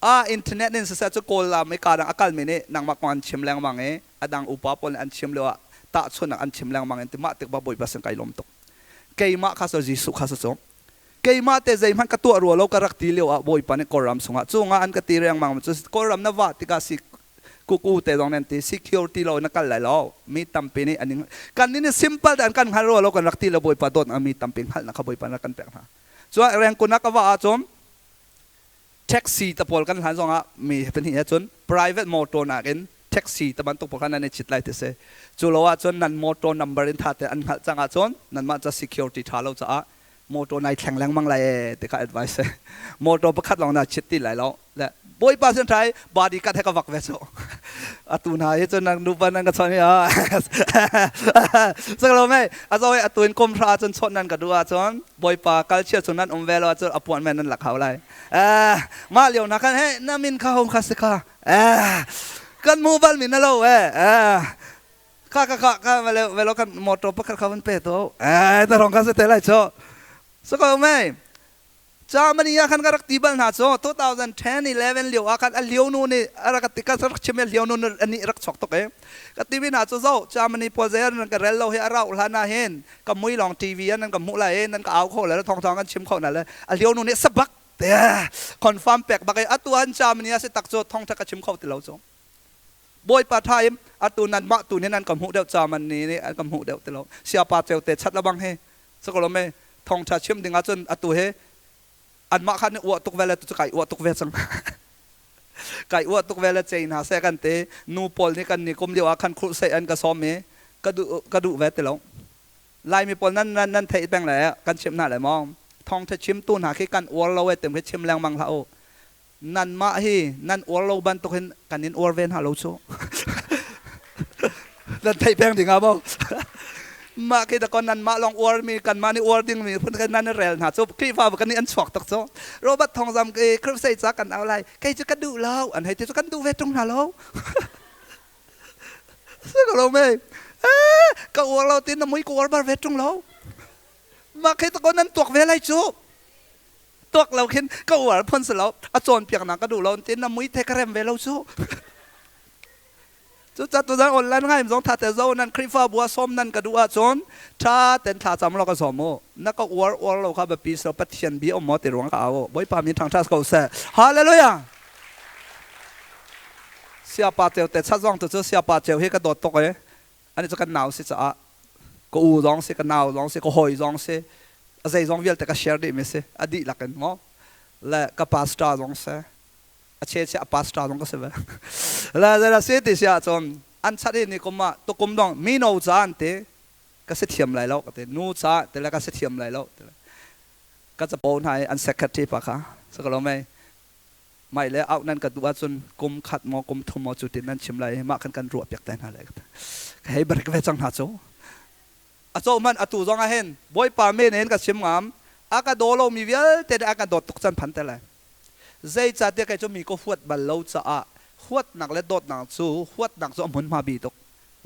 a internet in siseh cu kawl lam i ka dang a kalmi nih nangmah kong an chim lengmang i a dang upa pawl nih an chim lio ah tahchunhnak an chim lengmang in ti mah tik ba bawipa sin kai lawm tuk keimah kha so Jesuh kha so cu keimah te zeihmanh ka tuah rua lo ka rak ti lio ah Bawipa nih Kawlram chungah cu nga an ka ti riangmang cu Kawlram na vah tikah si kuku te zong nan ti security lo na kal lai lo mi tampi nih an kan nih simple dan kan hngal rua lo kan rak ti lo Bawipa dawt mi tampi hngalhnak kha Bawipa na kan pek hna cuah rengkun ah ka vah ahcun taxi ta pawl kan hlan zongah mi pahnih he cun private motor nakin taxi ta bantuk pawl kha nan i chit lai ti si cu lo ahcun nan motor number in tha te an hngalh cang ahcun nanmah ca security tha lo caah motor nai thleng lengmang lai ee ti kha advice motor pakhat lawng na chit ti lai lo le bawipa sin thai body cut he ka vak ve cu atu hna hi cun nan nupa nan ka chon hi a saklo mei azawi atu in kum hra cun chon nan ka duh ahcun bawipa kal chia cun nan um ve lo ahcun appointment nan lak hau lai eh mah lio na kan he na min kha hong kha si kha eh kan mu bal mi na lo eh eh kha kha kha kha velo velo kan motor pakhat kha van pe to eh ta rong kha se te lai cho so ko mei Germany ah khan ka rak ti bal hna cu 2010 11 lio ah khan a lio nu nih a rak ti ka rak chim a lio nu ani rak chok tuk e ka ti vi hna cu zo Germany pawl zei an ka rel lo hi a rauh hlan ah hin ka mui long TV an ka hmuh lai e nan ka au kho le thong thong kan chim kho na le a lio nu nih sabak te confirm pek bak e atu an Germany a si tak cu thong tha ka chim kho ti lo cu Bawipa tha im atu nan mah tu nih nan ka hmuh deuh German nih an ka hmuh deuh ti lo siapa ceu te chat labang he sakolome thawngtha chim ding ahcun atu he anmah kha nih uah tuk ve le tu kai uah tuk ve cang kai uah tuk ve le cei hna seh kan ti nu pawl nih kan ni kum lio ah khan khurh seh an ka sawm i ka duh ka duh ve ti lo Laimi pawl nan nan nan theih peng le kan chimh hna le maw thawngtha chimtu hna khi kan uar lo e tim khi chim lengmang hlah u nanmah hi nan uar lo bantuk hin kan in uar ve hna lo cu nan theih peng ding ah maw mah khi dakon nanmah lawng uar mi kanmah nih uar ding mi phun kan nan rel hna cu Khrihfa kan nih an chuak tuk cu Robert Thawngzam ke Khrihfa ca kan au lai kei cu ka duh lo an hei ti cu kan duh ve tung hna lo si ko lo me eh ka uar lo tin na mui ka uar bar ve tung lo mah khi takon nan tuak ve lai cu tuak lo khin ka uar phun si lo a cawnpiaknak ka duh lo tin na mui the ka rem ve lo cu cu ca tu zan online ngai zong tha te zo nan Khrihfa bu ah sawm nan ka duh ahcun tha ten thla cam lo ka sawm u na ka uar uar lo kha biapi so Pathian bi um maw ti ruang ka au Bawipa min thangthat ko seh hallelujah siapa ceu te chat zong tu cu siapa ceu hi ka dawt tuk e ani cu kan nau si caah ka u zong si ka nau zong si ka hawi zong si a zei zong vialte ka share dih mi si a dihlak in maw le ka pastor zong si a che che a pastor zong ka si ve le le si ti si ahcun an chat hi ni kum ah tukum dong mino ca an ti ka si thiam lai lo ka ti nu ca ti le ka si thiam lai lo ti le ka capo hna i an secretary pa kha sakalo mei mai le auh nan ka duh ahcun kum khat maw kum thum maw cu tin nan chim lai mah kan kan ruah piak te hna lai ka hei barik ve cang hna cu a co man atu zong ah hin bawipa men in ka chim ngam a ka daw lo mi vialte a ka dawt tuk can phan te lai zeicahtiah kei cu mi ka huat bal lo caah huatnak le dawtnak cu huatnak cu a hmunhma bi tuk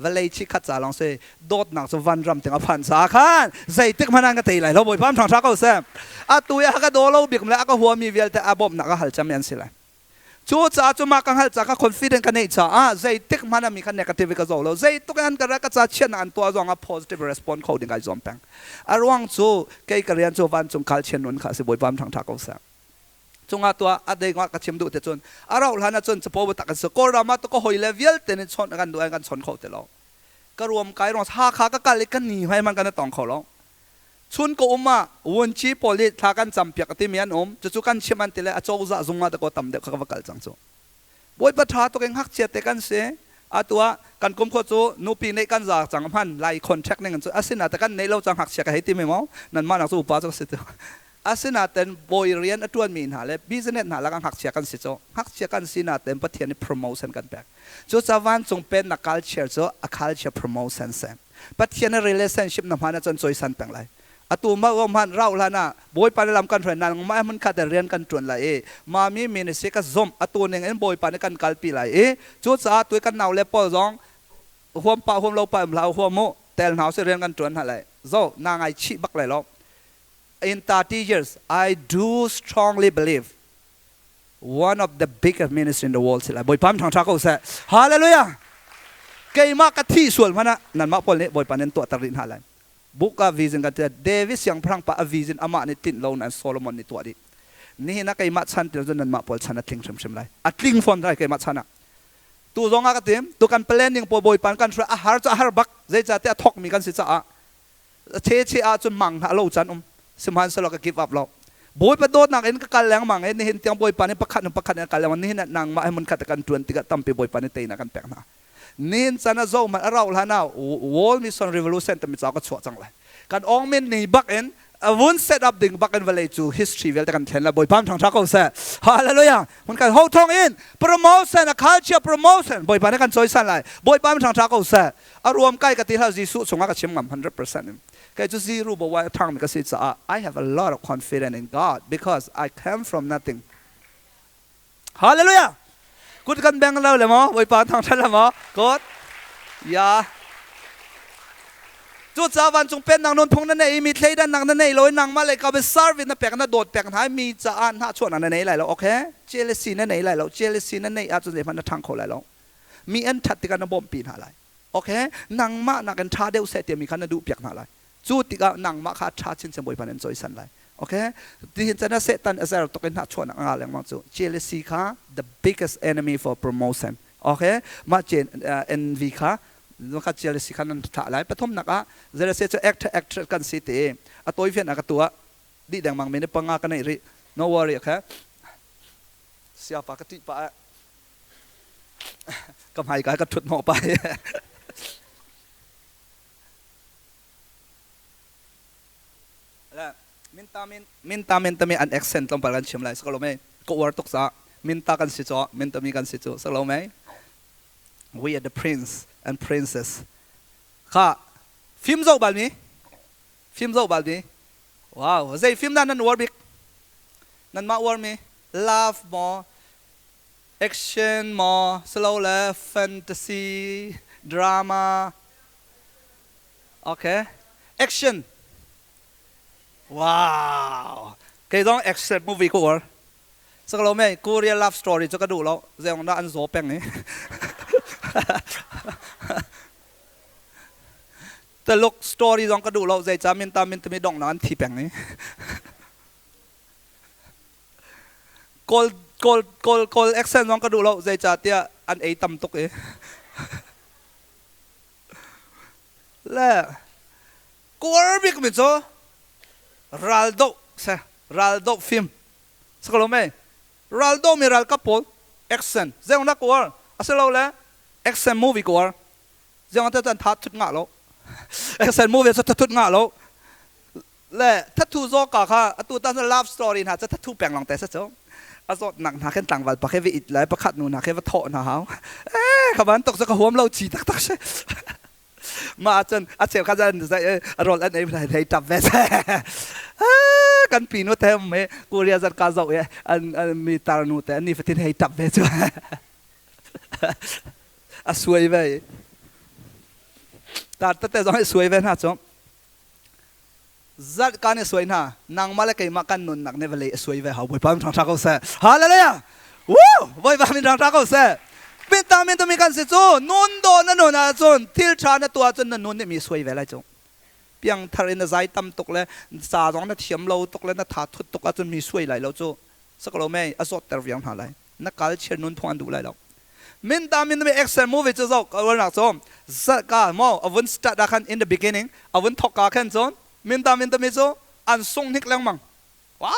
vawlei chikhat ca lawng si dawtnak cu vanram tiang a phan ca khan zeitik hmanh an ka tei lai lo bawipa thang hra ko seh atu i a ka daw lo bik le a ka huami vialte a bawmhnak a hal cem an si lai. Cu caah cu mah ka hngalh ca ka confident ka neih caah zeitik hmanh ah mi kha negative ka zoh lo. Zeituk in an ka ra ka ca chiatnak an tuah zong ah positive response kho ding kai zuam peng. A ruang cu kei ka rian cu vancung culture nun kha a si Bawipa thang ṭha ko seh. Cungah tuah a dei ka chim duh te cun a rauh hlan ah cun capo tak an si. Kawlram ah tu ka hawi le vialte nih chawnh kan duh kan chawn kho ti lo. Ka ruam kai ruang Hakha ka kal i ka ni hmai man kan tong kho lo. Chun ka um ah vunci pawl nih thla kan campiak a timi an um. Cucu kan chim an ti le a cozah zung ah dakaw tam deuh kha ka va kal cang cu. Bawipa ṭha tuk in ngakchia te kan si. Atu ah kan kum khua cu nupi neih kan za cang hman lai contract ning cu asina te kan neih lo cang ngakchia ka hei ti mi maw nanmah nak cu upa cu ka si tu. Asinaten bawi rian a ṭuanmi hna le business hna lakah ngakchia kan si cu. Ngakchia kan si naten Pathian nih promotion kan pek. Cucaah vancung pennak culture cu a culture promotion si. Pathian a relationship na hman ahcun cawisan peng lai. Atu ma um han rau hlan ah Bawipa nih lam kan hruai nangmah hmun khat rian kan ṭuan lai i mami ministry ka zumh atu ning in Bawipa nih kan kalpi lai i cucaah tu kan nau le pawl zong huam pa huam lo pa um hlah huam u tel hna usih rian kan ṭuan hna lai zo na ngai chih bak lai lo in 30 years I do strongly believe one of the biggest ministry in the world si lai Bawipa thang tha ko seh hallelujah keimah ka thi sual hmanh ah nanmah pawl nih Bawipa nan tuahter rih hna lai book ah vision kan ti David siangpahrang pa a vision amah nih tinh lo nan Solomon nih tuah dih nihin ah keimah chan til cun nanmah pawl chan a tling hrimhrim lai a tling fawn lai keimah chan ah tu zong ah ka tim tu kan planning pawl Bawipa kan hruai a har cu a har bak zeicahtiah a thawkmi kan si caah che che ahcun mang hna lo can um sihmanhsehlaw ka give up lo Bawipa dawtnak in ka kal lengmang i nihin tiang Bawipa nih pakhat hnu pakhat in a kal lengmang nihin ah nangmah he hmunkhat ah kan ṭuan tikah tampi Bawipa nih teinak kan pek hna nihin can ah zohhmanh a rauh hlan ah World Mission Revolution timi cauk ka chuah cang lai kan awng min ni bak in a vun set up ding bak in vawlei cu history vialte kan thlen lai Bawipa thang ṭha ko seh hallelujah mun kan ho thong in promotion a culture promotion Bawipa nih kan cawisan lai Bawipa thang ṭha ko seh a ruam kai ka ti hlah Jesuh chungah ka chim ngam 100% in kei cu zero bo wai a thangmi ka si caah I have a lot of confidence in God because I came from nothing. Hallelujah! Kut kan beng lo le maw Bawipa thangṭhat le maw God ya Cucaah vancung pennak nunphung na nei i mi thleidannak na nei lo i nangmah le ka service na pek na dawt pek hna i mi caah hnahchuahnak na nei lai lo okay jealousy na nei lai lo jealousy na neih ahcun zeihmanh na ṭhang kho lai lo mi an ṭhat tikah na bawmhpi hna lai okay nangmah nakin ṭha deuh seh timi kha na duhpiak hna lai cu tikah nangmah kha ṭha chinchin Bawipa nih an cawisan lai okay tihin chan ah Satan a zer tuk in hnahchuahnak a ngah lengmang cu jealousy kha the biggest enemy for promotion okay mah envy kha kha jealousy kha nan thlah lai pathumnak ah jealousy cu actor actress kan si ti a tawifian ah ka tuah dih dengmang mi ni panga ka neih rih no worry okay siapa ka ṭih pah ka hmaika ka ṭhut hnawh pai. Minta min minta min tami an accent tlawmpal kan chim lai saklo mei ka uar tuk ca minta kan si cho minta mi kan si cu saklo mei we are the prince and princess kha film zoh bal mi film zoh bal mi wow zei film dah nan uar bik nan mah uar mi love maw Action maw silole fantasy drama? Okay. Action. Wow. Kei zong action movie ka uar. Saklo me Korea love story cu ka duh lo. Zeong dah an zaw peng i. Taluk story zong ka duh lo. Zeica min ta min timi dong na an thi peng i. Kawl Kawl Kawl Kawl accent zong ka duh lo zeicahtiah an ei tam tuk i. Le Kawl bik mi cu raldoh se raldoh film sakalo mei raldoh mi ralkap pawl accent zeong dah kawl asilo le action movie kawl zeong te an tha thut ngah lo action movie cu thut ngah lo Le thathu zaw ka kha atu tan love story hna cu thathu peng long te sa cu a zawtnak hna khin tlangval pa khi va it lai pakhat nu hna khi va thawh hna hau eh kha bantuk cu ka huam lo chi taktak si ma cun a cheu kha zan zai rol an ei hei tap ve se kan pi nu te me Korea zat ka zoh ye an mi tar nu te ni fatin hei tap ve chu a suai ve tar te zong suai ve hna chu Zat kan i suai hna. Nangmah le keimah kan nunnak nih vawlei a suai ve hau. Bawipa thangṭha ko seh. Hallelujah! Woo! Voi ba min rang ra ko seh. Min ta min tumi kan si cu nun do na nun ahcun thil ṭha na tuah ahcun na nun nih mi suai ve lai cu. Piang thar in na zai tam tuk le ca zong na thiam lo tuk le na tha thut tuk ahcun mi suai lai lo cu. Sakalo mei a zawtter viang hna lai. Na kal chiar nun phung an duh lai lo. Min ta min mi action movie cu zoh ka nak cu ka mo avun start ah khan in the beginning avun thok ka khan cun min ta min tami cu an sung hnik lengmang. Wa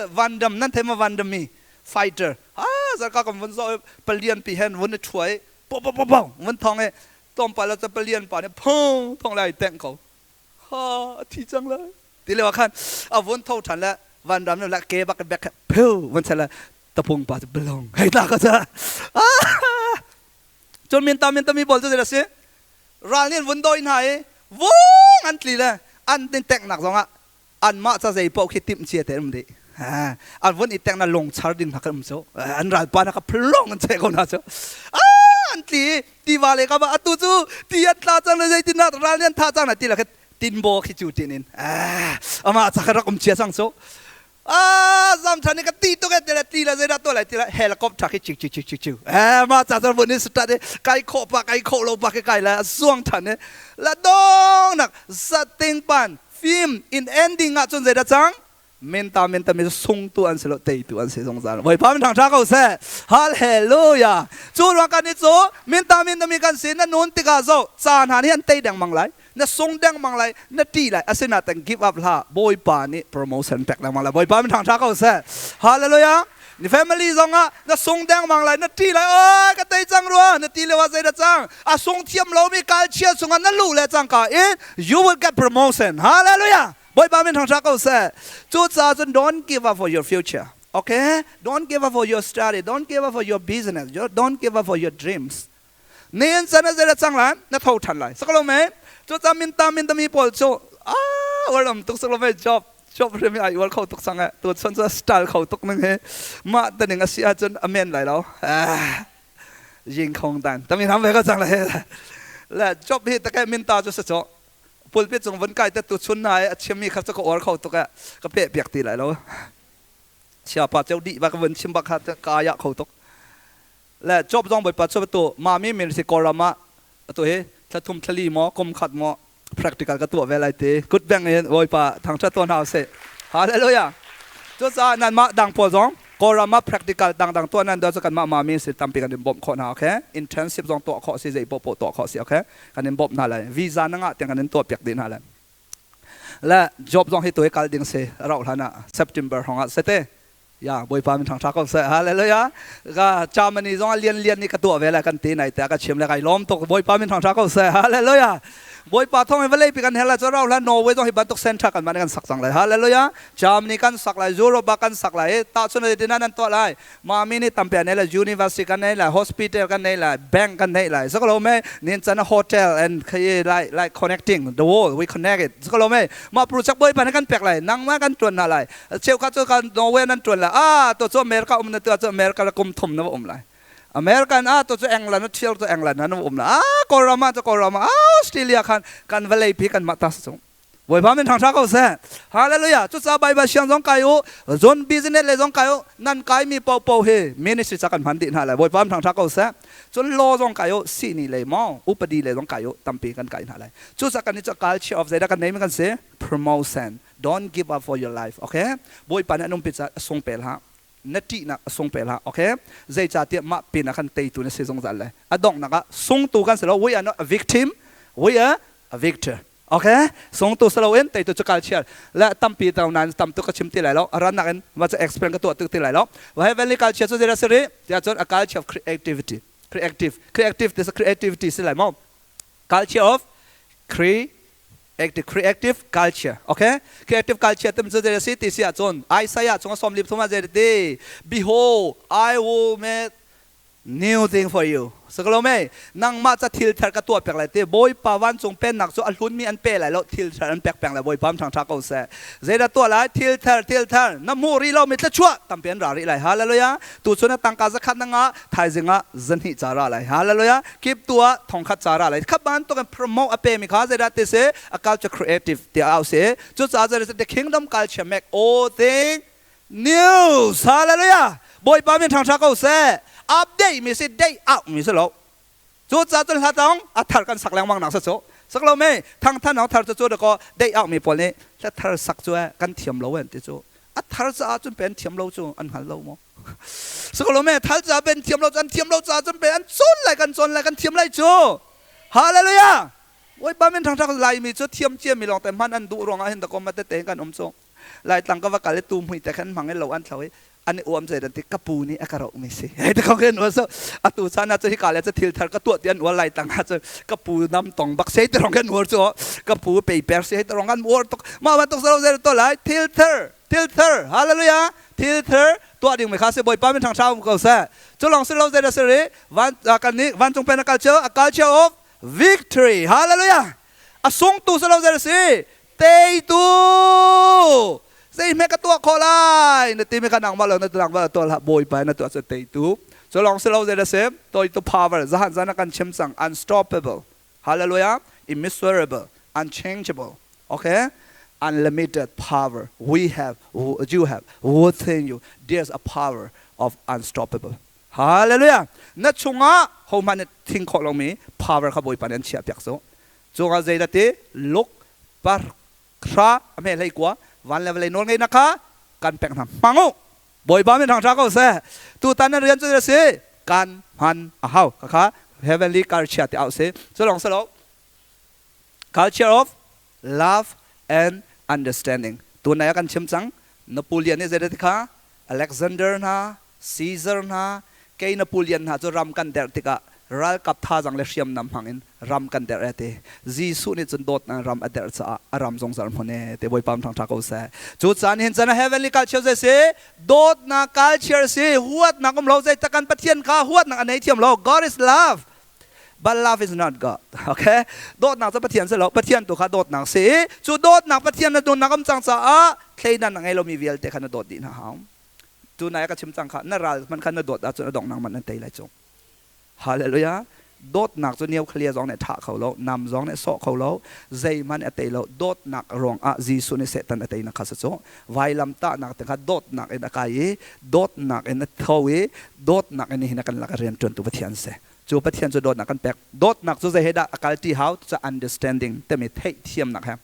Van Damme nan thei ma Van Damme mi fighter ah zarka kan vun zo palian pi hen vun thuai po po po po vun thong e tom pa la cha palian pa ne phung thong lai teng ko ha thi chang lai ti le khan a vun tho than le Van Damme la ke bak bek pheu vun chela tapung pa belong hei ta ka cha chon min ta min ta mi bol chu la si ral nin vun doi na e vung an tli le an tin tek nak zong ah anmah ca zei paoh khi timh cia te um dih. An vun i tek na lung char ding hna kan um cu. An ralpa na ka phlong an cheh ko hna cu. An tli tiva le ka ba atu cu ti an tla cang le zeitin dah ral nih an thah cang na ti la kha tinbaw khi cu tin in amah ca kha rak um chia cang cu. Zam than ka ti tuk e ti la ti la zeidah tuah lai ti la helicopter khi chiu chiu chiu chiu chiu ma ca ca vun in start kai khawh pa kai khawh lo pa khi kai la suang than la dong nak sating pan Film in ending ah cun zeidah cang? Menta menta mi sung tu an si lo tei tu an si zungzal. Bawipa min thangṭha ko seh. Hallelujah. Cu ruang kan i cu minta minta mi kan si na nun tikah zo ca hna nih an tei dengmang lai. Na sung dengmang lai, na ṭih lai. Asinain give up hlah. Bawipa nih promotion pek lengmang lai. Bawipa min thangṭha ko seh. Hallelujah. Ni family zong ah na sung dengmang lai, na ṭih lai. Oi, ka tei cang rua. Na ti lio ah zeidah cang? A sung thiam lomi kalchia chungah na luh le cangka in you will get promotion. Hallelujah. Bawipa min thangṭha ko seh. Cucaah cun don't give up for your future. Okay? Don't give up for your study. Don't give up for your business. Don't give up for your dreams. Nihin can ah zeidah cang lai? Na tho ṭhan lai. Sakalo mei? Cucaah minta mintami pawl cu ah uar tuk sakalo mei job job hrim ai uar kho tuk sang eh. Tu chon cu style kho tuk ning hi mah taning a si ahcun amen lai lo. Ying khong dan. Tami nam ve ka cang le. Le job hi take minta cu sa cho. Pulpit cung vun kai te tu chun na a chimmi kha cu ka uar kho tuk eh. Ka pe piak ti lai lo. Chia pa cheu di ba ka vun chim bak kha ka ya kho tuk. Le job zong Bawipa cu tu mami min si Kawlram ah atu hi thla thum thla li maw kum khat maw practical ka tuah ve lai ti kut beng in Bawipa thangṭhat tuah hna usih. Hallelujah. Cucaah nanmah dang pawl zong Kawlram ah practical dangdang tuah nan duh cu kanmah mami si tampi kan in bawmh khawh hna, okay? Internship zong tuah khawh si, zei paohpaoh tuah khawh si, okay? Kan in bawmh hna lai. Visa na ngah tiang kan in tuah piak dih hna lai. Le job zong hi tu hi kal ding si rauh hlan ah September hrawng ah sete Ya, Bawipa min thangṭha ko seh. Hallelujah. Ka Germany zong a lian lian nih ka tuah ve le kan ti nai te ka chim le kai lawm tuk. Bawipa min thangṭha ko seh. Hallelujah. Bawipa thawng in vawlei pi kan hel lai cu rau hlan Norway zong hi bantuk center kan mah kan sak cang lai. Hallelujah. Germany kan sak lai, Europe ah kan sak lai. Tahchun ah tinan nan tuah lai. Mami nih tampi an nei lai, university kan nei lai, hospital kan nei lai, bank kan nei lai. Sakalo me nin chan hotel and khai like connecting the world we connect it. Sakalo me ma project Bawipa nih kan pek lai. Nangmah kan tuan hna lai. Cheukhat cu kan Norway nan ṭuan lai. Ah, to cu America um na tu cu America la kum thum na va um lai. American ah to cu England na ṭhial cu England na va um lai. Ah, Kawlram ah cu Kawlram ah Australia khan kan vawlei pi kan mah ta si cung. Bawipa min thangṭha ko seh. Hallelujah. Cucaah Baibal siang zong kai u, zon business le zong kai u, nan kai mi paohpaoh hi ministry ca kan hman dih hna lai. Bawipa min thangṭha ko seh. Cun law zong kai u, sihni lei maw, upadi lei zong kai u, tampi kan kai hna lai. Cucaah kan i cu culture of zeidah kan nei mi kan si? Promotion. Don't give up for your life, okay? Bawipa nih an umpi caah a sung pe hlah. Na ṭihnak a sung pe hlah, okay? Zeicahtiah mah pin ah khan teitu na si zungzal lai. A donghnak ah sungtu kan si lo. We are not a victim, we are a victor. Okay? Sungtu si loin teitu cu kal chiar. Le tampi tau nain tam tuk ka chim ti lai lo. A rannak in va cu explain ka tuah tuk ti lai lo. Va heavenly culture cu zeidah si rih? Tiah cun a culture of creativity. Creative. Creative this creativity si lai maw? Culture of cre creative culture, okay? Creative culture tum cu zei si ti si ahcun Isaiah chung a 43 ah zei ti? Behold, I will make new thing for you. Sakalo me nangmah ca thil thar ka tuah pek lai ti. Bawipa vancung pennak cu a hlunmi an pe lai lo, thil thar an pek peng lai. Bawipa thang tha ko seh. Zeidah tuah lai? Thil thar, thil thar na hmuh rih lo mi thluachuah tampi an ra rih lai. Hallelujah. Tu chun a tangka zakhat na ngah, thaizing ah zahnih ca ra lai. Hallelujah. Kip tu ah thongkhat ca ra lai. Kha bantuk in promote a pemi kha zeidah ti si? A culture creative tiah au si. Cucaah zeidah the kingdom culture make all thing new. Hallelujah. Bawipa min ṭhangṭha ko seh. Update mi si date out mi si lo. Cu ca cun hla tong a thar kan sak lengmang nak sa cu. Sak lo me thang than ong thar cu cu ko date out mi pawl nih hla thar sak cu kan thiam lo an ti cu. A thar caah cun pen thiam lo cu an hngal lo maw? Sak lo me thal ca pen thiam lo cu an thiam lo caah cun pen an cawn lai kan cawn lai kan thiam lai cu. Hallelujah! Bawipa min ṭhangṭhak Laimi cu thiam ciami lawngte hman an duh ruangah hin dakaw tete kan um cu. Laitlang ka va kal i tu mui te khan hmang i lo an thlo i an i uam zei ti ka pu nih a ka roh mi si. Hei te kong khin so atu caan ah cu hika le cu thil thar ka tuah ti an uar Laitlang ah cu ka pu nam tong bak sei te rong kan uar cu ka pu pei per si hei te rong kan uar tuk mah bantuk salo zei to lai thil thar thil thar hallelujah thil thar tuah ding mi kha si Bawipa min ṭhangṭha um ko seh. Cu lawng si lo zei dah si ri van kan nih vancung pen a culture a culture of victory hallelujah a sungtu si lo zer si teitu zei hme ka tuah khawh lai na ti mi kha nangmah lo na nangmah tuah hlah bawipa na tuah cu teitu cu lawng si lo zer si toitu power zahan zan kan chim cang unstoppable hallelujah immeasurable unchangeable okay unlimited power we have you have within you there's a power of unstoppable Hallelujah! Na chungah hohmanh nih thing khawh lomi power kha Bawipa nih an chiah piak cu. Cungah zeidah ti luk par hra a hme hlei kua van le vawlei nawl ngeihnak kha kan pek hna hmang u. Bawipa min hrang ko seh. Tutan nan rian cu a si kan hman a hau. Khakha heavenly culture ti au si. Cu lawng si lo. Culture of love and understanding. Tunai ah kan chim cang. Napoleon nih zeidah ti kha Alexander hna, Caesar hna, kei Napoleon hna cu ram kan derh tikah ralkap thazaang le hriamnam hmang in ram kan derh e ti. Jesuh nih cun dawtnak ram a derh caah a ram zungzal hmun e ti Bawipa ṭhangṭha ko seh. Cu caan hin cun heavenly culture zei si? Dawtnak culture si. Huatnak um lo zei tak kan Pathian kha huatnak a nei thiam lo. God is love. But love is not God. Okay? Dawtnak cu Pathian si lo. Pathian tu kha dawtnak si. Cu dawtnak Pathian na dawtnak um cang caah thleidan a ngei lomi vialte kha na dawt dih hna hau. Tu nai ka chim cang kha na ral hmanh kha na dawt ahcun a donghnak man an tei lai cu. Hallelujah. Dawtnak cu nuclear zong nih thah kho lo, nam zong nih sawh kho lo, zeihmanh a tei lo. Dawtnak ruangah Jesuh nih Satan a teinak kha si cu. Vailamtahnak te kha dawtnak in a kai i dawtnak in a tho i dawtnak in nihin a kan lak i rianṭuantu Pathian si. Cu Pathian cu dawtnak kan pek. Dawtnak cu zei he dah a kal ṭi hau? Cu understanding timi theihthiamnak he.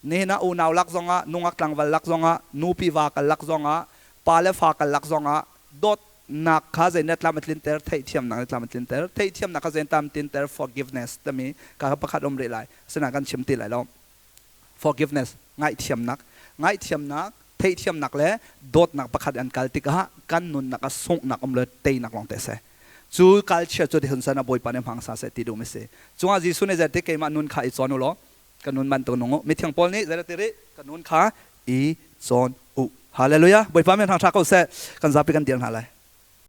Nihin ah unau lak zongah, nungak tlangval lak zongah, nupi va kal lak zongah, pa le fa kal lak zongah dawtnak kha zei nih tlam a tlinter? Theihthiamnak nih tlam a tlinter. Theihthiamnak kha zei tlam tlinter? Forgiveness timi ka pakhat um rih lai. Asinain kan chim ti lai lo. Forgiveness, ngaihthiamnak. Ngaihthiamnak, theihthiamnak le dawtnak pakhat an kal tikah kan nunnak ah sunghnak um le teinak lawng te a si. Cu kalchia cu hun san ah Bawipa nih hmang sa seh ti duhmi a si. Cungah Jesuh nih zeiti keimah nun kha i cawn u law ka nun bantuk nung u. Mithiang Paul nih zeiti rih ka nun kha i cawn u. Hallelujah. Bawipa min hrang ṭha ko seh. Kan zapi kan dir hna lai.